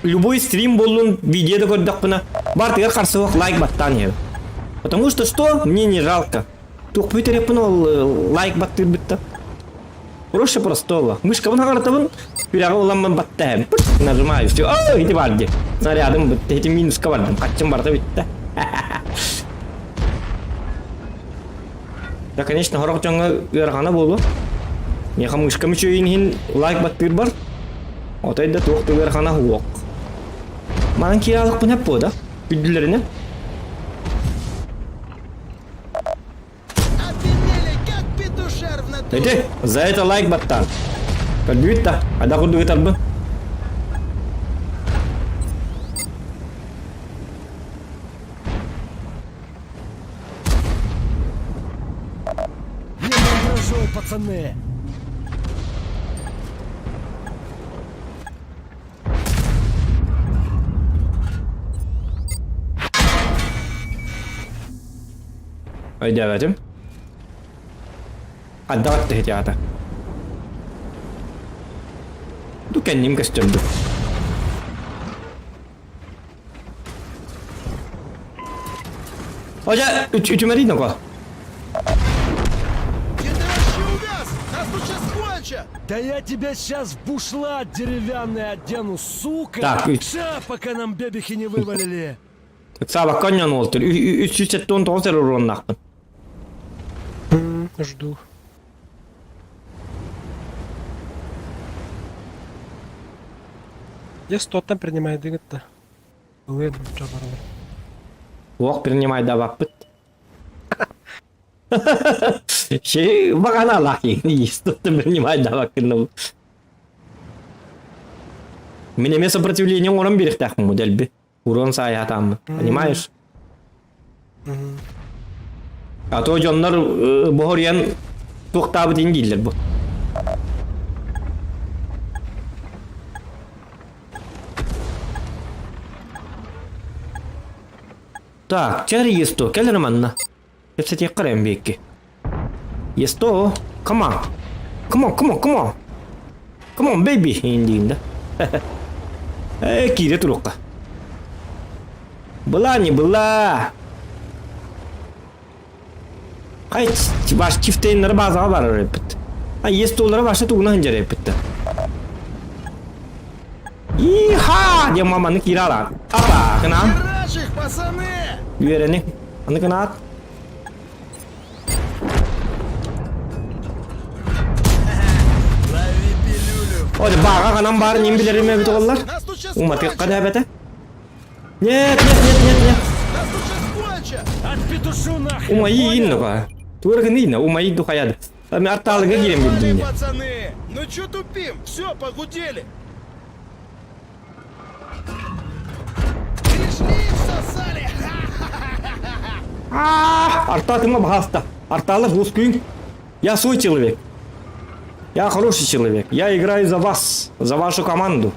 любой стрим боллун видео да көрдөхпүнэ, бартыгар харсыох лайк баттаан иһэбин. Потому что что? Мне не жалко. Туох бүтэрэппин ол лайк баттыырбыт да. Проще простого. Мышкабын хаҥаратабын, күрэҕи уламмын баттаһым. Нажимаю, все. Ой, ити бар дии. Снарядым бүттэ, ити минуска бардым. Хаччым барыта бүттэ. Да, конечно, хорох дьоҥҥо ыарахана буолуо. Миэхэ мышкам үчүгэйин иһин лайк баттыыр бар. Отой да туох да ыарахана суох. Манан кииралыкпын эп буо да. Күндүлэринэ. Эти, за это лайк баттаан. Көрдүгүт да, ада курдук ытарбын. Не мандражой, пацаны! Өйдөөбөтүм. Хайдах эттэ аата? Ду кэнним көстөрдү. Ожа үчүмэрий ноко. Где ты вообще увяз? Нас тут сейчас кончат! Да я тебя сейчас в бушлат деревянный одену, сука! Так, Ша, пока нам бебехи не вывалили! Саба коньон уолтур. 379 эрэ уруоннаахпын. Жду. Есть тот там принимает дыгыт-то. Ылын, жабарлар. Уох принимай даваппыт. Şey bakana лахи. Есть принимай даваккын. Мин эмиэ сопротивление оҥорон биэриэхтээхпин бу дэлби. Урон саайаатааммын. Понимаешь? А то дьоннор боһоруйан туохтаабыт иһин дииллэр бу. Так, чэр есто, кэл эрэ манна. Кэпсэтиэххэ эрэ биэкки. Есто, come on. Come on, come on, come on. Come on, baby. Иин диин да. Э, киирэ туруохха. Была не была. Хай, баш чифтейннары базаға барар эппит. А естоллары башы тугуна хынжар эппит. Иха! Диэн маманы киирэ алаан. Апа, кынаан. Херачь их, пацаны! Үөрэни. Аны кынаат. Лови пилюлю! Ой, баҕа ханан баар ним билэрим эбит оҕоллор. Нас тут сейчас Уматык кончат! кадабата. Нет, нет, нет, нет, нет. Нас тут сейчас кончат! Отпетушу нахрен! Умайы инна Тура гынна, умайы духаяды. Мен арталыга киирэн Погнали, билдим. пацаны! Ну чё тупим? Все, погудели! Пришли, всосали! Артатыма баһаста. Арталых лускуин. Я свой человек. Я хороший человек. Я играю за вас, за вашу команду.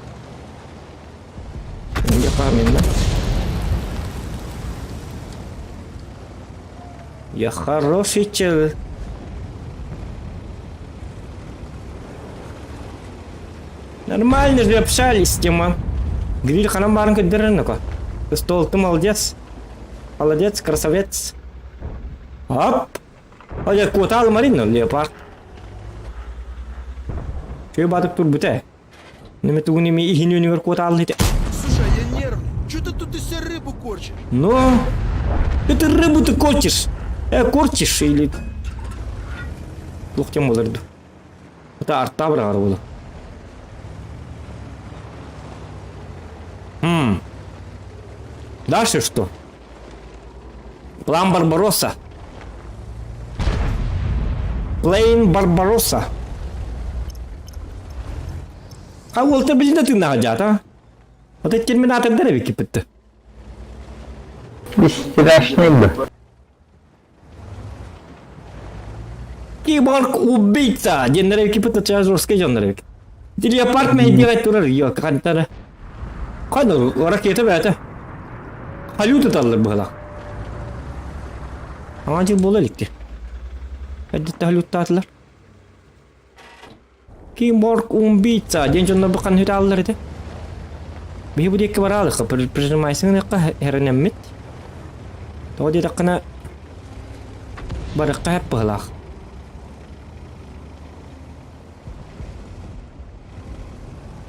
Я хороший человек. Нормально же общались, Тима. Гриль ханан баарын көрдөрөр Стол, ты молодец. Молодец, красавец. Оп. Ой, куотал Марина, леопард. Чөй батып тур бүтэ. Неме тугун эми иһин өнүгөр куотаал ити. Слушай, я нервный. Чё ты тут из себя рыбу корчишь? Ну, это рыбу ты корчишь. Корчишь или... Локтем болырды. Это арта бырағар болу. Хм. Дальше что? План Барбаросса. Плейн Барбаросса. А ол та билинде тыыннаҕа дьаата. Ото терминатордар эбит киппитти. Страшный бы. Киборг убийца! Диэннэр эбит киппит чаас русский дьоннор эбит. Леопард мэһийдиэҕэ турар йо хантара. Ханна ракета бээтэ. Халют ыталлар быһалаах. Аҥаадьыл буола иликти. Эрдэттэ халюттаатылар. Киборг убийца диэн дьоннор бу ханна ытааллар этэ. Биһи бу диэки бараалыкка прижимайсыҥ эрэнэммит. Тоҕо диэтэххинэ барыахха сөп быһыылаах.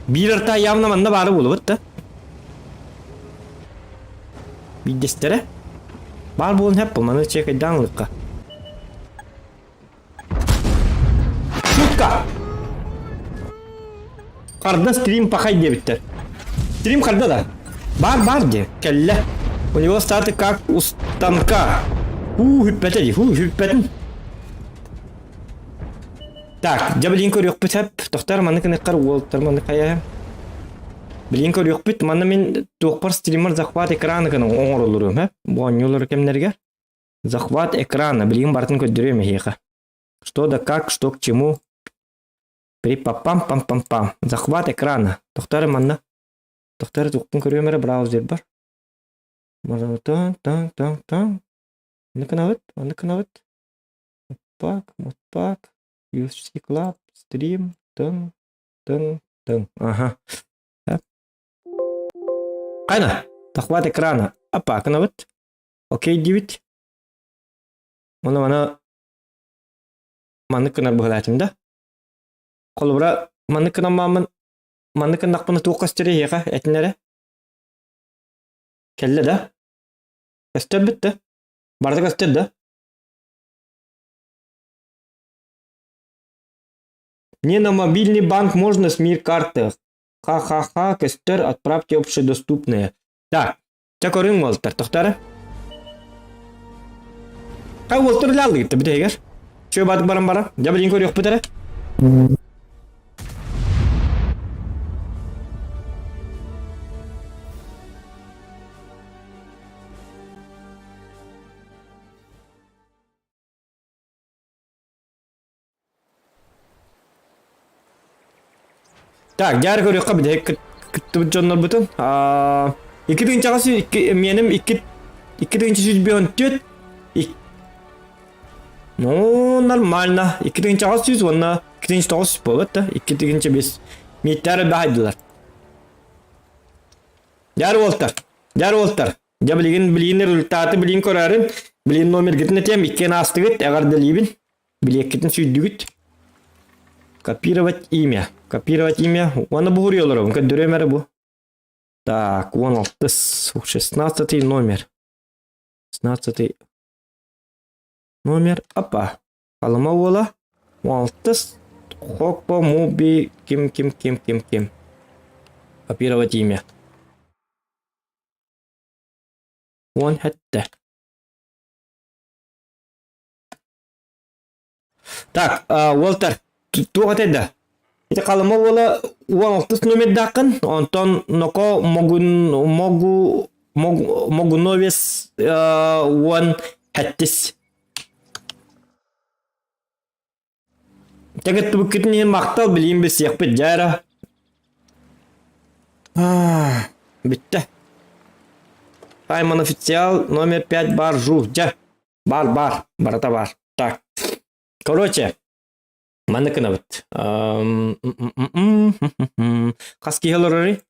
Биир арта явно манна баара буолубут да. Биирдэстэрэ. Баар буолан сөп маны чекайдаан ылыахха. Шутка! Харда стрим пахай диэбиттэр. Стрим харда да. Бар бар диэ. Кэллэ. У него статы как у станка. Уу хүппэтэ дии. Хуу хүппэтин. Так, дьэ билигин көрүөхпүт сөп. Тохтор маннык гыныаххар уолтар маннык хайа. Билигин көрүөхпүт. Манна мин туохпар стример захват экрана гына оҥороллорум һэ. Бу оонньуулар кэмнэригэр. Захват экрана. Билигин барытын көрдөрүөм эһиэхэ. Что да как, что к чему. При пам пам пам пам. Захват экрана. Тохтор манна. Тохтор туохпун көрүөм эрэ браузер бар. Таң таң таң таң. Маннык гынабыт, маннык гынабыт. Мутпак, мутпак, UFC Club, стрим, тыҥ, тыҥ, тыҥ. Аха. Хайна, захват экрана. Апа, гынабыт. Окей диибит. Оны маны маннык гынар быһалаатым да. Холобура, маннык гынан маннык гыннахпына туох көстөр эһиэхэ этин эрэ. Кэллэ да? Көстөр бүттэ. Барыта көстөр да? Мне на мобильный банк можно с мир карты. Ха-ха-ха, көстөр, отправьте общедоступные. Так, чэ көрүҥ уолтар, тохтары. Хай уолтар үлэллигит бүтэһигэр. Чүө бат баран бара. Дьэ билин көрүөхпүт эрэ. Так, дьаар көрүөххэ бүтэһик кыттыбыт дьоннорбутун. Икки тыһыынчаҕа миэним икки 2114 Ну, нормально. 2800 уонна 2900 буолбат да. 2005 мииттээр баһайдылар. Дьаар уолтар. Дьаар уолтар. Дьэ билигин билигин результаты билигин көрөөрүн. Билигин номергытын этиэм. Иккиэн аастыгыт. Эҕэрдэлиибин. Билиэккитин сүүйдүгүт. Копировать имя. Копировать имя. Уонна буһуруй олоробун. Көрдөрүөм эрэ бу. Так, 16, 16 номер. 16 номер. Опа. Халыма уола. 16. Хоппо Муби ким ким ким ким ким. Копировать имя. 17. Так, Уолтер, туох этэй да? Ити Халыма уола 16 номердааххын, онтон Ноко Могун Могу Могуновец 17. Тегеттибиккитин иһин махтал билиим билсиэхпит дьэ Бүттэ. Таймон официал номер 5 бар жу. Дьэ. Бар, бар. Барыта бар. Так. Короче, маннык гынабыт. Хас киһи олорорый?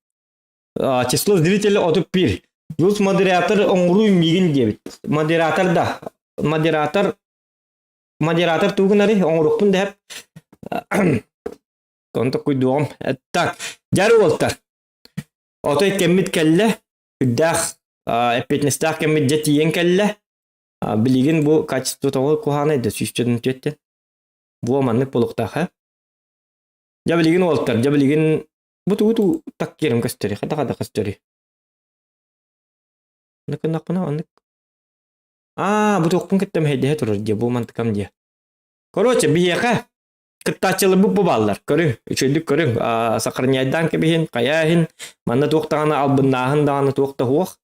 Число зрителей 31. Плюс модератор оҥоруу миигин диэбит. Модератор да. Модератор модератор тугунары оҥоруохпун дэһэп. Онто куйдуоҕум. Так, дьары уолтар. Отой кэммит кэллэ. Үрдээх эппиэтинэстээх кэммит дьэ тиийэн кэллэ. Билигин бу качество тоҕо куһаҕанай да сүүсчэ түөттэн. Бу маннык буолуохтаах ээ. Дьэ билигин уолтар, дьэ билигин бу тугу туу так киэрим көстөрүй, хата хата көстөрүй. Оннук гыннахпына оннук. Аа, бу туохпун кытта мэһэйдэһэ турар дии, бу мантыкам дии. Короче, биһиэхэ кыттааччыларбыт бу бааллар. Көрүҥ, үчүгэйдик көрүҥ. Сахарняйдаан кэбиһин, хайааһын, манна туох даҕаны албыннааһын даҕаны туох да суох.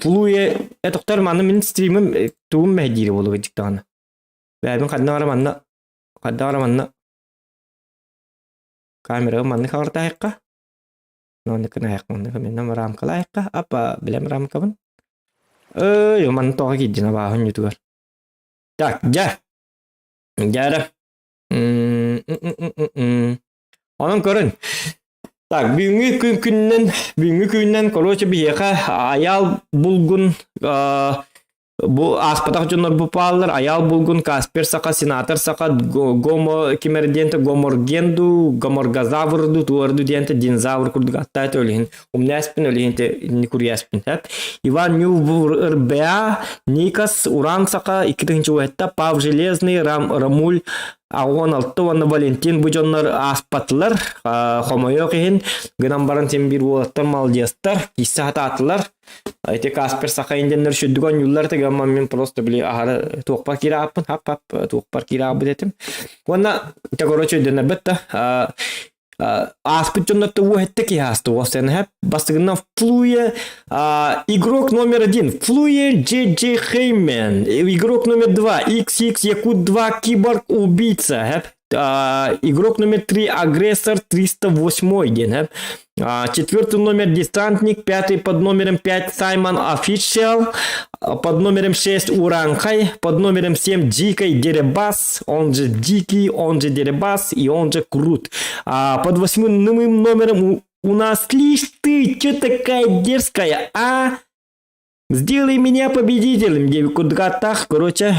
Флуе этохтор манна мин стримим тугум мэһэйдиирэ буолуо дьик даҕаны. Бэйэбин ханна бара манна ханна бара манна камерага маннык хаҕыртаайыкка маннык гынаайык маннык миннам рамкалаайыкка апа билэм рамкабын эй манна тоҕо киирдин абааһын ньутугар так дьэ дьэ Онон көрүн. Так, бүгүҥҥү күн күнүнэн, бүгүҥҥү күнүнэн, короче, биһиэхэ Айаал Булгун бу ааспатах дьоннор бу пааллар Айаал Булгун, Каспер Саха, Сенатор Саха, Гомо кимэр диэнтэ Гоморгенду, Гоморгазаврду, туорду диэнтэ динозавр курдук аттаат өлүһүн умнээспин өлүһүн никурьяспин Иван Нюв РБА, Никас, Уран Саха, 2007 Пав Железный, Рам, Рамуль, 16 уонна Валентин бу дьоннор ааспатылар, хомойуох иһин, гынан баран син биир уолаттар маладьыастар, киисэ хатаатылар. Ити Каспер Саха индианнар сүрдүк оонньууллар тыгамман мин просто били аһары туохпар киирэ ааппын, хап-хап туохпар киирэ аабыт этим. Уонна, короче, өйдөнөрбөт да, ааспыт дьоннорто уоһэтте киһи ааста уоссайнаһа бастыгынан Флуе игрок номер один Флуе Джей Джей Хеймен игрок номер два XX Якут 2 киборг убийца. Игрок номер 3 агрессор 308 диэн. Четвертый номер десантник, пятый под номером 5 Саймон Офficial, под номером 6 Уранхай, под номером 7 Дикой Деребас, он же Дикий, он же Деребас и он же Крут. А под восьмым номером у нас лишь ты, чё такая дерзкая, а? Сделай меня победителем диэбит курдук короче,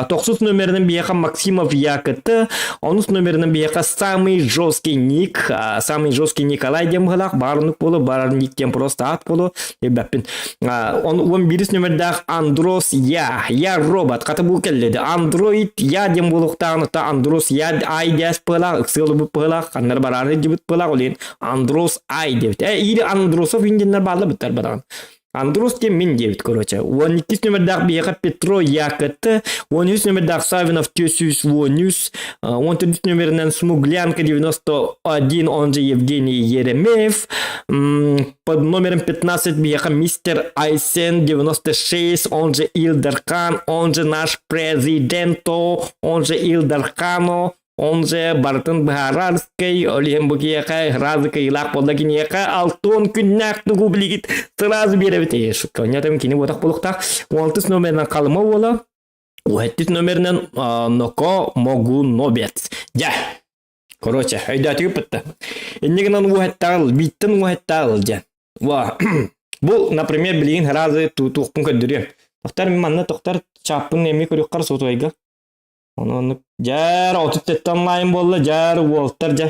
тохсус номеринэн биһиэхэ Максимов ЯКТ, онус номеринэн биһиэхэ самый жесткий ник, самый жесткий Николай диэн быһылаах, баарыннык буолу, барар ник диэн просто аат буолу, билбэппин. Он он бирис номердаах Андрос Я, я робот, хата бу кэллэди. Андроид Я диэн буолуохтааҕын Андрос Я Ай диэс быһылаах, ыксыал быһылаах, ханнар бараары дьибит быһылаах, ол иһин Андрос Ай диэбит. Э, или Андросов индианнар баалла буттар бадаҕан. Андрос диэн мин диэбит, короче. 12 номердаах биһиэхэ Петро ЯКТ, 13 номердаах Савинов 413, 14 номеринэн Смуглянка 91, он же Евгений Еремеев, под номером 15 биһиэхэ мистер Айсен 96, он же Илдархан, он же наш президенто, он же Илдархано, Он же барытын быһаарарскай, ол иһин бу киһиэхэ сразу кыйылаах буолла киниэхэ алтон күннээх тугу билигит сразу биэрэбит. Ээ, шутка, онньатым кини буотах буолуохтаах. 16 номеринэн Халыма уола, 17 номеринэн Ноко Могунобец. Дьэ, короче, өйдөөтүгүт бытта. Инньэ гынан уоһаттаҕыл, бииттэн уоһаттаҕыл дьэ. Ва, бу, например, билигин сразу туохпун көрдөрүөм. Тохтар манна тохтар чааппын эмиэ көрүөххэр сотуойга. Ону оннук дьээр 37 онлайн буолла дьээр уолтар дьэ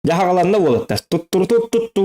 дьэ хаҕаланна уолаттар туттуру туттутту.